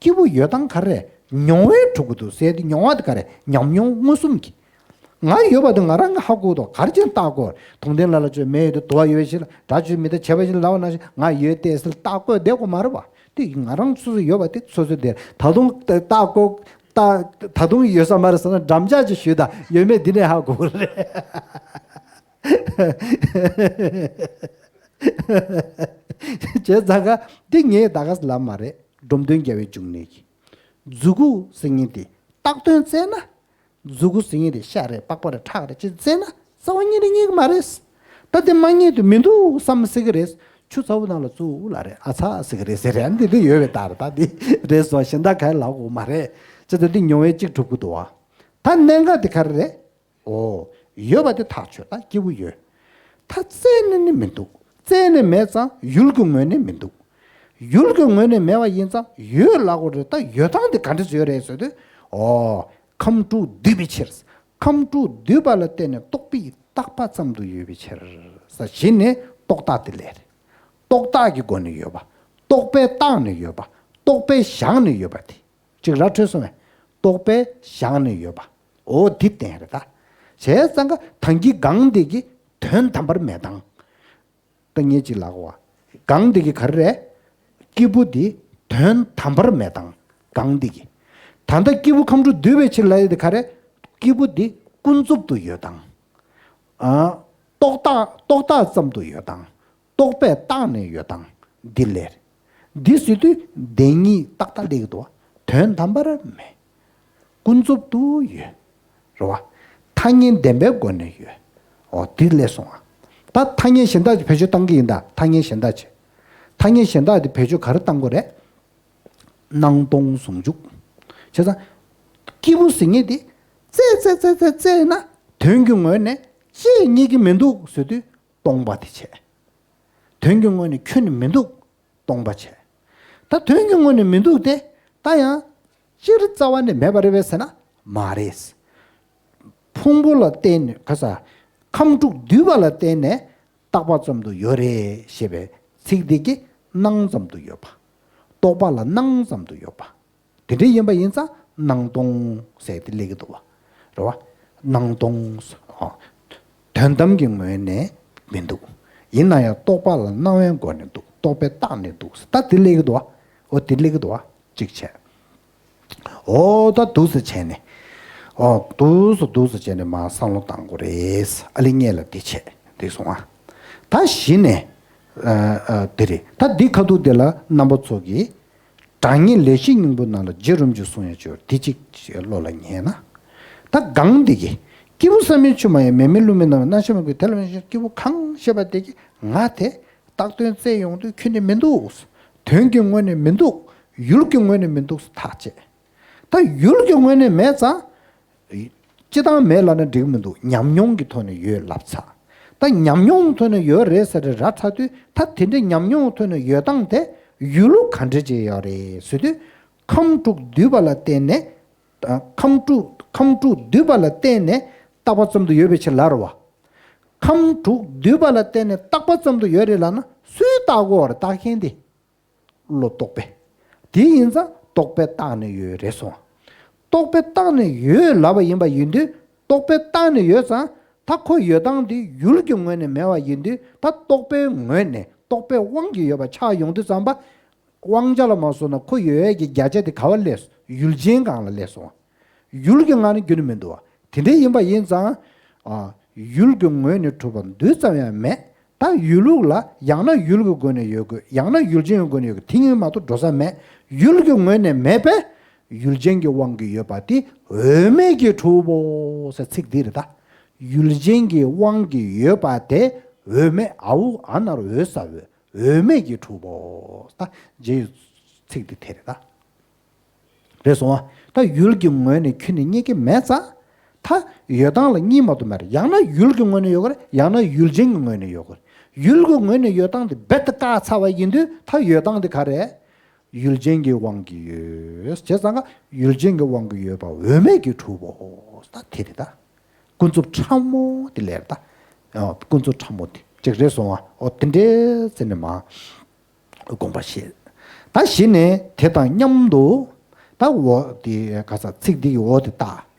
སྐྱེས་བུ་ཡོད་སྟངས་ག་རེ་རེད་མྱོང་བས་གྲུབ་ཀྱི་འདུག་ཟེར་དེ་མྱོང་བ་དེ་ག་རེ་ཉམས་མྱོང་མངོན་སུམ་གྱི། ང་ཡོད་པ་དེ་ང་རང་གིས་ཧ་གོ་འདུག་ག་རེ་བྱས་ནས་བཏགས་དགོས། དུང་ལྡན་ལ་ལ་ཆོས་མེ་ཡོད་དེ་དུ་བ་ཡོད་པའི་ཕྱིར་དགྲ་ཆོས་མི་རྟག་བྱས་པ་ཞིག་ལབ་པ་ནང་བཞིན་ང་ཡོད་དེ་ཟེར་བཏགས་དགོས་བསྡད་དགོས་མ་རེད་པ། དེ་ང་རང་སོ་སོ་ཡོད་པ་དེ་སོ་སོའི་དེར་ད་དུང་ལྟ་ལྐོག་ལྟ་ད་དུང་ཡོད་ས་མ་རེད་ཟེར་ན་འགྲམ་ལྕག་ཅིག་གཞུས་དང་ཡོད་མེད་འདི་ནས་ཧ་གོ་གི་རེད། བྱས་ཙང་ཀ་འདི་ངས་ད་ག་ལབ་མ་རེད། འབྲོམ་སྟོན་རྒྱལ་བའི་འབྱུང་གནས་ཀྱི་མཛུ་གུ་ཟེར་མཁན་དེ་བཏགས་དོན་བཙལ་ན། མཛུ་གུ་ཟེར་མཁན་དེ་ཤ་རེད་པགས་པ་རེད་ཁྲག་རེད་ཅེས་བཙལ་ན་རྩ་བ་ཉིད་ནས་རྙེད་ཀྱི་མ་རེད། ད་དེ་མ་རྙེད་དུ་མི་འདུག་བསམ་སྲིད་ཀྱི་རེད། ཆུ་ཚ་པོ་ནང་ལ་བཙུགས་ལ་རེད་ཨ་ཚ་ཟེར་གྱི་རེད་ཟེར་རེད་འདི་འདི་ཡོད་པའི་ལྟར་ད་འདི་རེད་སོང་གཞན་དག་ག་རེ་ལབ་དགོས་མ་རེད། ཅེས་ད་འདི་མྱོང་བས་གཅིག་གྲུབ་ཀྱི་འདུག་བ། ད་གནད་འགག་དེ་ག་རེ་རེད། ཨོ། ཡོད་པ་དེ་ཐག་ཆོད་ད་སྐྱེས་བུ་ཡོད། ད་བཙལ་ནས་ནི་མི་འདུག་བཙལ་ནས་མེད་ཙང་ཡུལ་གྱི་ངོས་ནས་མི་འདུག་ཡུལ་གྱི་ངོས་ནས་མེད་པ་ཡིན་ཙང་ཡོད་ལབ་དགོས་རེད་ད་ཡོད་སྟངས་དེ་ག་འདྲ་ཡོད་རེད་ཟེར་དུས། ཨོ། ཁམས་དྲུག་འདུས་པའི་ཕྱིར། ཁམས་དྲུག་འདུས་པ་ལ་བརྟེན་ནས་རྟོག་པས་བཏགས་པ་ཙམ་དུ་ཡོད་པའི་ཕྱིར། ས་གཞི་ནས་རྟོག་བཏགས་དེ་ལས་རེད། རྟོག་བཏགས་ཀྱི་སྒོ་ནས་ཡོད་པ། རྟོག་པས་བཏགས་ནས་ཡོད་པ། རྟོག་པས་བཞག་ནས་ཡོད་པ་དེ། ཅིག་ར་འཕྲོད་སོང་བས། རྟོག་པས་བཞག་ནས་ཡོད་པ། འོ་འདི་བསྟན་རེད་ད། བྱས་ཙང་ཀ་ད་གིན་སྒང་འདི་གི་དོན་དམ་པར་མེད་སྟངས། ད་ངས་ཅིག་ལབ་དགོས་བ། སྒང་འདི་གི་ག་རེ་རེད། སྐྱེས་བུ་འདི་དོན་དམ་པར་མེད་སྟངས་སྒང་འདི་གི། ད་ལྟ་སྐྱེས་བུ་ཁམས་དྲུག་འདུས་པའི་ཕྱིར་ལབ་ཡས་དེ་ག་རེ། སྐྱེས་བུ་འདི་ཀུན་རྫོབ་ཏུ་ཡོད་སྟངས། ཨ། རྟོག་བཏགས་རྟོག་བཏགས་ཙམ་དུ་ཡོད་དང་། རྟོག་པས་བཏགས་ནས་ཡོད་དང་འདི་ལས། འདི་ཟེར་དུས་བདེན་གཉིས་ཏག་ཏག་སླེབས་ཀྱི་འདུག་བ། དོན་དམ་པར་མེད། ཀུན་རྫོབ་ཏུ་ཡོད། རེད་བ། ཐ་སྙད་བདེན་པའི་སྒོ་ནས་ཡོད། འོ་འདི་སླེབས་སོང་ང་། ད་ཐ་སྙད་གཞན་དག་ཅིག་བེད་སྤྱོད་བཏང་གི་ཡིན་ད། ཐ་སྙད་གཞན་དག་ཅིག་ཐ་སྙད་གཞན་དག་དེ་བེད་སྤྱོད་ག་རེ་བཏང་དགོས་རེད། སྣང་སྟོང་ཟུང་འཇུག་བྱས་ཙང་། སྐྱེས་བུ་ཟེར་མཁན་དེ་རྩད་རྩད་རྩད་རྩད་རྩད་ན་དོན་གྱི་ངོས་ནས་ཅི་རྙེད་ཀྱི་མི་འདུག་ཟེར་དུས་སྟོང་པ་དེ་བྱས། དོན་གྱི་ངོས་ནས་ཁྱོན་ནས་མི་འདུག་སྟོང་པ་བྱས། ད་དོན་གྱི་ངོས་ནས་མི་འདུག་སྟེ། ད་ཡང་སྤྱིར་རྩ་བ་ནས་མེད་པ་རེད་པས་ཟེར་ན་མ་རེད། ཕུང་པོ་ལ་བརྟེན་ནས་ག་ས། ཁམས་དྲུག་འདུས་པ་ལ་བརྟེན་ནས་རྟག་པ་ཙམ་དུ་ཡོད་རེད་ཞེས་པའི་ཚིག་འདི་གིས་སྣང་ཙམ་དུ་ཡོད་པ། རྟོག་པ་ལ་སྣང་ཙམ་དུ་ཡོད་པ། དེ་འདྲ་ཡིན་པ་ཡིན་ཙང་སྣང་སྟོང་ཟེར་ཏེ་སླེབས་ཀྱི་འདུག་བ། རེད་བ། སྣང་སྟོང་ཟེར། ཨ། དོན་དམ་གྱི་ངོས་ནས་མི་འདུག་ཡིན་ན་ཡང་རྟོག་པ་ལ་སྣང་བའི་སྒོ་ནས་འདུག་རྟོག་པས་བཏགས་ནས་འདུག་ད་དེ་སླེབས་ཀྱི་འདུག་བ། འོ་དེ་སླེབས་ཀྱི་འདུག་བ། གཅིག་བྱས། འོ་ད་འདུག་སེ་བྱས་ནས། འོ་འདུག་སེ་འདུག་སེ་བྱས་ནས་མར་བསམ་བློ་བཏང་དགོས་རེད། ཨ་ལི་ངེད་ལ་འདི་བྱས་འདི་སོང་ཨ། ད་གཞི་ནས། ཨ་ཨ་འདི་རེད། ད་འདི་ཁ་ཐུག་འདི་ལ་རྣམ་པ་ཚོ་གིས། གྲངས་ངེས་ལས་གཞིའི་སྙིང་པོ་ནང་ལ་རྗེ་རིན་པོ་ཆེས་གསུངས་ཡ་ཅིག་ཡོད་རེད། འདི་གཅིག་བློ་ལ་ངེས་ན། ད་གང་འདི་གིས། སྐྱེས་བུ་བསམ་ཡས་ཆུད་མ་ཡིན། མེ་མེ་རླུང་མེ་རྣམ་སྨིན། རྣམ་ཤེས་མ་གོས་དེ་ལ་མེད་ཞིང་། སྐྱེས་བུ་གང་ཞེས་པ་དེ་གིས་ང་དེ། བཏགས་དོན་བཙལ་ཡོང་དུས་ཁྱོན་ནས་མི་འདུག་དོན་གྱི་ངོས་ནས་མི་འདུག་ཡུལ་གྱི་ངོས་ནས་མི་འདུག་ཐག་བཅད། ད་ཡུལ་གྱི་ངོས་ནས་མེད་ཙང་། སྤྱིར་བཏང་མེད་ལབ་ན་འགྲིག་མི་འདུག་ཉམས་མྱོང་གི་ཐོག་ནས་ཡོད་ལབ་ཚར། ད་ཉམས་མྱོང་ཐོག་ནས་ཡོད་རེད་ཟེར་རེ་ར་ཚར་དུས་ད་དེ་འདྲའི་ཉམས་མྱོང་ཐོག་ནས་ཡོད་སྟངས་དེ་ཡུལ་ག་འདྲ་ཅིག་ཡོད་རེད་ཟེར་དུས། ཁམས་དྲུག་འདུས་པ་ལ་བརྟེན་ནས། ཨ། ཁམས་དྲུག་ཁམས་དྲུག་འདུས་པ་ལ་བརྟེན་ནས་རྟག་པ་ཙམ་དུ་ཡོད་པའི་ཕྱིར་ལབ་རེད་བ། ཁམས་དྲུག་འདུས་པ་ལ་བརྟེན་ནས་རྟག་པ་ཙམ་དུ་ཡོད་རེད་ལབ་ན་སུས་བརྟག་དགོས་པ་རེད། བརྟག་མཁན་དེ། བློ་རྟོག་པས། དེ་ཡིན་ཙང་རྟོག་པས་བརྟགས་ནས་ཡོད་རེད་སོང་། རྟོག་པས་བརྟགས་ནས་ཡོད་ལབ་པ་ཡིན་པ་ཡིན་དུས་རྟོག་པས་བརྟགས་ནས་ཡོད་ཙང་ད་ཁོ་ཡོད་སྟངས་དེ་ཡུལ་གྱི་ངོས་ནས་མེད་པ་ཡིན་དུས་ད་རྟོག་པའི་ངོས་ནས་རྟོག་པའི་དབང་གིས་ཡོད་པ་ཆགས་ཡོང་དུས་ཙམ་པ། དབང་ཆ་ལ་མ་སོང་ན་ཁོ་ཡོད་ཡས་ཀྱི་བརྒྱ་ཆ་དེ་ག་བ་སླེབས་སོང་། ཡུལ་ཅན་སྒང་ལ་སླེབས་སོང་། ཡུལ་གྱི་ངང་ནས་རྒྱུན་ནས་མི་འདུག་བ། དེ་འདྲ་ཡིན་པ་ཡིན་ཙང་། ཨ། ཡུལ་གྱི་ངོས་ནས་གྲུབ་པ་རྡུལ་ཙམ་ཡང་མེད། ད་ཡུལ་ལུགས་ལ་ཡང་ན་ཡུལ་གྱི་སྒོ་ནས་ཡོད་དགོས། ཡང་ན་ཡུལ་ཅན་གྱི་སྒོ་ནས་ཡོད་དགོས། དེ་གཉིས་མ་གཏོགས་འགྲོ་ས་མེད། ཡུལ་གྱི་ངོས་ནས་མེད་པས་ཡུལ་ཅན་གྱི་དབང་གིས་ཡོད་པ་དེ་འོས་མེད་ཀྱིས་གྲུབ་བོ་ཟེར་ཚིག་འདི་རེད་ད། ཡུལ་ཅན་གྱི་དབང་གིས་ཡོད་པ་དེ་འོས་མེད། ཨ་འོ་ཨ་ནར་འོས་ས་འོས། འོས་མེད་ཀྱིས་གྲུབ་བོ། ད་རྗེ་ཡི་ཚིག་འདི་དེ་རེད་ད། རེད་སོང་བ། ད་ཡུལ་གྱི་ངོས་ནས་ཁྱོན་ནས་རྙེད་ཀྱི་མེད་ཙང་། ད་ཡོད་སྟངས་ལ་གཉིས་མ་གཏོགས་མེད་རེད། ཡང་ན་ཡུལ་གྱི་ངོས་ནས་ཡོད་དགོས་རེད། ཡང་ན་ཡུལ་ཅན་གྱི་ངོས་ནས་ཡོད་དགོས་རེད། ཡུལ་གྱི་ངོས་ནས་ཡོད་སྟངས་དེ་རྦད་དེ་བཀག་ཚར་བ་ཡིན་དུས་ད་ཡོད་སྟངས་དེ་ག་རེད། ཡུལ་ཅན་གྱི་དབང་གིས་ཡོད། བྱས་ཙང་ཀ་ཡུལ་ཅན་གྱི་དབང་གིས་ཡོད་པ་འོས་མེད་ཀྱིས་གྲུབ་བོ། ད་དེ་རེད་ད། ཀུན་རྫོབ་ཕྲ་མོ་དེ་ལས་རེད་ད། ཨ། ཀུན་རྫོབ་ཕྲ་མོ་དེ་གཅིག་རེད་སོང་བ། འོ་དེ་འདྲའི་ཚེ་ནས་མ། དགོངས་པ་བཞེས། ད་གཞི་ནས་དེ་དང་མཉམ་དུ། ད་འོ་དེ་ག་ས་ཚིག་འདི་ཡི་འོ་དེ་ལྟ།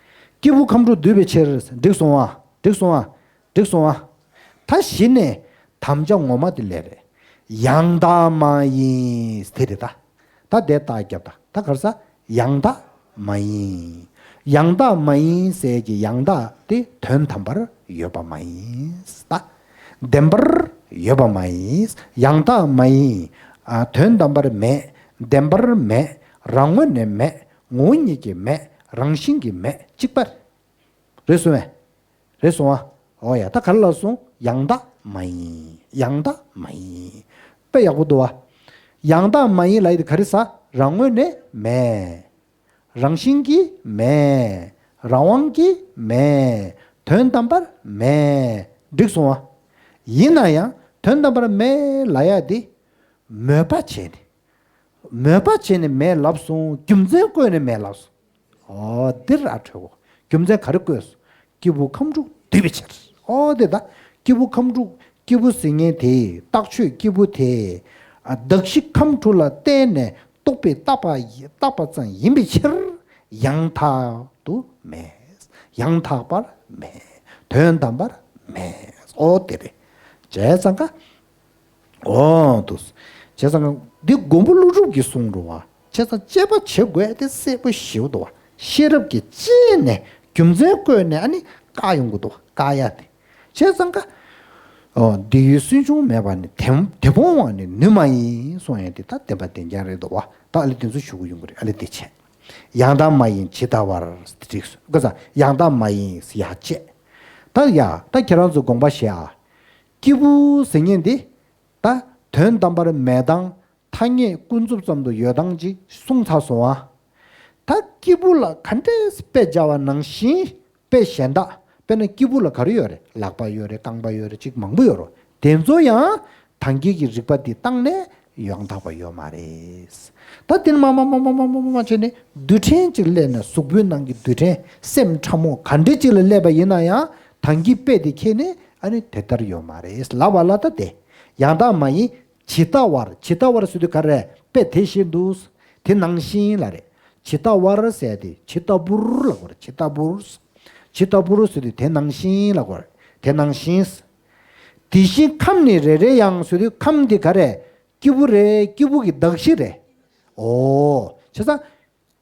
སྐྱེས་བུ་ཁམས་དྲུག་འདུས་པའི་ཕྱིར། འགྲིག་སོང་ཨ། འགྲིག་སོང་ཨ། འགྲིག་སོང་ཨ། ད་གཞི་ནས་དམ་བཅའ་ངོ་མ་དེ་ལས་རེད། ཡང་དག་མ་ཡིན་དེ་རེད་ད། ད་དེ་རྟགས་རྒྱབ་ད། ད་ག་རེ་ཟ། ཡང་དག་མ་ཡིན། ཡང་དག་མ་ཡིན་ཟེར་གྱི་ཡང་དག་དེ་དོན་དམ་པར་ཡོད་པ་མ་ཡིན་ད། བདེན་པར་ཡོད་པ་མ་ཡིན། ཡང་དག་མ་ཡིན། ཨ། དོན་དམ་པར་མེད། བདེན་པར་མེད། རང་ངོས་ནས་མེད། ངོ་བོ་ཉིད་ཀྱིས་མེད། རང་བཞིན་གྱིས་མེད། གཅིག་པ་རེད་སོང་བས། རེད་སོང་ཨ། འོ་ཡ། ད་ག་རེ་ལབ་སོང་། ཡང་དག་མ་ཡིན། ཡང་དག་མ་ཡིན། དཔེ་ཡག་པོ་འདུག་བ། ཡང་དག་མ་ཡིན་ལབ་ཡ་དེ་ག་རེ་ཟ། རང་ངོས་ནས་མེད། རང་བཞིན་གྱིས་མེད། རང་དབང་གིས་མེད། དོན་དམ་པར་མེད། འགྲིག་སོང་བ། ཡིན་ན་ཡང་དོན་དམ་པར་མེད་ལབ་ཡ་དེ་མོས་པ་བྱས་ནས། མོས་པ་བྱས་ནས་མེད་ལབ་སོང་། རྒྱུ་མཚན་བཀོད་ནས་མེད་ལབ་སོང་། འོ་འདི་ར་འཕྲོད་གོ། རྒྱུ་མཚན་ག་རེ་བཀོད་སོང་། སྐྱེས་བུ་ཁམས་དྲུག་འདུས་པའི་ཕྱིར། འོ་དེ་ད། སྐྱེས་བུ་ཁམས་དྲུག་སྐྱེས་བུ་ཟེར་མཁན་དེ་རྟགས་ཆོས་སྐྱེས་བུ་དེ། ཨ། གདགས་གཞི་ཁམས་དྲུག་ལ་བརྟེན་ནས་རྟོག་པས་བཏགས་པ་ཡི་བཏགས་པ་ཙམ་ཡིན་པའི་ཕྱིར། ཡང་དག་ཏུ་མེད། ཡང་དག་པར་མེད། དོན་དམ་པར་མེད། འོ་དེ་རེད། བྱས་ཙང་ཀ་འོ་འདུག་བྱས་ཙང་འདི་མགོན་པོ་ཀླུ་སྒྲུབ་ཀྱིས་གསུངས་འགྲོ་བ། བྱས་ཙང་དཔྱད་པ་བྱེད་དགོས་དེ་གསལ་པོ་ཞེ་པོ་འདུག་བ། ཤེས་རབ་ཀྱིས་དཔྱད་ནས་རྒྱུ་མཚན་བཀོད་ནས་ཨ་ནི་བཀག་ཡོང་གི་འདུག་བ། བཀག་ཡ་དེ། བྱས་ཙང་ཀ། འདི་ཡུལ་སུན་ཕྱུང་མེད་པ་ནི། དེ་དེ་སྤོང་བ་ནི་ནུས་མ་ཡིན་གསུངས་ཡ་དེ་ད་བདེན་པ་བདེན་རྐྱང་རེད་འདུག་བ། ད་ཨ་ལེ་དེ་ཚོ་ཞུ་གི་ཡོང་གི་རེད། ཨ་ལེ་དེ་བྱས། ཡང་དག་མ་ཡིན་ཇི་ལྟ་བར། འགྲིགས་སོ། ཀ་ས་ཡང་དག་མ་ཡིན་ཡ་བྱས། ད་ཡ་ད་ཁྱེད་རང་ཚོ་དགོངས་པ་བཞེས་ཨ། སྐྱེས་བུ་ཟེར་མཁན་འདི། ད་དོན་དམ་པར་མེད་སྟངས། ཐ་སྙད་ཀུན་རྫོབ་ཙམ་དུ་ཡོད་སྟངས་ཅིག་གསུངས་ཚར་སོང་ཨ། ད་སྐྱེས་བུ་ལ་ག་འདྲས་དཔེ་སྦྱར་བ་ནང་བཞིན། དཔེ་གཞན་དག་དཔེར་ན་སྐྱེས་བུ་ལ་ག་རེ་ཡོད་རེད། ལག་པ་ཡོད་རེད། རྐང་པ་ཡོད་རེད། ཅིག་མང་པོ་ཡོད་རེད། དེ་ཚོ་ཡང་ཐང་གི་གི་རིགས་པ་འདི་བཏང་ནས་ཡང་དག་པ་ཡོད་མ་རེད། ད་དེ་ནི་མ་མ་མ་བྱས་ནས་རྡུལ་ཕྲན་ཅིག་སླེབས་ནས། གཟུགས་པོའི་ནང་གི་རྡུལ་ཕྲན་སེམས་ཕྲ་མོ་ག་འདྲས་ཅིག་ལ་སླེབས་པ་ཡིན་ན་ཡང་། ཐང་གི་དཔེ་དེ་ཁྱེར་ནས་ཨ་ནི་དེ་ལྟར་ཡོད་མ་རེད་ལབ་པ་ལ། ད་དེ་ཡང་དག་མ་ཡིན་ཇི་ལྟ་བར། ཇི་ལྟ་བར་ཟེར་དུས་ག་རེ། དཔེ་དེ་བཞིན་དུ། དེ་ནང་བཞིན་ལ་རེད། ཇི་ལྟ་བར་ཟེར་དེ་ཇི་ལྟ་བུར་ལ་གོ་རེད། ཇི་ལྟ་བུར། ཇི་ལྟ་བུར་ཟེར་དུས་དེ་ནང་བཞིན་ལ་གོ་རེད། དེ་ནང་བཞིན། དེ་བཞིན་ཁམས་ནི་རེ་རེ་ཡང་ཟེར་དུས་ཁམས་དེ་ག་རེ། སྐྱེས་བུ་རེད། སྐྱེས་བུ་གི་གདགས་གཞི་རེད། ཨོ། བྱས་ཙང་།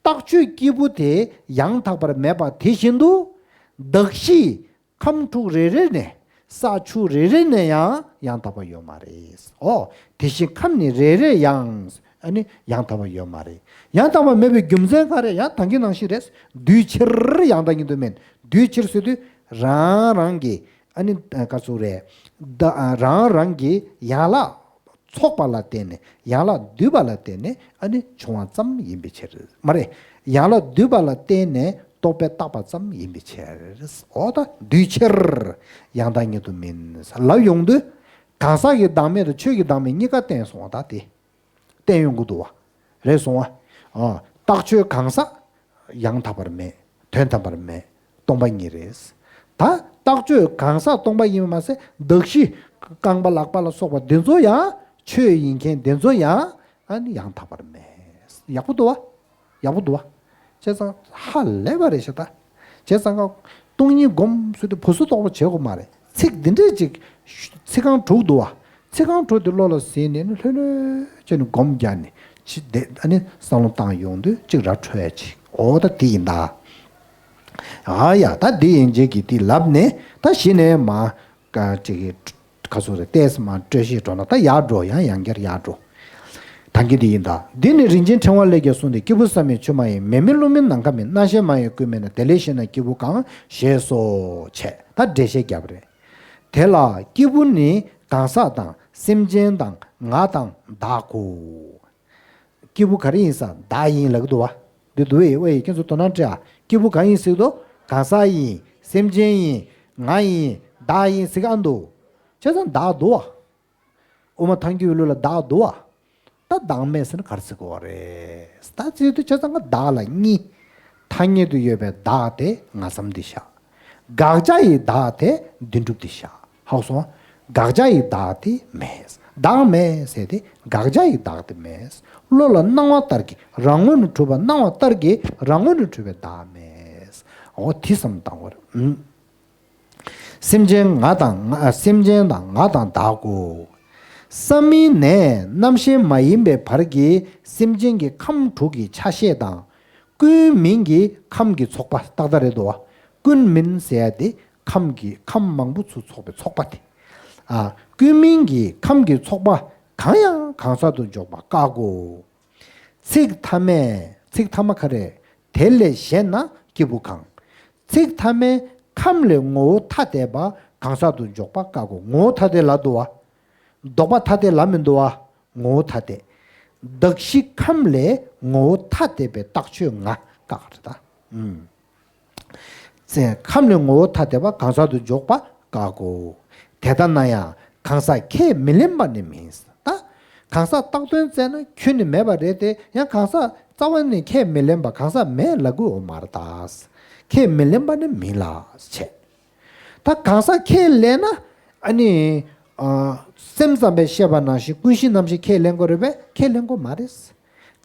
རྟགས་ཆོས་སྐྱེས་བུ་དེ་ཡང་དག་པར་མེད་པ་དེ་བཞིན་དུ། གདགས་གཞི་ཁམས་དྲུག་རེ་རེ་ནས། ས་ཆུ་རེ་རེ་ནས་ཡང་ཡང་དག་པ་ཡོད་མ་རེད། ཨོ། དེ་བཞིན་ཁམས་ནི་རེ་རེ་ཡང་། ཨ་ནི་ཡང་དག་པ་ཡོད་མ་རེད། ཡང་དག་པ་མེད་པའི་རྒྱུ་མཚན་ག་རེ། ཡང་ཐང་གི་ནང་བཞིན་རེད། དུས་ཕྱིར་ཡང་དག་ཉིད་དུ་མིན། དུས་ཕྱིར་ཟེར་དུས་རང་རང་གི། ཨ་ནི་ག་ཚོད་རེད། ད་རང་རང་གི་ཡན་ལག་ཚོགས་པ་ལ་བརྟེན་ནས། ཡན་ལག་འདུས་པ་ལ་བརྟེན་ནས་ཨ་ནི་བྱུང་བ་ཙམ་ཡིན་པའི་ཕྱིར། མ་རེད། ཡན་ལག་འདུས་པ་ལ་བརྟེན་ནས་རྟོག་པས་བཏགས་པ་ཙམ་ཡིན་པའི་ཕྱིར། འོ་ད་དུས་ཕྱིར་ཡང་དག་ཉིད་དུ་མིན་ལབ་ཡོང་དུས། གང་ཟག་གི་བདག་མེད་དང་ཆོས་ཀྱི་བདག་མེད་གཉིས་ཀ་བསྟན་སོང་བ། ད་དེ་བསྟན་ཡོང་གི་འདུག་བ། རེད་སོང་བ། ཨ། རྟགས་ཆོས་གང་ཟག་ཡང་དག་པར་མེད། དོན་དམ་པར་མེད། སྟོང་པ་ཉིད་རེད། ད་རྟགས་ཆོས་གང་ཟག་སྟོང་པ་ཡིན་པ་མ་ཟད། གདགས་གཞི་རྐང་པ་ལག་པ་ལ་སོགས་པ་འདི་ཚོ་ཡང་ཆོས་ཡིན་མཁན་འདི་ཚོ་ཡང་ཨ་ནི་ཡང་དག་པར་མེད། ཡག་པོ་འདུག་བ། ཡག་པོ་འདུག་བ། བྱས་ཙང་ཧ་ལས་པ་རེད་ཤག་ད། བྱས་ཙང་ཀ། སྟོང་ཉིད་སྒོམ་ཟེར་དུས་བུ་སུ་དོག་པོ་བྱེད་དགོས་མ་རེད། ཚིག་འདི་འདྲས་ཅིག། ཚིག་རྐང་དྲུག་འདུག་བ། ཚིག་རྐང་དྲུག་དེ་བློ་ལ་ཟིན་ནས་ནི་ལྷོད་ལྷོད་བྱས་ནས་སྒོམ་རྒྱག་ནས་ཅི་བསྡད། ཨ་ནི་བསམ་བློ་བཏང་ཡོང་དུས་ཅིག་ར་འཕྲོད་ཡ་ཅིག། འོ་ད་དེ་ཡིན་ད། ཨ་ཡ། ད་དེ་ཡིན་རྗེས་ཀྱི་དེ་ལབ་ནས་ད་གཞི་ནས་མ། ཀ་ཅིག་གི་ཁ་སོ་རེ་ཏེས་མ་སྤྲོས་ཤིག་འགྲོ་ན་ད་ཡར་འགྲོ། ཡང་ཡང་བསྐྱར་ཡར་འགྲོ། ད་གི་འདི་ཡིན་ད། འདི་ནི་རིན་ཆེན་ཕྲེང་བ་ལས་ཀྱང་གསུངས་ཏེ། སྐྱེས་བུ་ས་མེད་ཆུ་མ་ཡིན། མེ་མེད་རླུང་མེད་ནམ་མཁའ་མེད། རྣམ་ཤེས་མ་ཡིན་ཀུན་མེད་ན། དེ་ལས་གཞན་ན་སྐྱེས་བུ་གང་། ཞེས་སོ། བྱས་ད་འགྲེལ་བཤད་བརྒྱབ་རེད། དེ་ལ་སྐྱེས་བུ་ནི་གང་ཟག་དང་སེམས་ཅན་དང་ང་དང་བདག་གོ། སྐྱེས་བུ་ག་རེ་ཡིན་ས། བདག་ཡིན་ལབ་ཀྱི་འདུག་བ། འདི་འདུག་བས། ཨོ་ཡེ། ཁྱེད་ཚོ་དོ་སྣང་སྤྲད་ཨ། སྐྱེས་བུ་གང་ཡིན་ཟེར་དུས། གང་ཟག་ཡིན། སེམས་ཅན་ཡིན། ང་ཡིན། བདག་ཡིན་ཟེར་གི་ཨ་འདུག། བྱས་ཙང་བདག་འདུག་བ། དབུ་མ་ཐལ་འགྱུར་བའི་ལུགས་ལ་བདག་འདུག་བ། ད་བདག་མེད་ཟེར་ན་ག་རེ་ཟེར་དགོས་པ་རེད། ད་ཟེར་དུས་བྱས་ཙང་ཀ་བདག་ལ་གཉིས། ཐ་སྙད་དུ་ཡོད་པའི་བདག་དེ་ང་ཙམ་དེ་བཞག། དགག་བྱ་ཡི་བདག་དེ་བདེན་གྲུབ་དེ་བཞག། ཧ་གོ་སོང་། དགག་བྱ་ཡི་བདག་དེ་མེད། བདག་མེད་ཟེར་དེ་དགག་བྱ་ཡི་བདག་དེ་མེད། བློ་ལ་སྣང་བ་ལྟར་གྱི་རང་ངོས་ནས་གྲུབ་པ། སྣང་བ་ལྟར་གྱི་རང་ངོས་ནས་གྲུབ་པའི་བདག་མེད། འོ་དེ་བསམ་བཏང་བར། ཨུམ། སེམས་ཅན་ང་དང་ང་། སེམས་ཅན་དང་ང་དང་བདག་གོ། ས་མིང་ནས་རྣམ་ཤེས་མ་ཡིན་པའི་བར་གྱི་སེམས་ཅན་གྱི་ཁམས་དྲུག་གི་ཆ་ཤས་དང་། ཀུན་མིང་གི་ཁམས་ཀྱི་ཚོགས་པ་ཏག་ཏག་རེད་འདུག་བ། ཀུན་མིང་ཟེར་ཡ་དེ་ཁམས་ཀྱི་ཁམས་མང་པོ་ཚུར་ཚོགས་པའི་ཚོགས་པ་དེ། ཨ། ཀུན་མིང་གི་ཁམས་ཀྱི་ཚོགས་པ་གང་ཡང་གང་ཟག་ཏུ་འཇོག་པ་བཀག་གོ། ཚིག་ཐ་མས། ཚིག་ཐ་མ་ག་རེ། དེ་ལས་གཞན་ན་སྐྱེས་བུ་གང་། ཚིག་ཐ་མས་ཁམས་ལས་ངོ་བོ་ཐ་དད་པ་གང་ཟག་ཏུ་འཇོག་པ་བཀག་གོ། ངོ་བོ་ཐ་དད་ལབ་འདུག་བ། ལྡོག་པ་ཐ་དད་ལབ་མི་འདུག་བ། ངོ་བོ་ཐ་དད། གདགས་གཞི་ཁམས་ལས་ངོ་བོ་ཐ་དད་པའི་རྟགས་ཆོས་ང་བཀག་རེད་ད། ཨུམ། ཚེ་ཁམས་ལས་ངོ་བོ་ཐ་དད་པ་གང་ཟག་ཏུ་འཇོག་པ་བཀག་གོ། དེ་ལྟ་ན་ཡང་གང་ཟག་ཁས་མི་ལེན་པ་ནི་མིན། ད་གང་ཟག་བཏགས་དོན་བཙལ་ན་ཁྱོན་ནས་མེད་པ་རེད་དེ། ཡང་གང་ཟག་རྩ་བ་ནས་ཁས་མི་ལེན་པ་གང་ཟག་མེད་ལབ་དགོས་འོ་མ་རེད་ད། ཁས་མི་ལེན་པ་ནི་མིན་ལ་བྱས། ད་གང་ཟག་ཁས་ལེན་ན་ཨ་ནི། ཨ། སེམས་ཙམ་པས་བཤད་པ་ནང་བཞིན་ཀུན་གཞི་རྣམ་ཤེས་ཁས་ལེན་དགོས་རེད་པས། ཁས་ལེན་དགོས་མ་རེད།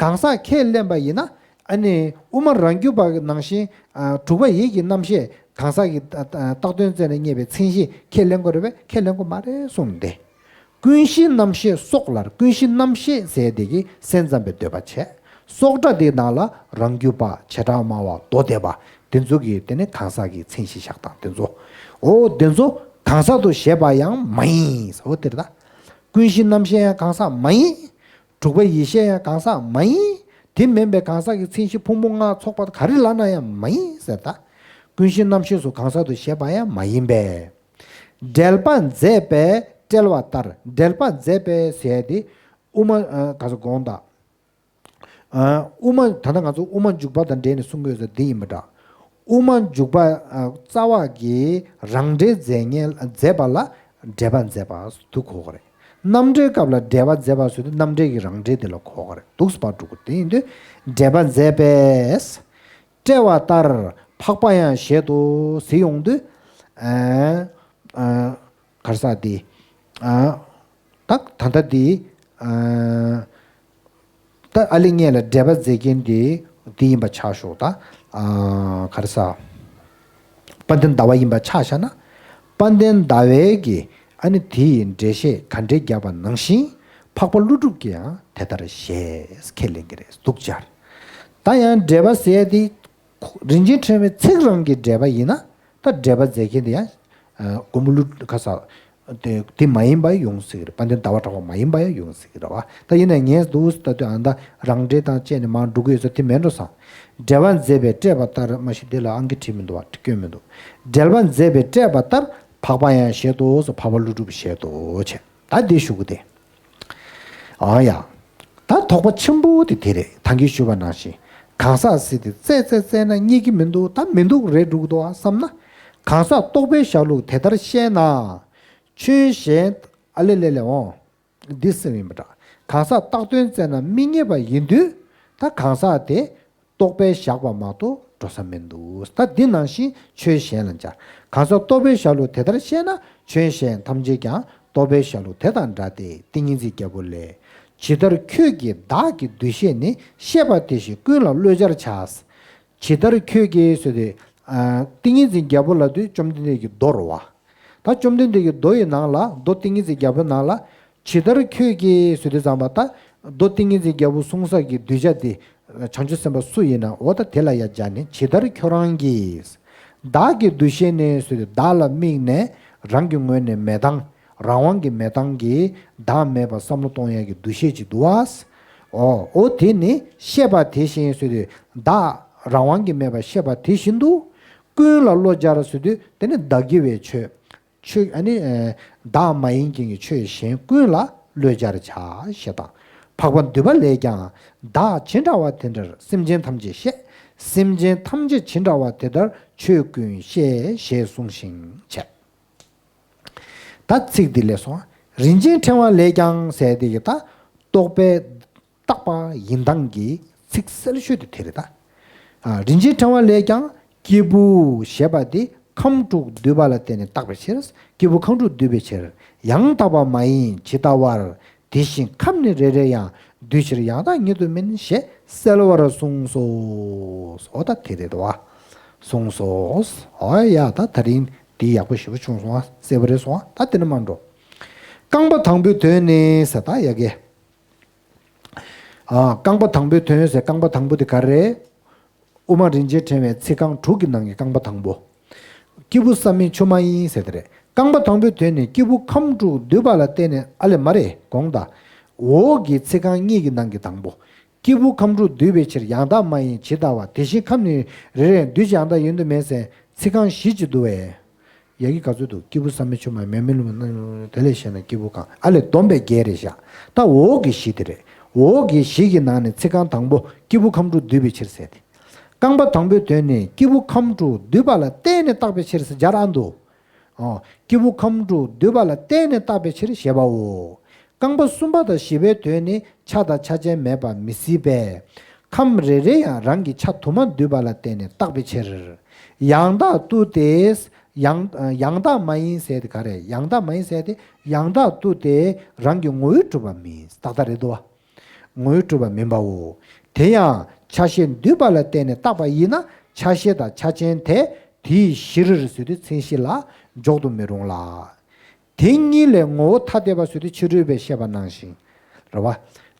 གང་ཟག་ཁས་ལེན་པ་ཡིན་ན་ཨ་ནི་དབུ་མ་རང་རྒྱུད་པ་ནང་བཞིན། ཨ། དྲུག་པ་ཡིད་ཀྱི་རྣམ་ཤེས་གང་ཟག་གི་ཨ་ཨ་བཏགས་དོན་བཙལ་ནས་རྙེད་པའི་མཚན་གཞི་ཁས་ལེན་དགོས་རེད་པས། ཁས་ལེན་དགོས་མ་རེད་གསུངས་ཏེ། ཀུན་གཞི་རྣམ་ཤེས་སོགས་ལ། ཀུན་གཞི་རྣམ་ཤེས་ཟེར་དེ་གི་སེམས་ཙམ་པའི་འདོད་པ་བྱས། སོགས་སྒྲ་དེའི་ནང་ལ་རང་རྒྱུད་པ། བྱེ་བྲག་སྨྲ་བ། མདོ་སྡེ་པ། དེ་ཚོ་གི་དེ་ནི་གང་ཟག་གི་མཚན་གཞི་བཞག་སྟངས་དེ་ཚོ། འོ་དེ་ཚོ་ གང་ཟག་ཏུ་བཞེད་པ་ཡང་མ་ཡིན། འོ་དེ་རེད་ད། ཀུན་གཞི་རྣམ་ཤེས་ཡང་གང་ཟག་མ་ཡིན། དྲུག་པ་ཡེ་ཤེས་ཡང་གང་ཟག་མ་ཡིན། དེ་མིན་པའི་གང་ཟག་གི་མཚན་གཞི་ཕུང་པོ་ལྔ་ཚོགས་པ་ག་རེ་ལབ་ན་ཡང་མ་ཡིན་ཟེར་ད། ཀུན་གཞི་རྣམ་ཤེས་སུ་གང་ཟག་ཏུ་བཞེད་པ་ཡང་མ་ཡིན་པས། འགྲེལ་པ་མཛད་པས་བཀྲལ་བ་ལྟར། འགྲེལ་པ་མཛད་པས་ཟེར་ཡ་དེ་དབུ་མ་ཨ་ག་ས་དགོངས་དག་ཨ་དབུ་མ་ད་ལྟ་ང་ཚོ་དབུ་མ་འཇུག་པ་དང་འབྲེལ་ནས་གསུང་དགོས་ས་འདི་ཡིན་པ་འདྲ། དབུ་མ་འཇུག་པ་ཨ་རྩ་བ་གི་རང་འགྲེལ་མཛད་ཉན་མཛད་པ་ལ་འགྲེལ་པ་མཛད་པ་དུ་གོ་གི་རེད། རྣམ་འགྲེལ་སྐབས་ལ་འགྲེལ་པ་མཛད་པ་ཟེར་དུས་རྣམ་འགྲེལ་གྱི་རང་འགྲེལ་དེ་ལ་གོ་གི་རེད། འདུག་སེ་ཕར་འགྲོ་གི་དེ་ཡིན་དུས་འགྲེལ་པ་མཛད་པས། བཀྲལ་བ་ལྟར་འཕགས་པ་ཡང་བཞེད་དོ་ཟེར་ཡོང་དུས། ཨ་ཨ་ག་རེ་ཟེར་དེ། ཨ་ད་ད་ལྟ་དེ། ཨ་ད་ཨ་ལི་ངས་ལ་འགྲེལ་པ་མཛད་མཁན་དེ་དེ་ཡིན་པ་ཆགས་ཞོག་ད། ཨ་ག་རེ་ཟེར། དཔལ་ལྡན་ཟླ་བ་ཡིན་པ་ཆ་བཞག་ན། དཔལ་ལྡན་ཟླ་བའི་གི་ཨ་ནི་དེ་ཡི་འགྲེལ་བཤད་ག་འདྲས་བརྒྱབ་པ་ནང་བཞིན་འཕགས་པ་ཀླུ་སྒྲུབ་ཀྱིས་ཡང་དེ་ལྟར་བཞེད་ཁས་ལེན་གྱི་རེད་འདུག་སེ། ད་ཡང་འགྲེལ་པ་ཟེར་ཡ་དེ། རིན་ཆེན་ཕྲེང་བའི་ཚིག་རང་གི་འགྲེལ་པ་ཡིན་ན། ད་འགྲེལ་པ་མཛད་མཁན་དེ་ཡང་། ཨ་མགོན་པོ་ཀླུ་ག་ས། དེ་དེ་མ་ཡིན་པ་ཡོང་སྲིད་ཀྱི་རེད། དཔལ་ལྡན་ཟླ་བ་གྲགས་པ་མ་ཡིན་པ་ཡང་ཡོང་སྲིད་ཀྱི་རེད་བ། ད་ཡིན་ན་ངས་འདུག་ལྟ་དུས་ཨ་ད་རང་འགྲེལ་དང་བཅས་ནས་མར་འགྲོ་གི་ཡོད་ས་དེ་མེད་འགྲོ་བསམ། འགྲེལ་པ་མཛད་པས་བཀྲལ་བ་ལྟར། མ་གཞི་དེ་ལ་ཨང་ཀི་བྲིས་མི་འདུག་བ། སྐྱོན་མི་འདུག་འགྲེལ་པ་མཛད་པས་བཀྲལ་བ་ལྟར་འཕགས་པ་ཡང་བཞེད་དོ་ཟེར། འཕགས་པ་ཀླུ་སྒྲུབ་བཞེད་དོ་བྱས། ད་འདི་ཞུ་གི་དེ། ཨ་ཡ། ད་དོགས་པ་ཆེན་པོ་དེ་དེ་རེད། ད་གིན་ཞུས་པ་ནང་བཞིན་གང་ཟག་ཟེར་དེ་རྩད་རྩད་རྩད་ན་རྙེད་ཀྱི་མི་འདུག་ད་མི་འདུག་རེད་འགྲོ་གི་འདུག་ཨ་བསམ་ན། གང་ཟག་རྟོག་པའི་ཞར་ལུགས་དེ་ལྟར་བཤད་ན། ཁྱོད་གཞན་ཨ་ལེ་ལེ་ལེ་འོང་། འདི་སེམས་ཡིན་པ་འདྲ། གང་ཟག་བཏགས་དོན་བཙལ་ན་མི་རྙེད་པ་ཡིན་དུས། ད་གང་ཟག་དེ་རྟོག་པས་བཞག་པ་མ་གཏོགས་འགྲོ་ས་མི་འདུག་ད་འདི་ནང་བཞིན་ཆོས་གཞན་ལ་སྦྱར། གང་ཟག་རྟོག་པའི་ཞར་ལུགས་དེ་ལྟར་བཤད་ན། ཁྱོད་གཞན་ཐམས་ཅད་ཀྱང་རྟོག་པའི་ཞར་ལུགས་དེ་དང་འདྲ་སྟེ། ཏིང་ངེ་འཛིན་རྒྱལ་པོ་ལས། ཇི་ལྟར་ཁྱོད་ཀྱིས་བདག་གི་འདུ་ཤེས་ནི། ཤེས་པ་དེ་བཞིན་ཀུན་ལ་བློ་སྦྱར་བྱ། ཇི་ལྟར་ཁྱོད་ཀྱིས་ཟེར་དུས། ཨ་ཏིང་ངེ་འཛིན་རྒྱལ་པོ་ལབ་དུས་བཅོམ་ལྡན་འདས་ཀྱི་མདོ་རེད་བ། ད་བཅོམ་ལྡན་འདས་ཀྱི་མདོ་ཡི་ནང་ལ། མདོ་ཏིང་ངེ་འཛིན་རྒྱལ་པོའི་ནང་ལ། ཇི་ལྟར་ཁྱོད་ཀྱིས་ཟེར་དུས་ཙམ་པ། ད་མདོ་ཏིང་ངེ་འཛིན་རྒྱལ་པོ་གསུང་ས་གི་གདུལ་བྱ་དེ་བྱང་ཆུབ་སེམས་དཔའ་སུ་ཡིན་ན། འོ་ད་དེ་ལ་ཡ་སྦྱར་ནས། ཇི་ལྟར་ཁྱོད་རང་གིས། བདག་གི་འདུ་ཤེས་ནི་ཟེར་དུས། བདག་ལ་དམིགས་ནས་རང་གི་ངོས་ནས་མེད་སྟངས། རང་དབང་གི་མེད་སྟངས་ཀྱིས་བདག་མེད་པར་བསམ་བློ་གཏོང་ཡག་གི་འདུ་ཤེས་ཅིག་འདུག་བ། འོ་འོ་དེ་ནི་ཤེས་པ་དེ་བཞིན་ཟེར་དུས། བདག་རང་དབང་གིས་མེད་པ་ཤེས་པ་དེ་བཞིན་དུ། ཀུན་ལ་བློ་སྦྱར་ཟེར་དུས། དེ་ནི་བདག་གི་བའི་ཆོས། ཆོས་ཨ་ནི་ཨ་བདག་མ་ཡིན་རྐྱེན་གྱིས་ཆོས་གཞན་ཀུན་ལ་བློ་སྦྱར་བྱ་ཞེས་དང་། འཕགས་པ་འདུས་པ་ལས་ཀྱང་། བདག་ཇི་འདྲ་བ་དེ་འདྲར་སེམས་ཅན་ཐམས་ཅད་བཤད། སེམས་ཅན་ཐམས་ཅད་ཇི་འདྲ་བ་དེ་ལྟར་ཆོས་ཀུན་བཤད། ཞེས་གསུངས་ཤིང་བྱས། ད་ཚིག་འདི་ལས་སོང་། རིན་ཆེན་ཕྲེང་བ་ལས་ཀྱང་ཟེར་དེ་གི་ད་རྟོག་པས་བཏགས་པ་ཡིན་སྟངས་ཀྱི་ཚིག་གསལ་ཤོས་དེ་དེ་རེད་ད། ཨ་རིན་ཆེན་ཕྲེང་བ་ལས་ཀྱང་། སྐྱེས་བུ་ཞེས་པ་དེ་ཁམས་དྲུག་འདུས་པ་ལ་བརྟེན་ནས་བཏགས་པའི་ཕྱིར། སྐྱེས་བུ་ཁམས་དྲུག་འདུས་པའི་ཕྱིར། ཡང་དག་པ་མ་ཡིན་ཇི་ལྟ་བར། དེ་བཞིན་ཁམས་ནི་རེ་རེ་ཡང་། འདུས་ཕྱིར་ཡང་དག་ཉིད་དུ་མིན། ཞེས་གསལ་བར་གསུངས་སོ། འོ་ད་དེ་རེད་བ། གསུངས་སོ། འོ་ཡ། ད་ད་རིང་འདི་ཡག་པོ་ཞེ་པོ་བྱུང་སོང་ཨ། གསལ་པོ་རེད་སོང་ཨ། ད་དེ་ནས་མར་འགྲོ། རྐང་པ་དང་པོའི་དོན་ནི་ཟེར་ད་ཡ་གི། ཨ་རྐང་པ་དང་པོའི་དོན་ཟེར། རྐང་པ་དང་པོ་དེ་ག་རེ་རེད། དབུ་མ་རིན་ཆེན་ཕྲེང་བའི་ཚིག་རྐང་དྲུག་གི་ནང་གི་རྐང་པ་དང་པོ། སྐྱེས་བུ་བསམ་མིན་ཆུང་མ་ཡིན་ཟེར་དེ་རེད། རྐང་པ་དང་པོའི་དོན་ནི། སྐྱེས་བུ་ཁམས་དྲུག་འདུས་པ་ལ་བརྟེན་ནས། ཨ་ལས་མ་རེད། དགོངས་དག། འོག་གི་ཚིག་རྐང་གཉིས་ཀྱི་ནང་གི་དང་པོ། སྐྱེས་བུ་ཁམས་དྲུག་འདུས་པའི་ཕྱིར། ཡང་དག་མ་ཡིན་ཇི་ལྟ་བར། དེ་བཞིན་ཁམས་ནི་རེ་རེ་ཡང་། འདུས་ཕྱིར་ཡང་དག་ཉིད་དུ་མིན། ཟེར་ཚིག་རྐང་བཞི་ཅིག་འདུག་བས། ཡ་གི་ག་ཚོད་འདུག་སྐྱེས་བུ་བསམ་མིན་ཆུང་མ་ཡིན། མེད་མིན་ལུང་མིན། དེ་ལས་གཞན་ན་སྐྱེས་བུ་གང་། ཨ་ལས་བསྡོམས་པས་བརྒྱད་རེད་བཞག་ད་འོག་གི་བཞི་དེ་རེད། འོག་གི་བཞི་གི་ནང་ནས་ཚིག་རྐང་དང་པོ། སྐྱེས་བུ་ཁམས་དྲུག་འདུས་པའི་ཕྱིར་ཟེར་ཏེ། རྐང་པ་དང་པོའི་དོན་ནི། སྐྱེས་བུ་ཁམས་དྲུག་འདུས་པ་ལ་བརྟེན་ནས་བཏགས་པའི་ཕྱིར་ཟེར་སྦྱར་ཨ་འདུག་ཨོ། སྐྱེས་བུ་ཁམས་དྲུག་འདུས་པ་ལ་བརྟེན་ནས་བཏགས་པའི་ཕྱིར་ཞེས་པའོ། རྐང་པ་གསུམ་པ་དང་བཞི་པའི་དོན་ནི། ཆ་དང་ཆ་ཅན་མེད་པ་མི་སྲིད་པས། ཁམས་རེ་རེ་ཡང་རང་གི་ཆ་དུ་མ་འདུས་པ་ལ་བརྟེན་ནས་བཏགས་པའི་ཕྱིར། ཡང་དག་ཏུ་སྟེ། ཡང་ཡང་དག་མ་ཡིན་ཟེར་དེ་ག་རེ། ཡང་དག་མ་ཡིན་ཟེར་དེ། ཡང་དག་ཏུ་སྟེ་རང་གི་ངོ་བོས་གྲུབ་པ་མིན། ཏག་ཏག་རེད་དོ། ངོ་བོས་གྲུབ་པ་མིན་པའོ། དེ་ཡང་ཆ་ཤས་འདུས་པ་ལ་བརྟེན་ནས་བཏགས་པ་ཡིན་ན། ཆ་ཤས་དང་ཆ་ཅན་དེ་དེའི་གཞིར་ཟེར་དུས་མཚན་གཞི་ལ་འཇོག་ཏུ་མི་རུང་ལ། དེ་གཉིས་ལས་ངོ་བོ་ཐ་དད་པ་ཟེར་དུས་ཕྱི་རོལ་པས་བཤད་པ་ནང་བཞིན་རེད་བ།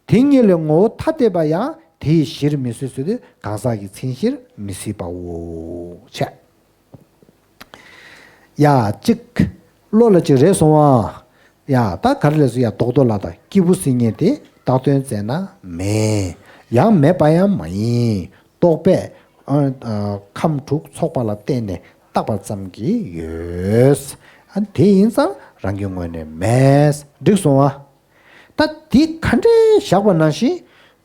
དེ་གཉིས་ལས་ངོ་བོ་ཐ་དད་པ་ཡང་དེའི་གཞིར་མི་སྲིད་ཟེར་དུས་གང་ཟག་གི་མཚན་གཞིར་མི་སྲིད་པའོ། བྱས། ཡ་གཅིག་བློ་ལ་ཅིག་རེ་སོང་བ། ཡ་ད་ག་རེ་ལས་སུ་ཡ་རྡོག་རྡོག་ལ་དང་སྐྱེས་བུ་ཟེར་མཁན་དེ་བཏགས་དོན་བཙལ་ན་མེད། ཡང་མེད་པ་ཡང་མ་ཡིན། རྟོག་པས་ཨ་ཨ་ཁམས་དྲུག་ཚོགས་པ་ལ་བརྟེན་ནས་བཏགས་པ་ཙམ་གྱིས་ཡོད། ཨ་དེ་ཡིན་ཙང་རང་གི་ངོས་ནས་མེད། འགྲིག་སོང་བ། ད་དེ་ག་འདྲས་བཞག་པ་ནང་བཞིན་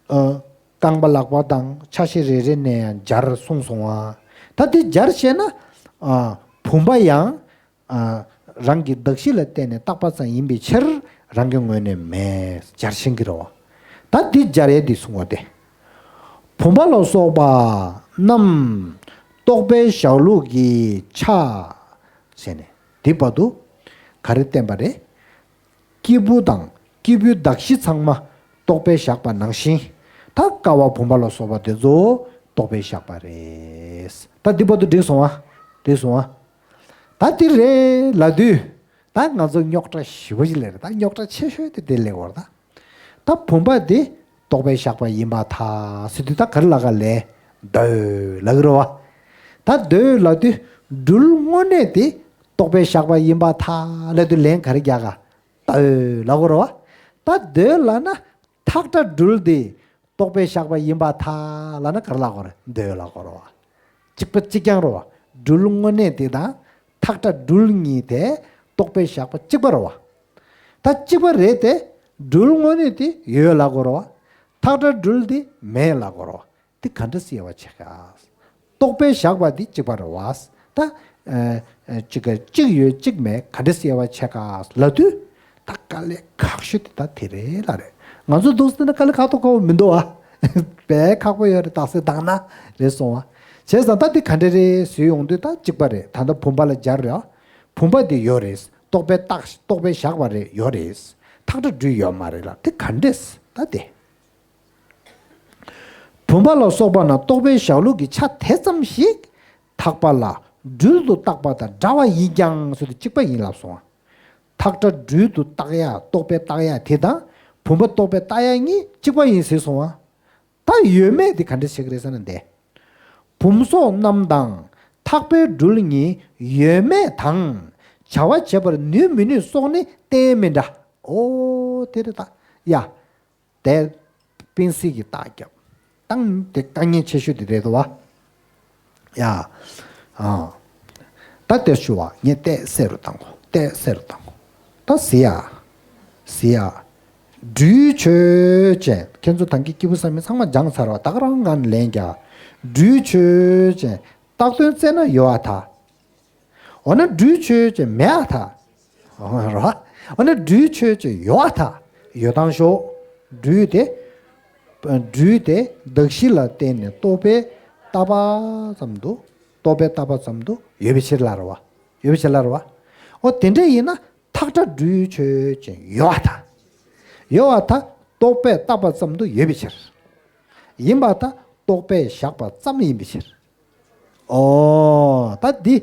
ཨ་རྐང་པ་ལག་པ་དང་ཆ་ཤས་རེ་རེ་ནས་ཡང་སྦྱར་གསུངས་སོང་བ། ད་དེ་སྦྱར་བྱས་ན་ཨ་བུམ་པ་ཡང་ཨ་རང་གི་གདགས་གཞི་ལ་བརྟེན་ནས་བཏགས་པ་ཙམ་ཡིན་པའི་ཕྱིར་རང་གི་ངོས་ནས་མེད། སྦྱར་ཤེས་ཀྱི་རེད་བ། ད་འདི་སྦྱར་ཡས་འདི་གསུང་བ་སྟེ། བུམ་པ་ལ་སོགས་པ་རྣམས་རྟོག་པའི་གཞག་ལུགས་ཀྱི་ཆ་ཟེར་ནས་འདི་བར་དུ་ག་རེ་བསྟན་པ་རེད། སྐྱེས་བུ་དང་སྐྱེས་བུའི་གདགས་གཞི་ཚང་མ་རྟོག་པས་བཞག་པ་ནང་བཞིན། ད་ཀ་བ་བུམ་པ་ལ་སོགས་པ་དེ་ཚོ་རྟོག་པས་བཞག་པ་རེད། ད་འདི་བར་དུ་འགྲིག་སོང་ཨ། འགྲིག་སོང་ཨ། ད་འདི་རེད་ལབ་དུས། ད་ང་ཚོ་རྙོག་དྲ་ཞེ་པོ་ཞིག་སླེབས་རེད། ད་རྙོག་དྲ་ཆེ་ཤོས་དེ་དེ་སླེབས་ཡོད་རེད་ད། ད་བུམ་པ་འདི་རྟོག་པས་བཞག་པ་ཡིན་པར་ཐལ་ཟེར་དུས་ད་ག་རེ་ལབ་ག་ལབ། འདོད་ལབ་ཀྱི་རེད་བ། ད་འདོད་ལབ་དུས་སྦྲུལ་དངོས་གནས་དེ་རྟོག་པས་བཞག་པ་ཡིན་པར་ཐལ་ལབ་དུས་ལན་ག་རེ་རྒྱག་ག་འདོད་ལབ་ཀྱི་རེད་བ། ད་འདོད་ལབ་ན་ཐག་ཁྲ་སྦྲུལ་དེ་རྟོག་པས་བཞག་པ་ཡིན་པར་ཐལ་ལབ་ན་ག་རེ་ལབ་ཀྱི་རེད། འདོད་ལབ་ཀྱི་རེད་བ། གཅིག་པ་གཅིག་རྐྱང་རེད་བ། སྦྲུལ་དངོས་གནས་དེ་དང་ཐག་ཁྲ་སྦྲུལ་གཉིས་དེ་རྟོག་པས་བཞག་པ་གཅིག་པ་རེད་བ། ད་གཅིག་པ་རེད་དེ། སྦྲུལ་དངོས་གནས་དེ་ཡོད་ལབ་ཀྱི་རེད་བ། ཐག་ཁྲ་སྦྲུལ་དེ་མེད་ལབ་ཀྱི་རེད་བ། དེ་ག་འདྲ་སེལ་བ་བྱེད་ག་རྟོག་པས་བཞག་པ་འདི་གཅིག་པ་རེད་བ། ད་ཨ་ཨ་གཅིག་ག་གཅིག་ཡོད་གཅིག་མེད་ག་འདྲ་སེལ་བ་བྱེད་ག་ལབ་དུས། ད་དཀའ་ལས་ཁག་ཤོས་དེ་ད་དེ་རེད་ལ་རེད། ང་ཚོ་འདུག་ཟེར་ན་དཀའ་ལས་ཁག་ཏུ་ཁག་པོ་མི་འདུག་ཨ། དཔེ་ཁག་པོ་ཡོད་རེད། རྟགས་གསལ་བཏང་ན་རེད་སོང་བ། བྱས་ཙང་ད་འདི་ག་འདྲ་རེད་ཟེར་ཡོང་དུས་ད་གཅིག་པ་རེད། ད་ལྟ་བུམ་པ་ལ་སྦྱར་རེད་ཨ། བུམ་པ་འདི་ཡོད་རེད། རྟོག་པས་བཏགས་རྟོག་པས་བཞག་པ་རེད་ཡོད་རེད། ཐག་ཁྲ་སྦྲུལ་ཡོད་མ་རེད་ལ་དེ་ག་འདྲས་ད་དེ། བུམ་པ་ལ་སོགས་པ་རྣམས་རྟོག་པས་བཞག་ལུགས་ཀྱི་ཆ་དེ་ཙམ་ཞིག་ཐག་པ་ལ་སྦྲུལ་དུ་བཏགས་པ་དང་འདྲ་བ་ཡིན་ཀྱང་ཟེར་དུས་གཅིག་པ་ཡིན་ལབ་སོང་བ། ཐག་ཁྲ་སྦྲུལ་དུ་བཏགས་ཡ་རྟོག་པས་བཏགས་ཡ་དེ་དང་བུམ་པ་རྟོག་པས་བཏགས་ཡ་གཉིས་གཅིག་པ་ཡིན་ཟེར་སོང་བ། ད་ཡོད་མེད་དེ་ག་འདྲ་བྱེད་ཀྱི་རེད་ཟེར་ན་འདི། བུམ་སོགས་རྣམས་དང་ཐག་པའི་སྦྲུལ་གཉིས་ཡོད་མེད་དང་བྱ་བ་བྱེད་པར་ནུས་མི་ནུས་སོགས་ནི་རྟེན་མི་འདྲ། ཨོ་དེ་རེད་ད། ཡ། དེ་པིན་སི་གི་རྟགས་རྒྱབ། ཏང་དེ་དཀའ་ངལ་ཆེ་ཤོས་དེ་རེད་དོ་བ། ཡ། ཨ། ད་དེ་ཞུ་བ་ངས་བལྟས་གསལ་རུ་བཏང་གོ། བལྟས་གསལ་རུ་བཏང་གོ། ད་ཟེར་ཡ། ཟེར་ཡ། སྦྲུལ་ཆོས་ཅན། ཁྱེད་ཚོ་ད་གིན་སྐྱེས་བུ་བསམ་ཡས་ཚང་མ་སྦྱངས་ཚར་བ། ད་ག་རང་ང་ལན་རྒྱག་སྦྲུལ་ཆོས་ཅན། བཏགས་དོན་བཙལ་ན་ཡོད་ཨ་ཐ། འོ་ན་སྦྲུལ་ཆོས་ཅན་མེད་ཨ་ཐ། འོ་ར། འོ་ན་སྦྲུལ་ཆོས་ཅན་ཡོད་ཨ་ཐ། ཡོད་དང་ཤོག་སྦྲུལ་དེ། སྦྲུལ་དེ་གདགས་གཞི་ལ་བརྟེན་ནས་རྟོག་པས་བཏགས་པ་ཙམ་དུ། རྟོག་པས་བཏགས་པ་ཙམ་དུ་ཡོད་པའི་ཕྱིར་ལ་རེད་བ། ཡོད་པའི་ཕྱིར་ལ་རེད་བ། འོ་དེ་འདྲ་ཡིན་ན་ཐག་ཁྲ་སྦྲུལ་ཆོས་ཅན་ཡོད་ཨ་ཐ། ཡོད་ཨ་ཐ། རྟོག་པས་བཏགས་པ་ཙམ་དུ་ཡོད་པའི་ཕྱིར། ཡིན་པ་ད་རྟོག་པས་བཞག་པ་ཙམ་ཡིན་པའི་ཕྱིར། ཨོ། ད་འདི།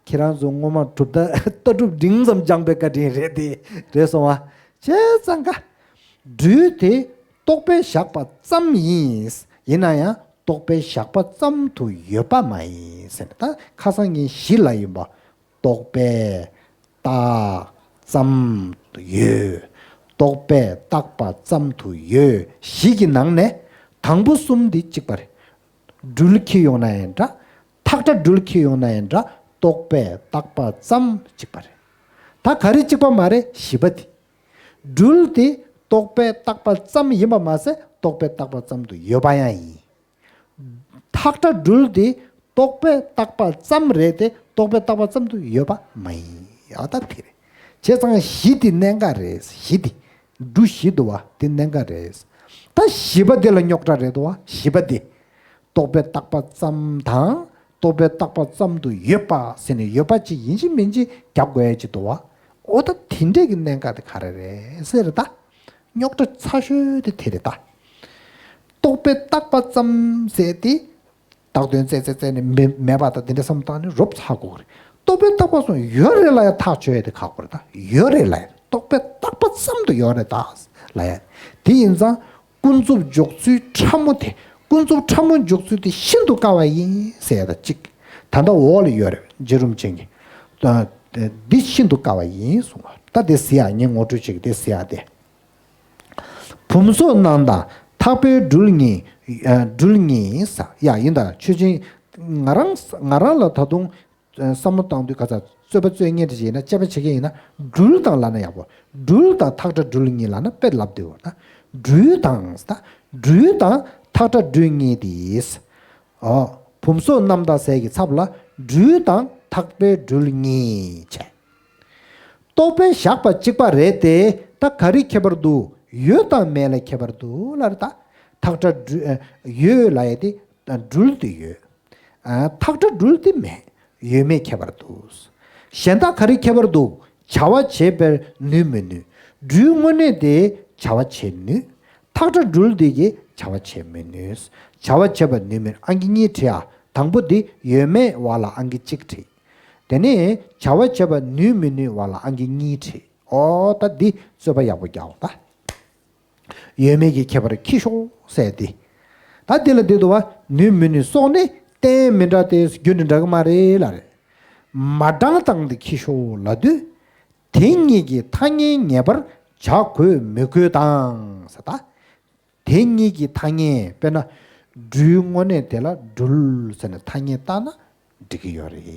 ཁྱེད་རང་ཚོ་སྔོན་མ་གྲུབ་མཐའ་ལྟ་གྲུབ་འབྲིང་ཙམ་སྦྱངས་པའི་བཀའ་དྲིན་རེད་དེ། རེད་སོང་བ། བྱས་ཙང་ཀ་སྦྲུལ་དེ་རྟོག་པས་བཞག་པ་ཙམ་ཡིན། ཡིན་ན་ཡང་རྟོག་པས་བཞག་པ་ཙམ་དུ་ཡོད་པ་མ་ཡིན་ཟེར་ནས། ད་ཁ་སང་ཉིན་བཞི་ལ་ཡིན་པ། རྟོག་པས་བཏགས་ཙམ་དུ་ཡོད། རྟོག་པས་བཏགས་པ་ཙམ་དུ་ཡོད། བཞི་གི་ནང་ནས་དང་པོ་གསུམ་འདི་གཅིག་པ་རེད། སྦྲུལ་འཁྱེར་ཡོང་ན་ཡང་འདྲ། ཐག་ཁྲ་སྦྲུལ་འཁྱེར་ཡོང་ན་ཡང་འདྲ། རྟོག་པས་བཏགས་པ་ཙམ་གཅིག་པ་རེད། ད་ག་རེ་གཅིག་པ་མ་རེད། བཞི་པ་དེ། སྦྲུལ་དེ་རྟོག་པས་བཏགས་པ་ཙམ་ཡིན་པ་མ་ཟད་རྟོག་པས་བཏགས་པ་ཙམ་དུ་ཡོད་པ་ཡང་ཡིན། ཐག་ཁྲ་སྦྲུལ་དེ་རྟོག་པས་བཏགས་པ་ཙམ་རེད་དེ་རྟོག་པས་བཏགས་པ་ཙམ་དུ་ཡོད་པ་མ་ཡིན། ཨ་ད་དེ་རེད། བྱས་ཙང་བཞི་དེ་གནད་འགག་རེད། བཞི་དེ། འབྲུ་བཞི་འདུག་བ་དེ་གནད་འགག་རེད། ད་བཞི་པ་དེ་ལ་རྙོག་དྲ་རེད་འདུག་བ། བཞི་པ་དེ། རྟོག་པས་བཏགས་པ་ཙམ་དང་རྟོག་པས་བཏགས་པ་ཙམ་དུ་ཡོད་པ་ཟེར་ནས་ཡོད་པ་ཅིག་ཡིན་གཅིག་མིན་གཅིག་རྒྱབ་དགོས་ཡ་ཅིག་འདུག་བ། ཨོ་ད་དེ་འདྲས་ཀྱི་གནད་འགག་དེ་ག་རེ་རེད་ཟེར་ད། རྙོག་དྲ་ཚ་ཤོས་དེ་དེ་རེད་ད། རྟོག་པས་བཏགས་པ་ཙམ་ཟེར་དེ། བཏགས་དོན་བཙལ་བཙལ་བཙལ་ནས་མེད་མེད་པ་དང་དེ་འདྲ་བསམ་བཏང་ནས་རོབ་ཚ་དགོས་རེད། རྟོག་པས་བཏགས་པ་ཙམ་ཡོད་རེད་ལབ་ཡ་ཐག་ཆོད་ཡ་དེ་ཁག་པོ་རེད་ད། ཡོད་རེད་ལབ་ཡ། རྟོག་པས་བཏགས་པ་ཙམ་དུ་ཡོད་རེད་ད་ལབ་ཡ། དེ་ཡིན་ཙང་ཀུན་རྫོབ་འཇོག་ཚུལ་ཕྲ་མོ་དེ། ཀུན་རྫོབ་ཕྲ་མོ་འཇོག་ཚུལ་དེ་ཤིན་ཏུ་དཀའ་བ་ཡིན་ཟེར་ཡ་ད་གཅིག་ད་ལྟ་འོག་ལ་ཡོད་རེད། རྗེ་རིན་པོ་ཆེ་གིས། ད་ འདི་ཤིན་ཏུ་དཀའ་བ་ཡིན་གསུངས་པ། ད་དེ་གཟིགས་ཡ། ངས་ངོ་སྤྲོད་བྱེད་ཀྱི་དེ་གཟིགས་ཡ་དེ། བུམ་སོགས་རྣམས་དང་ཐག་པས་སྦྲུལ་གཉིས། ཨ། སྦྲུལ་གཉིས་ཟེར་ཡ་ཡིན་ད། ཆོས་ཅན། ང་རང་ང་རང་ལ་ད་དུང་བསམ་བློ་བཏང་དུས་ག་ཚ་རྩོད་པ་རྩོད་མཁན་དེ་ཞིག་ཡིན་ན། དཔྱད་པ་བྱེད་མཁན་ཡིན་ན། སྦྲུལ་དང་ལབ་ན་ཡག་པོ། སྦྲུལ་དང་ཐག་ཁྲ་སྦྲུལ་གཉིས་ལབ་ན་དཔེ་ལབ་བདེ་བོ་ན། སྦྲུལ་དང་ད། སྦྲུལ་དང་ཐག་ཁྲ་སྦྲུལ་གཉིས་དེ། ཨོ། བུམ་སོགས་རྣམས་དང་ཟེར་གྱི་ཚབ་ལ་སྦྲུལ་དང་ཐག་པས་སྦྲུལ་གཉིས་བྱས། རྟོག་པས་བཞག་པ་གཅིག་པ་རེད་དེ། ད་ག་རེ་ཁྱད་པར་འདུག་ཡོད་དང་མེད་ལ་ཁྱད་པར་འདུག་ལབ་རེད་ད། ཐག་ཁྲ་སྦྲུལ། ཨ། ཡོད་ལབ་ཡ་དེ་སྦྲུལ་དེ་ཡོད། ཨ། ཐག་ཁྲ་སྦྲུལ་དེ་མེད། ཡོད་མེད་ཁྱད་པར་འདུག་གཞན་དག་ག་རེ་ཁྱད་པར་འདུག་བྱ་བ་བྱེད་པར་ནུས་མི་ནུས། སྦྲུལ་དངོས་གནས་དེ་བྱ་བ་བྱེད་ནུས། ཐག་ཁྲ་སྦྲུལ་དེ་གིས་བྱ་བ་བྱེད་མི་ནུས། བྱ་བ་བྱེད་པར་ནུས་མི་ནུས། ཨང་ཀི་གཉིས་བྲིས་ཨ། དང་པོ་དེ་ཡོད་མེད་བ་ལ་ཨང་ཀི་གཅིག་བྲིས། དེ་ནས་བྱ་བ་བྱེད་པར་ནུས་མི་ནུས་བ་ལ་ཨང་ཀི་གཉིས་བྲིས། ཨོ་ད་འདི་རྩོད་པ་ཡག་པོ་རྒྱག་འོ་ད། ཡོད་མེད་ཀྱི་ཁྱད་པར་ཁྱི་ཤོག་ཟེར་ཏེ། ད་འདི་ལ་འདི་འདུག་བ། ནུས་མི་ནུས་སོགས་ནི་གཏན་མི་འདྲ་སྟེ། རྒྱུ་ནི་འདྲ་གི་མ་རེད་ལབ་རེད། མ་འདྲང་དང་དེ་ཁྱི་ཤོག་ལབ་དུས། དེ་གཉིས་ཀྱི་ཐ་སྙད་ངེས་པར་བྱ་དགོས་མི་དགོས་དང་ཟེར་ད། དེ་གཉིས་ཀྱི་ཐ་སྙད། དཔེར་ན། སྦྲུལ་དངོས་གནས་དེ་ལ་སྦྲུལ་ཟེར་ནས་ཐ་སྙད་བཏགས་ན་འགྲིག་གི་ཡོད་རེད།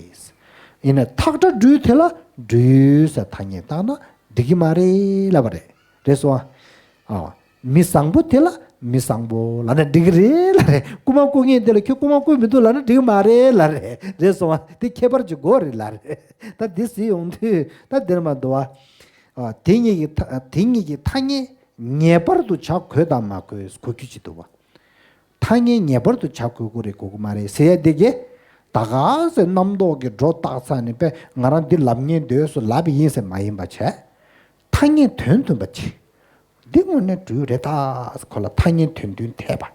ཡིན་ན་ཐག་ཁྲ་སྦྲུལ་དེ་ལ་སྦྲུལ་ཟེར་ཐ་སྙད་བཏགས་ན་འགྲིག་གི་མ་རེད་ལབ་པ་རེད། རེད་སོང་ཨ། ཨ། མི་བཟང་པོ་དེ་ལ་མི་བཟང་པོ་ལབ་ན་འགྲིག་གི་རེད་ལབ་རེད། རྐུ་མ་རྐུ་མཁན་དེ་ལ་ཁྱོད་རྐུ་མ་རྐུ་མི་འདུག་ལབ་ན་འགྲིག་གི་མ་རེད་ལབ་རེད། རེད་སོང་ཨ། དེ་ཁྱད་པར་གྱི་སྒོ་རེད་ལབ་རེད། ད་འདི་ཟེར་ཡོང་དུས་ད་འདིར་མ་འདུག་ཨ། ཨ། དེ་གཉིས་ཀྱི་ཐ་དེ་གཉིས་ཀྱི་ཐ་སྙད་ངེས་པར་དུ་བྱ་དགོས་དང་མ་དགོས་གོ་རྒྱུ་ཅིག་འདུག་བ། ཐ་སྙད་ངེས་པར་དུ་བྱ་དགོས་ཀྱི་རེད། དགོས་ཀྱི་མ་རེད་ཟེར་ཡ་དེ་གས། ད་ག་ཟེ་རྣམ་རྟོག་གི་སྒྲོ་བཏགས་ཚར་ནས་པས་ང་རང་འདི་ལབ་ཉན་འདོད་སུ་ལབ་ཡིན་ཟེར་མ་ཡིན་པ་བྱས། ཐ་སྙད་དོན་མཐུན་པ་ཅིག་འདི་དངོས་གནས་སྦྲུལ་རེད་ད། ཁོ་ལ་ཐ་སྙད་དོན་མཐུན་འཐད་པ།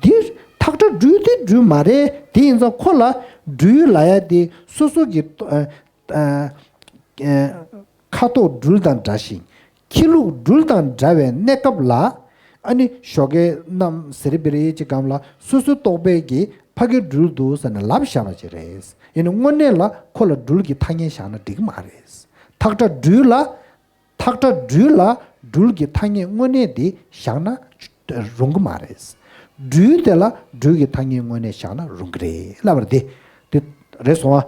འདིར་ཐག་ཁྲ་སྦྲུལ་དེ་སྦྲུལ་མ་རེད། དེ་ཡིན་ཙང་ཁོ་ལ་སྦྲུལ་ལབ་ཡ་དེ་སོ་སོ་གི་ཨ། ཨ། ཁ་དོག་སྦྲུལ་དང་འདྲ་ཞིང་། ཁྱི་ལུག་སྦྲུལ་དང་འདྲ་བའི་གནས་སྐབས་ལ། ཨ་ནི་ཞོགས་ཀའི་གནམ་སེར་པིར་གྱི་སྒང་ལ་སོ་སོའི་རྟོག་པས་ཀྱི་ཕ་གི་སྦྲུལ་འདུག་ཟེར་ནས་ལབ་བཞག་པ་ཅིག་རེད། ཡིན་ནའི་དངོས་གནས་ལ་ཁོ་ལ་སྦྲུལ་གྱི་ཐ་སྙད་བཞག་ན་འགྲིག་གི་མ་རེད། ཐག་ཁྲ་སྦྲུལ་ལ། ཐག་ཁྲ་སྦྲུལ་ལ་སྦྲུལ་གྱི་ཐ་སྙད་དངོས་གནས་དེ་བཞག་ན་རུང་གི་མ་རེད། སྦྲུལ་དེ་ལ་སྦྲུལ་གྱི་ཐ་སྙད་དངོས་གནས་བཞག་ན་རུང་གི་རེད་ལབ་པ་རེད་དེ། དེ་རེད་སོང་ཨ།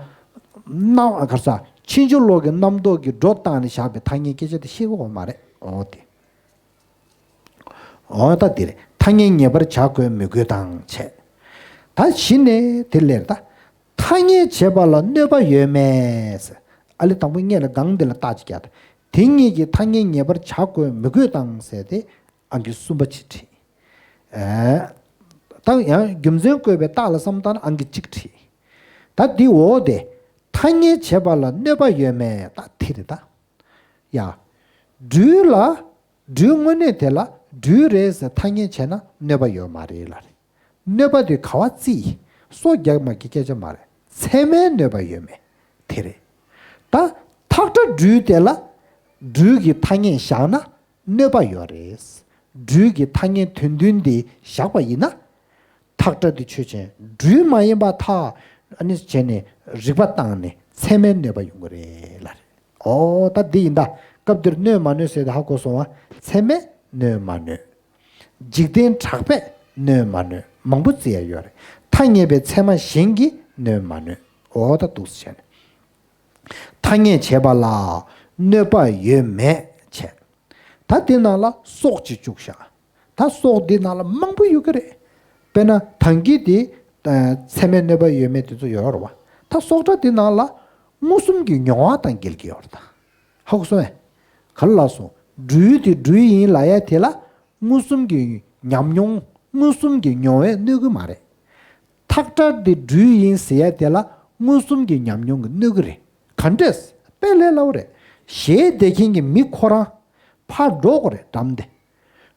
རྣམ་ག་རེ་ཟ། ཕྱིན་ཅི་ལོག་གི་རྣམ་རྟོག་གི་སྒྲོ་བཏགས་ནས་བཞག་པའི་ཐ་སྙད་སྐད་ཆ་དེ་ཤེས་དགོས་མ་རེད། འོ་དེ། འོ་ད་དེ་རེད། ཐ་སྙད་ངེས་པར་བྱ་དགོས་མི་དགོས་དང་བྱས། ད་གཞི་ནས་དེ་ལས་ད། ཐ་སྙད་བྱེད་པ་ལ་གནོད་པ་ཡོད་མེད་ཟེར། ཨ་ལེ་དང་པོ་སྔོན་ལ་སྒང་འདི་ལ་རྟགས་ཅིག་བརྒྱབ། དེ་གཉིས་ཀྱི་ཐ་སྙད་ངེས་པར་བྱ་དགོས་མི་དགོས་དང་ཟེར་ཏེ་ཨང་ཀི་གསུམ་པ་ཅིག་བྲིས། ཨེ། ད་ཡང་རྒྱུ་མཚན་བཀོད་པའི་རྟགས་ལ་བསམ་བཏང་ན་ཨང་ཀི་གཅིག་བྲིས། ད་འདི་འོ་དེ། ཐ་སྙད་བྱེད་པ་ལ་གནོད་པ་ཡོད་མེད་ད་དེ་རེད་ད། ཡ། སྦྲུལ་ལ། སྦྲུལ་དངོས་གནས་དེ་ལ་སྦྲུལ་རེད་ཟེར་ཐ་སྙད་བྱས་ན་གནོད་པ་ཡོད་མ་རེད་ལབ་རེད། གནོད་པ་དེ་ག་བ་རྩིས། སོ་རྒྱག་མ་གི་སྐད་ཆ་མ་རེད། ཚད་མའི་གནོད་པ་ཡོད་མེད་དེ་རེད། ད་ཐག་ཁྲ་སྦྲུལ་དེ་ལ་སྦྲུལ་གྱི་ཐ་སྙད་བཞག་ན་གནོད་པ་ཡོད་རེད། སྦྲུལ་གྱི་ཐ་སྙད་དོན་མཐུན་དེ་བཞག་པ་ཡིན་ན། ཐག་ཁྲ་དེ་ཆོས་ཅན་སྦྲུལ་མ་ཡིན་པ་ཐག་ཨ་ནི་བྱས་ནས་རིག་པ་བཏང་ནས་ཚད་མའི་གནོད་པ་ཡོང་གི་རེད་ལབ་རེད། ཨོ་ད་འདི་ཡིན་ད། སྐབས་འདིར་གནོད་མ་གནོད་ཟེར་ཏེ་ཧ་གོ་སོང་བ། ཚད་མས་གནོད་མ་གནོད། འཇིག་རྟེན་གྲགས་པས་གནོད་མ་གནོད། མང་པོ་བརྩི་ཡ་ཡོད་རེད། ཐ་སྙད་པའི་ཚད་མ་གཞན་གྱིས་གནོད་མ་གནོད། ཨོ་ད་འདུག་སེ་བྱས་ནས། ཐ་སྙད་བྱེད་པ་ལ་གནོད་པ་ཡོད་མེད་བྱས། ད་དེ་ནང་ལ་སྲོག་ཅིག་བཅུག་བཞག་ད་སྲོག་འདི་ནང་ལ་མང་པོ་ཡོད་ཀྱི་རེད། དཔེར་ན་ཐང་གི་དེ་ཚད་མའི་གནོད་པ་ཡོད་མེད་དེ་ཚོ་ཡོད་རེད་བ། ད་སྲོག་ཁྲ་དེ་ནང་ལ་མངོན་སུམ་གྱི་མྱོང་བ་དང་འགལ་གྱི་ཡོད་རེད་ད། ཧ་གོ་སོང་ངས། ག་རེ་ལབ་སོང་། སྦྲུལ་དེ་སྦྲུལ་ཡིན་ལབ་ཡ་དེ་ལ་མངོན་སུམ་གྱི་ཉམས་མྱོང་མངོན་སུམ་གྱི་མྱོང་བས་གནོད་ཀྱི་མ་རེད། ཐག་ཁྲ་དེ་སྦྲུལ་ཡིན་ཟེར་ཡ་དེ་ལ་མངོན་སུམ་གྱི་ཉམས་མྱོང་གིས་གནོད་ཀྱི་རེད། ག་འདྲས། དཔེ་ལས་སླ་བོ་རེད། ཞེ་བདེ་མཁན་གྱི་མི་ཁོ་རང་ཕར་འགྲོ་དགོས་རེད་འགྲམ་དེ།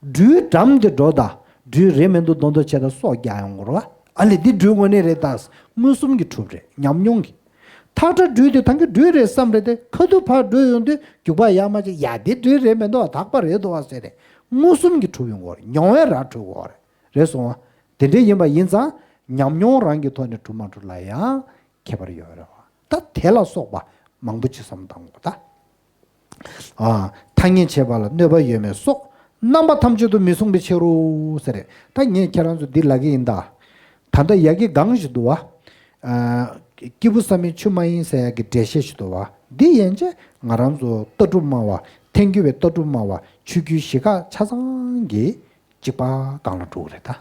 སྦྲུལ་འགྲམ་དེ་འགྲོ་ད། སྦྲུལ་རེད་མི་འདུག་མདོག་མདོག་བྱས་ད་སྲོག་རྒྱག་ཡོང་དགོས་རེད་བ། ཨ་ལེ་འདི་སྦྲུལ་དངོས་གནས་རེད་ད། མངོན་སུམ་གྱིས་གྲུབ་རེད་ཉམས་མྱོང་གིས། ཐག་ཁྲ་སྦྲུལ་དེ་ཐང་གི་སྦྲུལ་རེད་བསམ་རེད་དེ་ཁ་ཐུག་ཕར་འགྲོ་ཡོང་དུས་རྒྱུག་པ་ཡར་མར་བྱས་ཡ་འདི་སྦྲུལ་རེད་མི་འདུག་བ་དག་པ་རེད་འདུག་བ་ཟེར་རེད། མངོན་སུམ་གྱིས་གྲུབ་ཡོང་དགོས་རེད། མྱོང་བས་ར་གྲུབ་དགོས་རེད། རེད་སོང་བ། དེ་འདྲ་ཡིན་པ་ཡིན་ཙང་ཉམས་མྱོང་རང་གི་ཐོག་ནས་གྲུབ་མ་གྲུབ་ལ་ཡང་ཁྱད་པར་ཡོད་རེད་བ། ད་དེ་ལ་སོགས་པ་ མང་པོ་ཅིག་བསམ་བཏང་དགོས་ད། ཨ། ཐ་སྙད་བྱེད་པ་ལ་གནོད་པ་ཡོད་མེད་སོགས་རྣམ་པ་ཐམས་ཅད་དུ་མི་མཚུངས་པའི་ཕྱིར་རོ་ཟེར་རེད། ད་ངས་ཁྱེད་རང་ཚོ་འདི་ལབ་ཀྱི་ཡིན་ད། ད་ལྟ་ཡ་གི་གང་ཞིག་འདུག་བ། ཨ། སྐྱེས་བུ་བསམ་ཡས་ཆོས་མ་ཡིན་ཟེར་ཡ་གི་འགྲེལ་བཤད་ཞིག་འདུག་བ། འདི་ཡན་ཆད་ང་རང་ཚོ་ལྟ་གྲུབ་སྨྲ་བ། ཐལ་འགྱུར་བའི་ལྟ་གྲུབ་སྨྲ་བ། ཆོས་བརྒྱུད་བཞི་ཁག་ཆ་ཚང་གི་གཅིག་པ་སྒང་ལ་འགྲོ་གི་རེད་ད།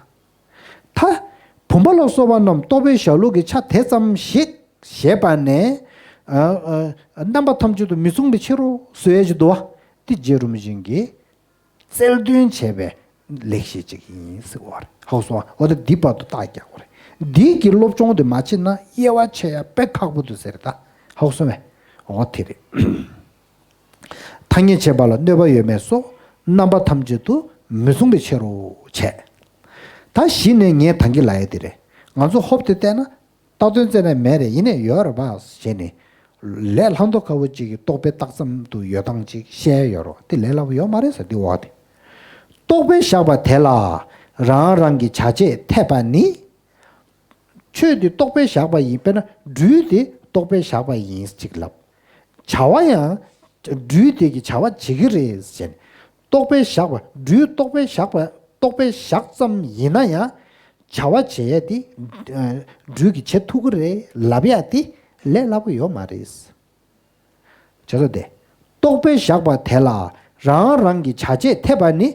ད་བུམ་པ་ལ་སོགས་པ་རྣམས་རྟོག་པའི་ཞར་ལུགས་ཀྱི་ཆ་དེ་ཙམ་ཞིག་ཞེས་པ་ནས། ཨ། ཨ། རྣམ་པ་ཐམས་ཅད་དུ་མི་མཚུངས་པའི་ཕྱིར་རོ་ཟེར་ཡ་ཞིག་འདུག་བ། འདི་རྗེ་རིན་པོ་ཆེ་གིས་རྩལ་འདོན་བྱས་པའི་ལེགས་བཤད་ཅིག་ཡིན་ཟེར་བ་རེད། ཧ་གོ་སོང་བ། འོ་ད་འདི་བར་དུ་རྟགས་རྒྱག་དགོས་རེད། འདི་གི་སློབ་སྦྱོང་དེ་མ་བྱས་ན་དབྱེ་བ་ཕྱེ་ཡ་དཔེ་ཁག་པོ་འདུག་ཟེར་ད། ཧ་གོ་སོང་བས། འོ་དེ་རེད། ཐ་སྙད་བྱེད་པ་ལ་གནོད་པ་ཡོད་མེད་སོགས་རྣམ་པ་ཐམས་ཅད་དུ་མི་མཚུངས་པའི་ཕྱིར་རོ་བྱས། ད་གཞི་ནས་ངས་ད་གིན་ལབ་ཡ་དེ་རེད། ང་ཚོ་ཧོབ་སྟེ་བལྟས་ན། རྟགས་དོན་རྩད་ནས་མེད་རེད། ཡིན་ནའི་ཡོད་རེད་པ་ཞེས་ནས། ལས་ལྷག་མདོག་ཁ་པོ་ཅིག་གི་རྟོག་པའི་རྟགས་ཙམ་དུ་ཡོད་སྟངས་ཅིག་བཤད་ཡོད་རོ། དེ་ལས་སླ་པོ་ཡོད་མ་རེད་ཟེར། འདི་འོག་དེ། རྟོག་པས་བཞག་པ་དེ་ལ་རང་རང་གི་བྱ་བྱེད་འཐད་པ་ནི། ཆོས་དེ་རྟོག་པས་བཞག་པ་ཡིན། དཔེར་ན་སྦྲུལ་དེ་རྟོག་པས་བཞག་པ་ཡིན་ཅིག་ལབ། བྱ་བ་ཡང་སྦྲུལ་དེ་གི་བྱ་བ་བྱེད་ཀྱི་རེད་ཟེར་ནས། རྟོག་པས་བཞག་པ། སྦྲུལ་རྟོག་པས་བཞག་པ། རྟོག་པས་བཞག་ཙམ་ཡིན་ན་ཡང་། བྱ་བ་བྱེད་ཡ་དེ། ཨ། སྦྲུལ་གྱིས་བྱེད་ཐུབ་ཀྱི་རེད་ལབ་ཡ་དེ་ལས་སླ་པོ་ཡོད་མ་རེད། བྱས་ཙང་དེ། རྟོག་པས་བཞག་པ་དེ་ལ་རང་རང་གི་བྱ་བྱེད་འཐད་པ་ནི།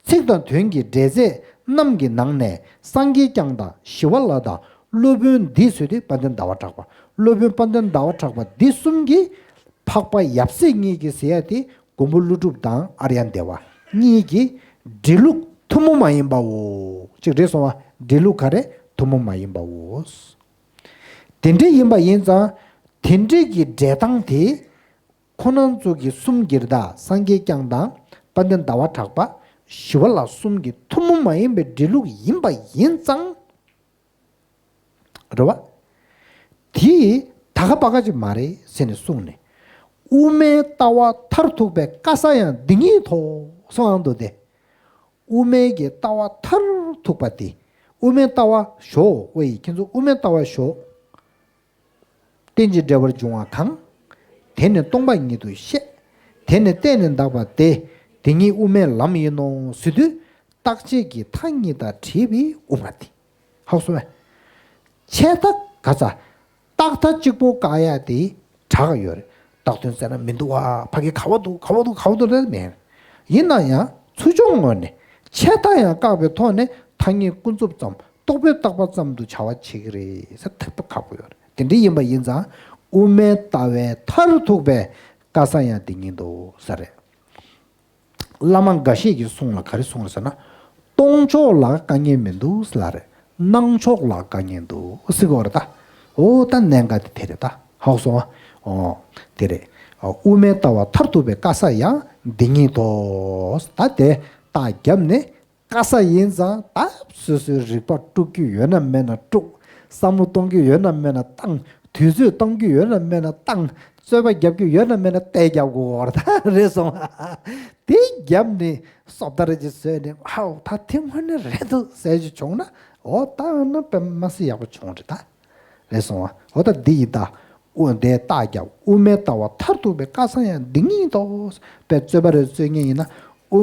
ཚིག་དང་དོན་གྱི་འབྲེལ་ཚད་རྣམས་ཀྱི་ནང་ནས་སངས་རྒྱས་བསྐྱངས་དང་ཞི་བ་ལྷ་དང་སློབ་དཔོན་འདིས་ཟེར་དུས་དཔལ་ལྡན་ཟླ་བ་གྲགས་པ། སློབ་དཔོན་དཔལ་ལྡན་ཟླ་བ་གྲགས་པ་འདི་གསུམ་གྱིས། འཕགས་པ་ཡབ་སྲས་གཉིས་ཀྱིས་ཟེར་ཡ་དེ་མགོན་པོ་ཀླུ་སྒྲུབ་དང་ཨཱརྱ་དེ་བ་གཉིས་ཀྱི་འབྲེལ་ལུགས་ཐུན་མོང་མ་ཡིན་པའོ། གཅིག་རེད་སོང་བ། འབྲེལ་ལུགས་ག་རེ་ཐུན་མོང་མ་ཡིན་པའོ། དེ་འདྲ་ཡིན་པ་ཡིན་ཙང་། དེ་འདྲའི་གི་འབྲེལ་སྟངས་དེ། ཁོང་རྣམ་ཚོ་གི་གསུམ་གྱི་རེད་ད། སངས་རྒྱས་བསྐྱངས་དང་། དཔལ་ལྡན་ཟླ་བ་གྲགས་པ། ཞི་བ་ལྷ་གསུམ་གྱི་ཐུན་མོང་མ་ཡིན་པའི་འབྲེལ་ལུགས་ཡིན་པ་ཡིན་ཙང་། རེད་བ། དེ་ད་ག་པ་ག་ཅིག་མ་རེད་ཟེར་ནས་གསུངས་ནས། དབུ་མའི་ལྟ་བ་མཐར་ཐུག་པའི་དཀའ་ས་ཡང་འདི་ཉིད་དོ་གསུངས་འདུག་སྟེ། དབུ་མའི་གི་ལྟ་བ་མཐར་ཐུག་པ་དེ། དབུ་མའི་ལྟ་བ་ཞོག་ཝེ་ཡིས། ཁྱེད་ཚོ་དབུ་མའི་ལྟ་བ་ཞོག་རྟེན་ཅིང་འབྲེལ་བར་འབྱུང་བ་གང་། དེ་ནི་སྟོང་པ་ཉིད་དུ་ཤེས། དེ་ནི་གཏན་ནས་འདག་པ་སྟེ། དེ་ཉིད་དབུ་མའི་ལམ་ཡིན་ནོ་ཟེར་དུས། རྟག་ཆད་ཀྱི་མཐའ་གཉིས་དང་བྲལ་བའི་དབུ་མ་སྟེ། ཧ་གོ་སོང་བས། ཆད་ལྟ་ག་ཚ། རྟག་མཐའ་གཅིག་པོ་བཀག་ཡ་དེ་དྲག་ཡོད་རེད། རྟགས་དོན་བཙལ་ན་མི་འདུག་ཨ། ཕ་གི་ག་བ་འདུག་ག་བ་འདུག་ག་བ་འདུག་ལབ་མེད། ཡིན་ན་ཡང་ཚུར་ཕྱོགས་ངོས་ནས་ཆད་ལྟ་ཡང་བཀག་པའི་ཐོག་ནས་ཐ་སྙད་ཀུན་རྫོབ་ཙམ་རྟོག་པས་བཏགས་པ་ཙམ་དུ་བྱ་བ་བྱེད་ཀྱི་རེད་ཟེར་ཐག་པ་ཁག་པོ་ཡོད་རེད། དེ་འདྲ་ཡིན་པ་ཡིན་ཙང་དབུ་མའི་ལྟ་བའི་མཐར་ཐུག་པའི་དཀའ་ས་ཡང་འདི་ཉིད་དོ་ཟེར་རེད། བླ་མ་འགའ་ཤས་ཀྱིས་གསུང་ལ་ག་རེ་གསུང་རེད་ཟེར་ན། སྟོང་ཕྱོགས་ལ་དཀའ་ངལ་མི་འདུག་ལབ་རེད། སྣང་ཕྱོགས་ལ་དཀའ་ངལ་འདུག་ཟེར་གྱི་ཡོད་རེད་ད། འོ་ད་གནད་འགག་དེ་དེ་རེད་ད། ཧ་གོ་སོང་ཨ། འོ་དེ་རེད། དབུ་མའི་ལྟ་བ་མཐར་ཐུག་པའི་དཀའ་ས་ཡང་འདི་ཉིད་དོ། ད་དེ་རྟགས་བརྒྱབ་ནས། དཀའ་ས་ཡིན་ཙང་ད་སོ་སོའི་རིག་པ་དཀྲུག་རྒྱུ་ཡོད་ན་མེད་ན་དཀྲུག་བསམ་བློ་གཏོང་རྒྱུ་ཡོད་ན་མེད་ན་བཏང་། དུས་ཚོད་གཏོང་རྒྱུ་ཡོད་ན་མེད་ན་བཏང་། རྩོད་པ་རྒྱབ་རྒྱུ་ཡོད་ན་མེད་ན་ཏེ་རྒྱབ་དགོས་པ་རེད་ད། རེད་སོང་། དེ་རྒྱབ་ནས་སོབ་ད་རེ་ཅིག་བཟོས་ནས་ཧའོ་ད་དེ་དངོས་གནས་རེད་འདུག་ཟེར་ཞིག་བྱུང་ན། འོ་ད་ན་དཔེ་མ་སྲིད་ཡག་པོ་བྱུང་རེད་ད། རེད་སོང་བ། འོ་ད་འདི་ཡིན་ད། དབུ་འདི་རྟགས་རྒྱབ། དབུ་མའི་ལྟ་བ་མཐར་ཐུག་པའི་དཀའ་ས་ཡང་འདི་ཉིད་དོ། དཔེ་རྩོད་པ་རེ་རྩོད་མཁན་ཡིན་ན། དབུ་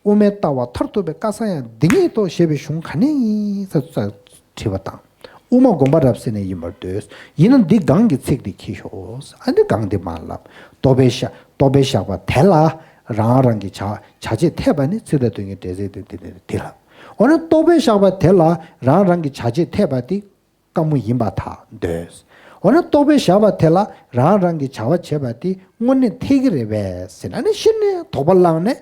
དབུ་མའི་ལྟ་བ་མཐར་ཐུག་པའི་དཀའ་ས་ཡང་འདི་ཉིད་དོ་ཞེས་པའི་གཞུང་ག་ནས་ཡིན་ཟེར་དྲིས་པ་དང་། དབུ་མ་དགོངས་པ་རབ་གསལ་ནས་ཡིན་པར་འདོད། ཡིན་ན་འདི་གོང་གི་ཚིག་འདི་ཁྱེར་ཤོག་ཨ་འདི་གོང་འདི་མ་ལབ། རྟོག་པས་བཞག་རྟོག་པས་བཞག་པ་དེ་ལ་རང་རང་གི་བྱ་བྱ་བྱེད་འཐད་པ་ནི་ཚིག་དང་དོན་གྱི་འབྲེལ་ཚད་དེ་འདི་ནི་འདི་ལ། འོ་ན་རྟོག་པས་བཞག་པ་དེ་ལ་རང་རང་གི་བྱ་བྱེད་འཐད་པ་དེ། དཀའ་མོ་ཡིན་པར་ཐལ་འདོད། འོ་ན་རྟོག་པས་བཞག་པ་དེ་ལ་རང་རང་གི་བྱ་བ་བྱེད་པ་དེ་དངོས་གནས་འཐད་ཀྱི་རེད་པས་ཟེར་ན་ནི་གཞི་ནས་དོགས་པ་བསླངས་ནས་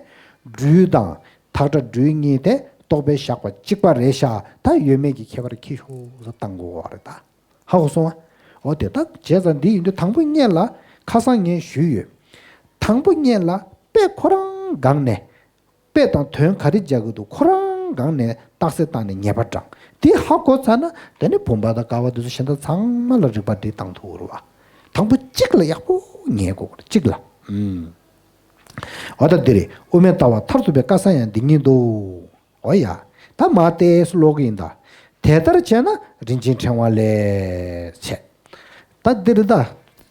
སྦྲུལ་དང་ཐག་ཁྲ་སྦྲུལ་གཉིས་དེ་རྟོག་པས་བཞག་པ་གཅིག་པ་རེད་ཤག་ད་ཡོད་མེད་ཀྱི་ཁྱད་པར་ཁྱེར་ཤོག་ཟེར་བཏང་དགོས་པ་རེད་ད། ཧ་གོ་སོང་ཨ། འོ་དེ་ད་བྱས་ཙང་འདི་ཡིན་དུས་དང་པོ་སྔོན་ལ་ཁ་སང་ངས་ཞུས་ཡོད། དང་པོ་སྔོན་ལ་དཔེ་ཁོ་རང་སྒང་ནས། དཔེ་དང་དོན་ག་རེ་རྒྱག་གི་འདུག་ཁོ་རང་སྒང་ནས་རྟགས་གསལ་བཏང་ནས་ངེས་པ་དྲངས། དེ་ཧ་གོ་ཚར་ན་དེ་ནི་བུམ་པ་དང་ཀ་བ་དེ་ཚོ་གཞན་དག་ཚང་མ་ལ་རིག་པ་འདི་བཏང་ཐུབ་རེད་བ། དང་པོ་གཅིག་ལ་ཡག་པོ་ངེས་དགོས་རེད་གཅིག་ལ། ཨུམ། འོ་ད་འདི་རེད། དབུ་མའི་ལྟ་བ་མཐར་ཐུག་པའི་དཀའ་ས་ཡང་འདི་ཉིད་དོ། འོ་ཡ། ད་མ་བལྟས་སུ་ཀློག་གི་ཡིན་ད། དེ་ལྟར་བྱས་ན་རིན་ཆེན་ཕྲེང་བ་ལས་བྱས། ད་འདི་རེད་ད།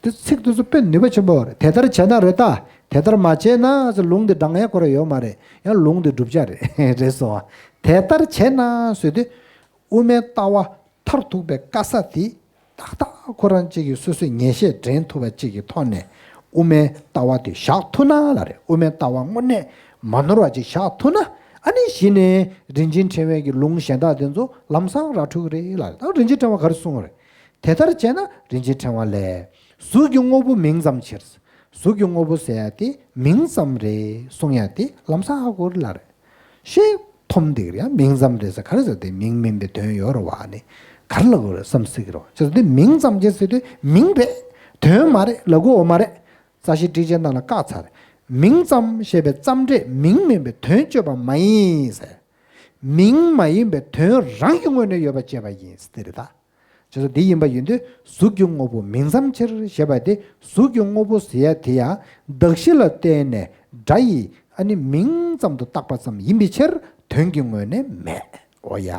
དེ་ཚིག་དེ་ཚོ་དཔེ་ནུས་པ་ཆེན་པོ་རེད། དེ་ལྟར་བྱས་ན་རེད་ད། དེ་ལྟར་མ་བྱས་ན་ཟེར་ལུང་དེ་དྲང་ཡ་ཁོ་ར་ཡོད་མ་རེད། ཡང་ལུང་དེ་བསྒྲུབ་བྱ་རེད། རེད་སོང་བ། དེ་ལྟར་བྱས་ན་ཟེར་དུས་དབུ་མའི་ལྟ་བ་མཐར་ཐུག་པའི་དཀའ་ས་དེ་ཏག་ཏག་ཁོ་རང་གཅིག་གིས་སོ་སོས་ངེས་ཤེས་འདྲེན་ཐུབ་པ་གཅིག་གི་ཐོག་ནས་དབུ་མའི་ལྟ་བ་དེ་བཞག་ཐུབ་ན་ལ་རེད། དབུ་མའི་ལྟ་བ་དངོས་གནས་མ་ནོར་བ་ཅིག་བཞག་ཐུབ་ན། ཨ་ནི་གཞི་ནས་རིན་ཆེན་ཕྲེང་བའི་གི་ལུང་གཞན་དག་དེ་ཚོ་ལམ་སང་ར་འཕྲོད་ཀྱི་རེད་ལ། ད་རིན་ཆེན་ཕྲེང་བ་ག་རེ་གསུངས་པ་རེད། དེ་ལྟར་བྱས་ན་རིན་ཆེན་ཕྲེང་བ་ལས། གཟུགས་ཀྱི་དངོས་པོ་མིང་ཙམ་ཕྱིར། གཟུགས་ཀྱི་དངོས་པོ་ཟེར་ཡ་དེ་མིང་ཙམ་རེད་གསུང་ཡ་དེ་ལམ་སང་ཧ་གོ་རེད་ལ་རེད། ཤེས་ཐུབ་འདུག་རེད། ཡང་མིང་ཙམ་རེད་ཟེར་ག་རེ་ཟེར། དེ་མིང་མིན་པའི་དོན་ཡོད་རེད་བ། ནི་ག་རེ་ལབ་དགོས་རེད་བསམ་སྲིད་ཀྱི་རེད་བ། བྱས་ཙང་དེ་མིང་ཙམ་ཅིག་ཟེར་དུས་མིང་རེད། དོན་མ་རེད། ལབ་དགོས་ཡོད་མ་རེད། རྩ་ཤེ་ཊཱིཀ་ཆེན་ནང་ལ་བཀག་ཚར་རེད། མིང་ཙམ་ཞེས་པའི་ཙམ་སྒྲས་མིང་མིན་པའི་དོན་བརྗོད་པ་མ་ཡིན་ཟེར། མིང་མ་ཡིན་པའི་དོན་རང་གི་ངོས་ནས་ཡོད་པ་བྱས་པ་ཡིན་ཟེར་དེ་རེད་ད། བྱས་ཙང་འདི་ཡིན་པ་ཡིན་དུས་གཟུགས་ཀྱི་དངོས་པོ་མིང་ཙམ་ཕྱིར་ཞེས་པ་དེ་གཟུགས་ཀྱི་དངོས་པོ་ཟེར་ཡ་དེ་ཡང་གདགས་གཞི་ལ་བརྟེན་ནས་སྒྲ་ཡིས་ཨ་ནི་མིང་ཙམ་དུ་བཏགས་པ་ཙམ་ཡིན་པའི་ཕྱིར་དོན་གྱི་ངོས་ནས་མེད། འོ་ཡ།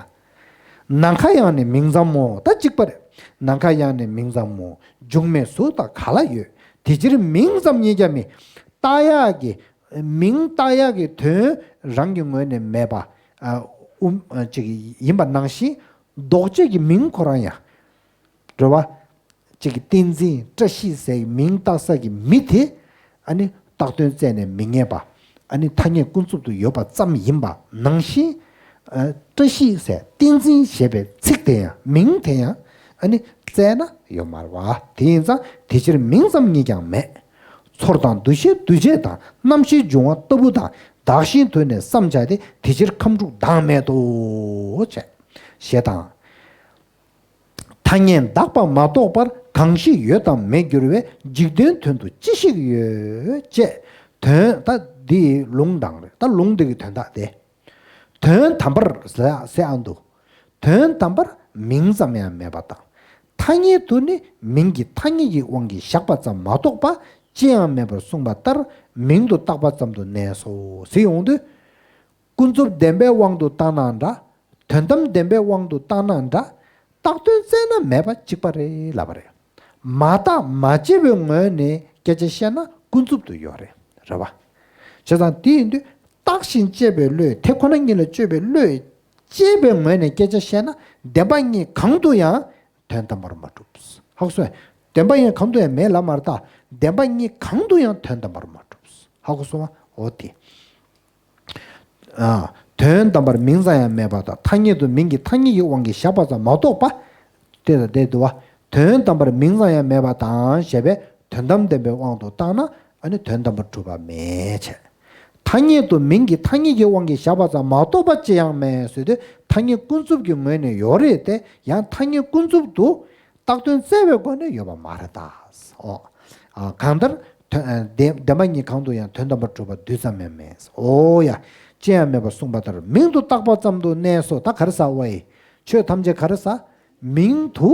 ནམ་མཁའ་ཡང་ནི་མིང་ཙམ་མོ། ད་གཅིག་པ་རེད། ནམ་མཁའ་ཡང་ནི་མིང་ཙམ་མོ། འབྱུང་མེད་གཟུགས་དག་ག་ལ་ཡོད། དེ་ཕྱིར་མིང་ཙམ་ཉིད་ཀྱང་མིན། བཏགས་ཡག་གི་མིང་བཏགས་ཡག་གི་དོན་རང་གི་ངོས་ནས་མེད་པ། ཨ། དབུ་མ་ཅིག་ཡིན་པ་ནང་བཞིན། ལྡོག་ཕྱོགས་ཀྱི་མིང་ཁོ་རང་ཡང་། རེད་བ། ཅིག་གི་ཏིང་འཛིན་བཀྲ་ཤིས་ཟེར་མིང་བཏགས་ས་གི་མི་དེ། ཨ་ནི་བཏགས་དོན་བཙལ་ནས་མི་རྙེད་པ། ཨ་ནི་ཐ་སྙད་ཀུན་རྫོབ་ཏུ་ཡོད་པ་ཙམ་ཡིན་པ་ནང་བཞིན། ཨ། བཀྲ་ཤིས་ཟེར་ཏིང་འཛིན་ཞེས་པའི་ཚིག་དེ་ཡང་མིང་དེ་ཡང་ཨ་ནི་བཙལ་ན་ཡོད་མ་རེད་བ། དེ་ཡིན་ཙང་དེ་ཕྱིར་མིང་ཙམ་ཉིད་ཀྱང་མེད། ཚོར་དང་འདུ་ཤེས་འདུ་བྱེད་དང་རྣམ་ཤེས་འབྱུང་བ་ལྟ་བུ་དང་བདག་གཞན་དུ་ནི་བསམ་བྱ་སྟེ་དེ་ཕྱིར་ཁམས་དྲུག་བདག་མེད་དོ། ཞེས་དང་། ཐ་སྙད་འདག་པ་མ་གཏོགས་པར་གང་ཞིག་ཡོད་དང་མེད་འགྱུར་བའི་འཇིག་རྟེན་དོན་དུ་ཅི་ཞིག་ཡོད། ཅེས་དོན་ད་འདི་ལུང་དང་རེད། ད་ལུང་འདི་གི་དོན་དག་དེ། དོན་དམ་པར་ཟེར་ཟེར་ཨ་འདུག་དོན་དམ་པར་མིང་ཙམ་ཡང་མེད་པ་དང་། ཐ་སྙད་དུ་ནི་མིང་གི་ཐ་སྙད་ཀྱི་དབང་གིས་བཞག་པ་ཙམ་མ་གཏོགས་པ་ཅི་ཡང་མེད་པར་གསུངས་པ་ལྟར་མིང་དུ་བཏགས་པ་ཙམ་དུ་གནས་སོ། ཟེར་ཡོང་དུས། ཀུན་རྫོབ་བདེན་པའི་དབང་དུ་བཏང་ན་འདྲ། དོན་དམ་བདེན་པའི་དབང་དུ་བཏང་ན་འདྲ། བཏགས་དོན་བཙལ་ན་མེད་པ་གཅིག་པ་རེད་ལབ་པ་རེད། མ་བརྟགས་མ་དཔྱད་པའི་ངོས་ནས་སྐད་ཆ་བཤད་ན་ཀུན་རྫོབ་ཏུ་ཡོད་རེད། རེད་བ། བྱས་ཙང་དེ་ཡིན་དུས་བརྟགས་ཤིང་དཔྱད་པའི་བློས། དེ་ཁོ་ན་ཉིད་ལ་དཔྱོད་པའི་བློས་དཔྱད་པའི་ངོས་ནས་སྐད་ཆ་བཤད་ན་བདེན་པ་གཉིས་གང་དུ་ཡང་དོན་དམ་པར་མ་གྲུབ། ཧ་གོ་སོང་ངས། བདེན་པ་གཉིས་གང་དུ་ཡང་མེད་ལབ་མ་རེད་ད། བདེན་པ་གཉིས་གང་དུ་ཡང་དོན་དམ་པར་མ་གྲུབ། ཧ་གོ་སོང་ངས། འོ་དེ། ཨ། དོན་དམ་པར་མིང་ཙམ་ཡང་མེད་པ་དང་། ཐ་སྙད་དུ་མིང་གི་ཐ་སྙད་ཀྱི་དབང་གིས་བཞག་པ་ཙམ་མ་གཏོགས་པ། དེ་དང་དེ་འདུ་བ། དོན་དམ་པར་མིང་ཙམ་ཡང་མེད་པ་དང་ཞེས་པས་དོན་དམ་བདེན་པའི་དབང་དུ་བཏང་ན་ཨ་ནི་དོན་དམ་པར་གྲུབ་པ་མེད་བྱས། ཐ་སྙད་དུ་མིང་གི་ཐ་སྙད་ཀྱི་དབང་གིས་བཞག་པ་ཙམ་མ་གཏོགས་པ་ཅི་ཡང་མེད་ཟེར་དུས་ཐ་སྙད་ཀུན་རྫོབ་ཀྱི་ངོས་ནས་ཡོད་རེད་དེ། ཡང་ཐ་སྙད་ཀུན་རྫོབ་ཏུ་བཏགས་དོན་བཙལ་བའི་སྒོ་ནས་ཡོད་པ་མ་རེད་ད། ཨོ། ཨ། གང་ལྟར་དོན་བདེན་བདེན་པ་གཉིས་གང་དུ་ཡང་དོན་དམ་པར་གྲུབ་པ་རྡུལ་ཙམ་ཡང་མེད། ཨོ་ཡ། ཅི་ཡང་མེད་པར་གསུངས་པ་ལྟར་མིང་དུ་བཏགས་པ་ཙམ་དུ་གནས་སོ། ད་ག་རེ་ཟེར་བ་ཡི། ཆོས་ཐམས་ཅད་ག་རེ་ཟེར། མིང་དུ་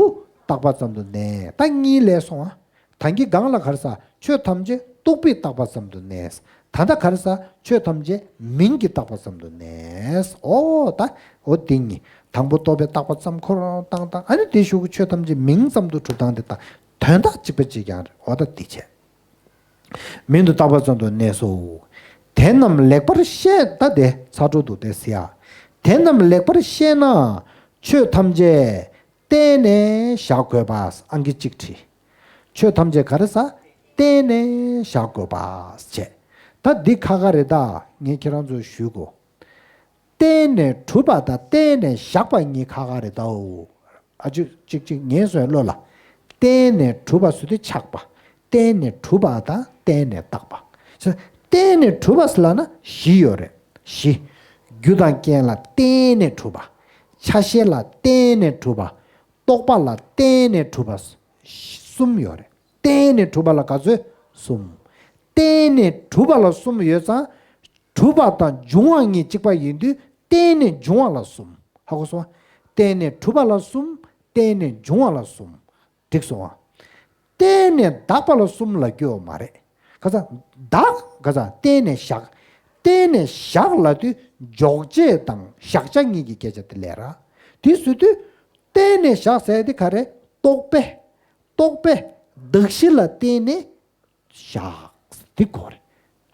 བཏགས་པ་ཙམ་དུ་གནས། ད་གཉིས་ལས་སོང་ཨ། ད་གིན་སྒང་ལ་ག་རེ་ཟེར། ཆོས་ཐམས་ཅད་རྟོག་པས་བཏགས་པ་ཙམ་དུ་གནས། ད་ལྟ་ག་རེ་ཟེར། ཆོས་ཐམས་ཅད་མིང་གིས་བཏགས་པ་ཙམ་དུ་གནས། ཨོ་ད། ཨོ་དེ་གཉིས། དང་པོ་རྟོག་པས་བཏགས་པ་ཙམ་ཁོ་རང་བཏང་བཏང་། ཨ་ནི་དེའི་གཞུག་གི་ཆོས་ཐམས་ཅད་མིང་ཙམ་དུ་གྲུབ་སྟངས་དེ་དང་དོན་དག་གཅིག་པ་གཅིག་རྐྱང་རེད། ཨོ་ད་དེ་བྱས། མིང་དུ་བཏགས་པ་ཙམ་དུ་གནས་སོ། དེ་རྣམས་ལེགས་པར་ཤེས། ད་དེ་ཚ་དྲོ་འདུག་དེ་ཟེར་ཡ། དེ་རྣམས་ལེགས་པར་ཤེས་ན་ཆོས་ཐམས་ཅད་བརྟེན་ནས་བཞག་དགོས་པ། ཨང་ཀི་གཅིག་བྲིས། ཆོས་ཐམས་ཅད་ག་རེ་ཟེར། བརྟེན་ནས་བཞག་དགོས་པ་བྱས། ད་འདི་ཁ་ཁ་རེད་ད། ངས་ཁྱེད་རང་ཚོར་ཞུ་དགོས། བརྟེན་ནས་གྲུབ་པ་དང་བརྟེན་ནས་བཞག་པ་གཉིས་ཁ་ཁ་རེད་དའོ། ཨ་ཅོ་ཅིག་ཅིག་ངའི་བཟོའི་བློ་ལ། བརྟེན་ནས་གྲུབ་པ་ཟེར་དུས་ཆགས་པ། བརྟེན་ནས་གྲུབ་པ་དང་བརྟེན་ནས་བཏགས་པ། བརྟེན་ནས་གྲུབ་པ་ཟེར་ལབ་ན་བཞི་ཡོད་རེད། བཞི། རྒྱུ་དང་རྐྱེན་ལ་བརྟེན་ནས་གྲུབ་པ། ཆ་ཤས་ལ་བརྟེན་ནས་གྲུབ་པ། རྟོག་པ་ལ་བརྟེན་ནས་གྲུབ་པ། གསུམ་ཡོད་རེད། བརྟེན་ནས་གྲུབ་པ་ལ་ག་ཚོད། གསུམ། བརྟེན་ནས་གྲུབ་པ་ལ་གསུམ་ཡོད་ཙང་། གྲུབ་པ་དང་འབྱུང་བ་གཉིས་གཅིག་པ་ཡིན་དུས་བརྟེན་ནས་འབྱུང་བ་ལ་གསུམ། ཧ་གོ་སོང་ང་། བརྟེན་ནས་གྲུབ་པ་ལ་གསུམ། བརྟེན་ནས་འབྱུང་བ་ལ་གསུམ། འགྲིག་སོང་ང་། བརྟེན་ནས་འདག་པ་ལ་གསུམ་ལབ་རྒྱུ་ཡོད་མ་རེད། ག་ས་འདག་ག་ས་བརྟེན་ནས་བཞག་བརྟེན་ནས་བཞག་ལབ་དུས་འཇོག་བྱེད་དང་བཞག་བྱ་གཉིས་ཀྱི་སྐད་ཆ་དེ་ལས་ར། དེ་ཟེར་དུས་བརྟེན་ནས་བཞག་ཟེར་དེ་ག་རེ། རྟོག་པས། རྟོག་པས་ གདགས་གཞི་ལ་བརྟེན་ནས་བཞག་འདི་གོ་རེད།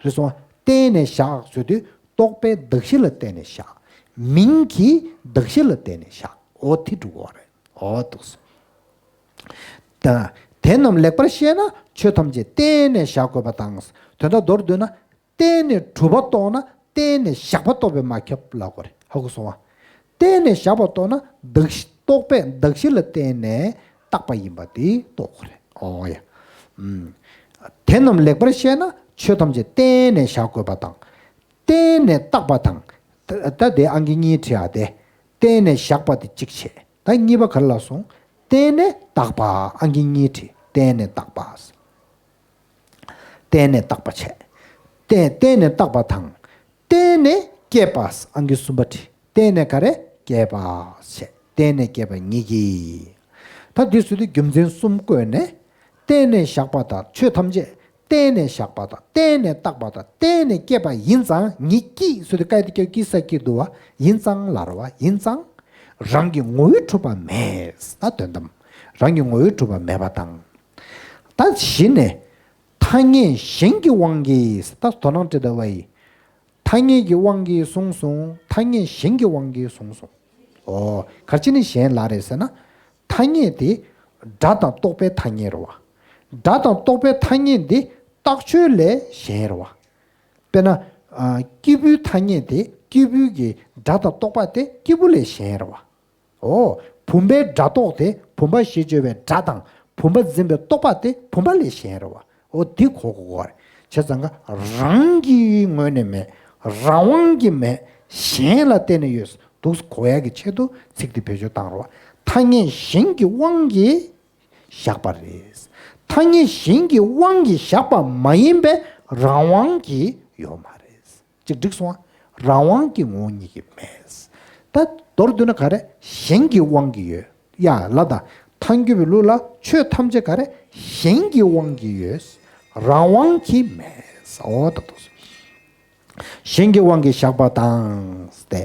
རེད་སོང་བ། བརྟེན་ནས་བཞག་ཟེར་དུས་རྟོག་པའི་གདགས་གཞི་ལ་བརྟེན་ནས་བཞག་མིང་གི་གདགས་གཞི་ལ་བརྟེན་ནས་བཞག་འོ་དེ་འགྲུབ་གོ་རེད། འོ་འདུག་སེ། ད་དེ་རྣམས་ལེགས་པར་ཤེས་ན་ཆོས་ཐམས་ཅད་བརྟེན་ནས་བཞག་དགོས་པ་དང་། དོན་དག་མདོར་བསྡུས་ན། བརྟེན་ནས་གྲུབ་པ་རྟོགས་ན་བརྟེན་ནས་བཞག་པ་རྟོགས་པས་མ་ཁྱབ་ལབ་དགོས་རེད། ཧ་གོ་སོང་བ། བརྟེན་ནས་བཞག་པ་རྟོགས་ན་གདགས་གཞི་རྟོག་པས་གདགས་གཞི་ལ་བརྟེན་ནས་བཏགས་པ་ཡིན་པ་དེ་རྟོགས་དགོས་རེད། ཨོ་ཡ། ཨུམ། དེ་རྣམས་ལེགས་པར་ཤེས་ན་ཆོས་ཐམས་ཅད་བརྟེན་ནས་བཞག་དགོས་པ་དང་། བརྟེན་ནས་བཏགས་པ་དང་། ད་ད་དེ་ཨང་ཀི་གཉིས་བྲིས་ཨ་དེ། བརྟེན་ནས་བཞག་པ་དེ་གཅིག་བྱས། ད་གཉིས་པ་ག་རེ་ལབ་སོང་། བརྟེན་ནས་བཏགས་པ། ཨང་ཀི་གཉིས་བྲིས། བརྟེན་ནས་བཏགས་པ། བརྟེན་ནས་བཏགས་པ་བྱས། བརྟེན་བརྟེན་ནས་བཏགས་པ་དང་། བརྟེན་ནས་སྐྱེས་པ། ཨང་ཀི་གསུམ་པ་བྲིས། བརྟེན་ནས་ག་རེ་སྐྱེས་པ་བྱས། བརྟེན་ནས་སྐྱེས་པ་ཉིད་ཀྱིས། ད་འདི་ཚོ་དེ་རྒྱུ་མཚན་གསུམ་བཀོད་ནས། བརྟེན་ནས་བཞག་པ་དང་ཆོས་ཐམས་ཅད་བརྟེན་ནས་བཞག་པ་དང་བརྟེན་ནས་བཏགས་པ་དང་བརྟེན་ནས་སྐྱེས་པ་ཡིན་ཙང་ཉིད་ཀྱིས་ཟེར་དུས་ཀ་དེ་སྐྱེ་ཀྱི་ས་ཀྱི་འདུག་བ། ཡིན་ཙང་ལ་རེད་བ། ཡིན་ཙང་རང་གི་ངོ་བོས་གྲུབ་པ་མེད། ད་དོན་དམ་རང་གི་ངོ་བོས་གྲུབ་པ་མེད་པ་དང་། ད་གཞི་ནས་ཐ་སྙད་གཞན་གྱི་དབང་གིས་ད་དོ་སྣང་སྤྲད་ད་བ་ཡི། ཐ་སྙད་ཀྱི་དབང་གིས་གསུངས་སོང་། ཐ་སྙད་གཞན་གྱི་དབང་གིས་གསུངས་སོང་། ཨོ། ག་རེ་བྱས་ནས་གཞན་ལབ་རེད་ཟེར་ན། ཐ་སྙད་དེ་སྒྲ་དང་རྟོག་པའི་ཐ་སྙད་རེད་བ། སྒྲ་དང་རྟོག་པའི་ཐ་སྙད་འདི་རྟགས་ཆོས་ལས་གཞན་རེད་བ། དཔེར་ན། ཨ། སྐྱེས་བུའི་ཐ་སྙད་དེ་སྐྱེས་བུའི་གི་སྒྲ་དང་རྟོག་པ་དེ་སྐྱེས་བུ་ལས་གཞན་རེད་བ། ཨོ། བུམ་པའི་སྒྲ་རྟོག་དེ་བུམ་པ་ཞེས་བརྗོད་པའི་སྒྲ་དང་བུམ་པ་འཛིན་པའི་རྟོག་པ་དེ་བུམ་པ་ལས་གཞན་རེད་བ། ཨོ་དེ་གོ་དགོས་རེད། བྱས་ཙང་ཀ་རང་གི་ངོས་ནས་མེད། རང་དབང་གིས་མེད། གཞན་ལ་བརྟེན་ནས་ཡོད། འདུག་གོ་ཡག་གི་ཆེད་དུ་ཚིག་འདི་བེད་སྤྱོད་བཏང་རེད་བ། ཐ་སྙད་གཞན་གྱི་དབང་གིས་བཞག་པ་རེད། ཐ་སྙད་གཞན་གྱི་དབང་གིས་བཞག་པ་མ་ཡིན་པའི་རང་དབང་གིས་ཡོད་མ་རེད། ཅིག་འགྲིག་སོང་ང་། རང་དབང་གི་ངོ་བོ་ཉིད་ཀྱིས་མེད། ད་མདོར་བསྡུ་ན་ག་རེ། གཞན་གྱི་དབང་གིས་ཡོད། ཡ་ལ་ད། ཐལ་འགྱུར་བའི་ལུགས་ལ་ཆོས་ཐམས་ཅད་ག་རེ། གཞན་གྱི་དབང་གིས་ཡོད། རང་དབང་གིས་མེད། འོ་ད་དོ། གཞན་གྱི་དབང་གིས་བཞག་པ་དང་། ཏེ།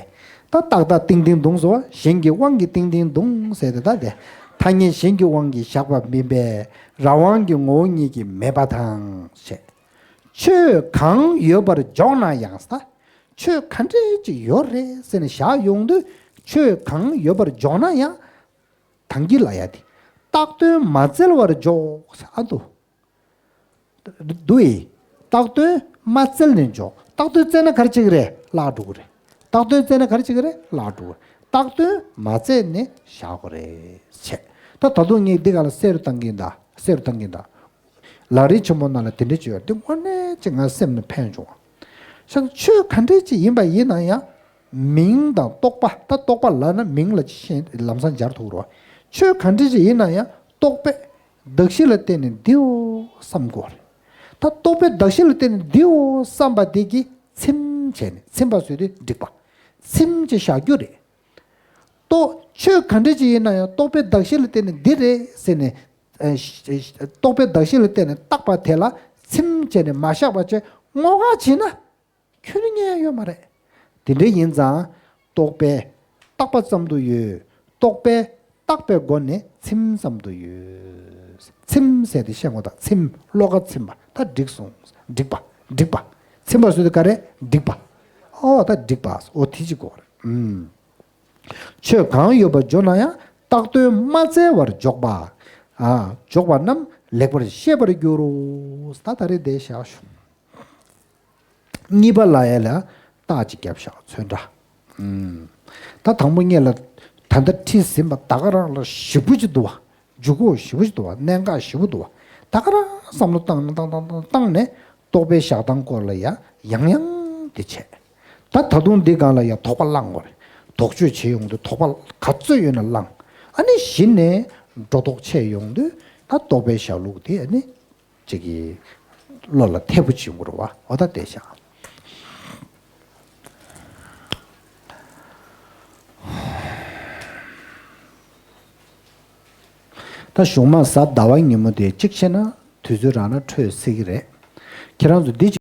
ད་ཏག་ཏག་ཏིང་ཏིང་འདུག་སོ། གཞན་གྱི་དབང་གིས་ཏིང་ཏིང་འདུག་ཟེར་ཏེ་ད་དེ། ཐ་སྙད་གཞན་གྱི་དབང་གིས་བཞག་པ་མིན་པས་རང་དབང་གི་ངོ་བོ་ཉིད་ཀྱིས་མེད་པ་དང་ཞེས། ཆོས་གང་ཡོད་པར་འཇོག་ན་ཡང་ས། ཆོས་ག་འདྲས་ཅིག་ཡོད་རེད་ཟེར་ནས་བཞག་ཡོང་དུས་ཆོས་གང་ཡོད་པར་འཇོག་ན་ཡང་། དང་གི་ལ་ཡ་དེ། བཏགས་དོན་མ་བཙལ་བར་འཇོག་ས་ཨ་འདུག་འདུག་ཨེ། བཏགས་དོན་མ་བཙལ་ནས་འཇོག་བཏགས་དོན་བཙལ་ན་ག་རེ་བྱེད་ཀྱི་རེད། བརླག་འགྲོ་གི་རེད། བཏགས་དོན་བཙལ་ན་ག་རེ་བྱེད་ཀྱི་རེད། བརླག་འགྲོ་གི་རེད། བཏགས་དོན་མ་བཙལ་ནས་བཞག་དགོས་རེད་བྱས། ད་ད་དུང་ངས་འདི་ག་ལ་གསལ་རུ་བཏང་གིན་ད་གསལ་རུ་བཏང་གིན་ད། ལམ་རིམ་ཆེན་མོ་ནང་ལ་དེ་འདྲ་བྱས་ཡོད་འདི་དངོས་གནས་ཅིག་ང་སེམས་ནས་ཕན་བྱུང་བ། ཤག་ཆོས་ག་འདྲ་ཅིག་ཡིན་པ་ཡིན་ན་ཡང་། མིང་དང་རྟོག་པ་ད་རྟོག་པ་ལབ་ན་མིང་ལ་ཅིག་ཤེས་ལམ་སང་སྦྱར་ཐུབ་རོགས། ཆོས་ག་འདྲ་ཅིག་ཡིན་ན་ཡང་རྟོག་པས་གདགས་གཞི་ལ་བརྟེན་ནས་འདིའོ་བསམ་དགོས་རེད། ད་རྟོག་པས་གདགས་གཞི་ལ་བརྟེན་ནས་འདིའོ་བསམ་པ་དེ་གིས་ཚིམ་བྱས་ནས་ཚིམ་པ་བཟོས་ཏེ་འགྲིག་པ། ཚིམ་བྱས་བཞག་རྒྱུ་རེད། རྟོག་ཆོས་ག་འདྲ་ཅིག་ཡིན་ན་ཡང་རྟོག་པས་གདགས་གཞི་ལ་བརྟེན་ནས་འདི་རེད་ཟེར་ནས། ཨ། རྟོག་པས་གདགས་གཞི་ལ་བརྟེན་ནས་བཏགས་པ་དེ་ལ་ཚིམ་བྱས་ནས་མ་བཞག་པ་བྱས་བསྔོ་བ་བྱས་ན། ཁྱོན་ནས་རྙེད་ཡོད་མ་རེད། དེ་འདྲ་ཡིན་ཙང་། རྟོག་པས་བཏགས་པ་ཙམ་དུ་ཡོད། རྟོག་པས་བཏགས་པའི་སྒོ་ནས་ཚིམ་ཙམ་དུ་ཡོད། ཚིམ་ཟེར་དེ་ཤེས་དགོས་ད་ཚིམ་བློ་ཁ་ཚིམ་པ་ད་འགྲིག་སོང་། འགྲིག་པ། འགྲིག་པ། ཚིམ་པ་ཟེར་དེ་ག་རེ་འགྲིག་པ། ཨོ་ད་འགྲིག་པ་ཨོ་དེ་ཅིག་དགོས་རེད། ཨུམ། ཆོས་གང་ཡོད་པར་འཇོག་ན་ཡང་བཏགས་དོན་མ་བཙལ་བར་འཇོག་པ། ཨ། འཇོག་པ་རྣམས་ལེགས་པར་ཤེས་པར་འགྱུར་རོ། ད་ད་རེས་འདི་བཞག་ཞུ། གཉིས་པ་ལ་ཡ་ལ་རྟགས་ཅིག་བརྒྱབ་བཞག་ཚོན་ཁྲ། ཨུམ། ད་དང་པོ་ཉིད་ལ་ད་ལྟ་ཁྲིད་ཟིན་པ་ད་ག་རང་ལ་ཞིབ་པོ་ཅིག་འདུག་བ། འཇུག་སྒོ་ཞིབ་པོ་ཞིག་འདུག་བ། གནད་འགག་ཞིབ་པོ་འདུག་བ། ད་ག་རང་བསམ་བློ་བཏང་ནས་བཏང་བཏང་བཏང་བཏང་ནས་རྟོག་པའི་བཞག་སྟངས་སྐོར་ལ་ཡ་ཡང་ཡང་འདི་བྱས། ད་ད་དུང་འདི་སྒང་ལ་ཡ་དོགས་པ་བསླང་དགོས་རེད། དོགས་གཅོད་བྱེད་ཡོང་དུས་དོགས་པ་ག་ཚོད་ཡོད་ན་བསླང་། ཨ་ནི་གཞི་ནས་སྒྲོ་འདོགས་ཆད་ཡོང་དུས་ད་རྟོག་པའི་བཞག་ལུགས་དེ་ཨ་ནི། ཅིག་གིས་བློ་ལ་ཐེབས་པོ་བྱེད་དགོས་རེད་བ། འོ་ད་བལྟས་བཞག་ད་གཞུང་མ་གཟའ་ཟླ་བ་ཉིན་མོ་དེ་གཅིག་བྱས་ན་དུས་ཚོད་རག་ན་འཕྲོད་སྲིད་ཀྱི་རེད། ཁྱེད་རང་ཚོ་འདི་གཅིག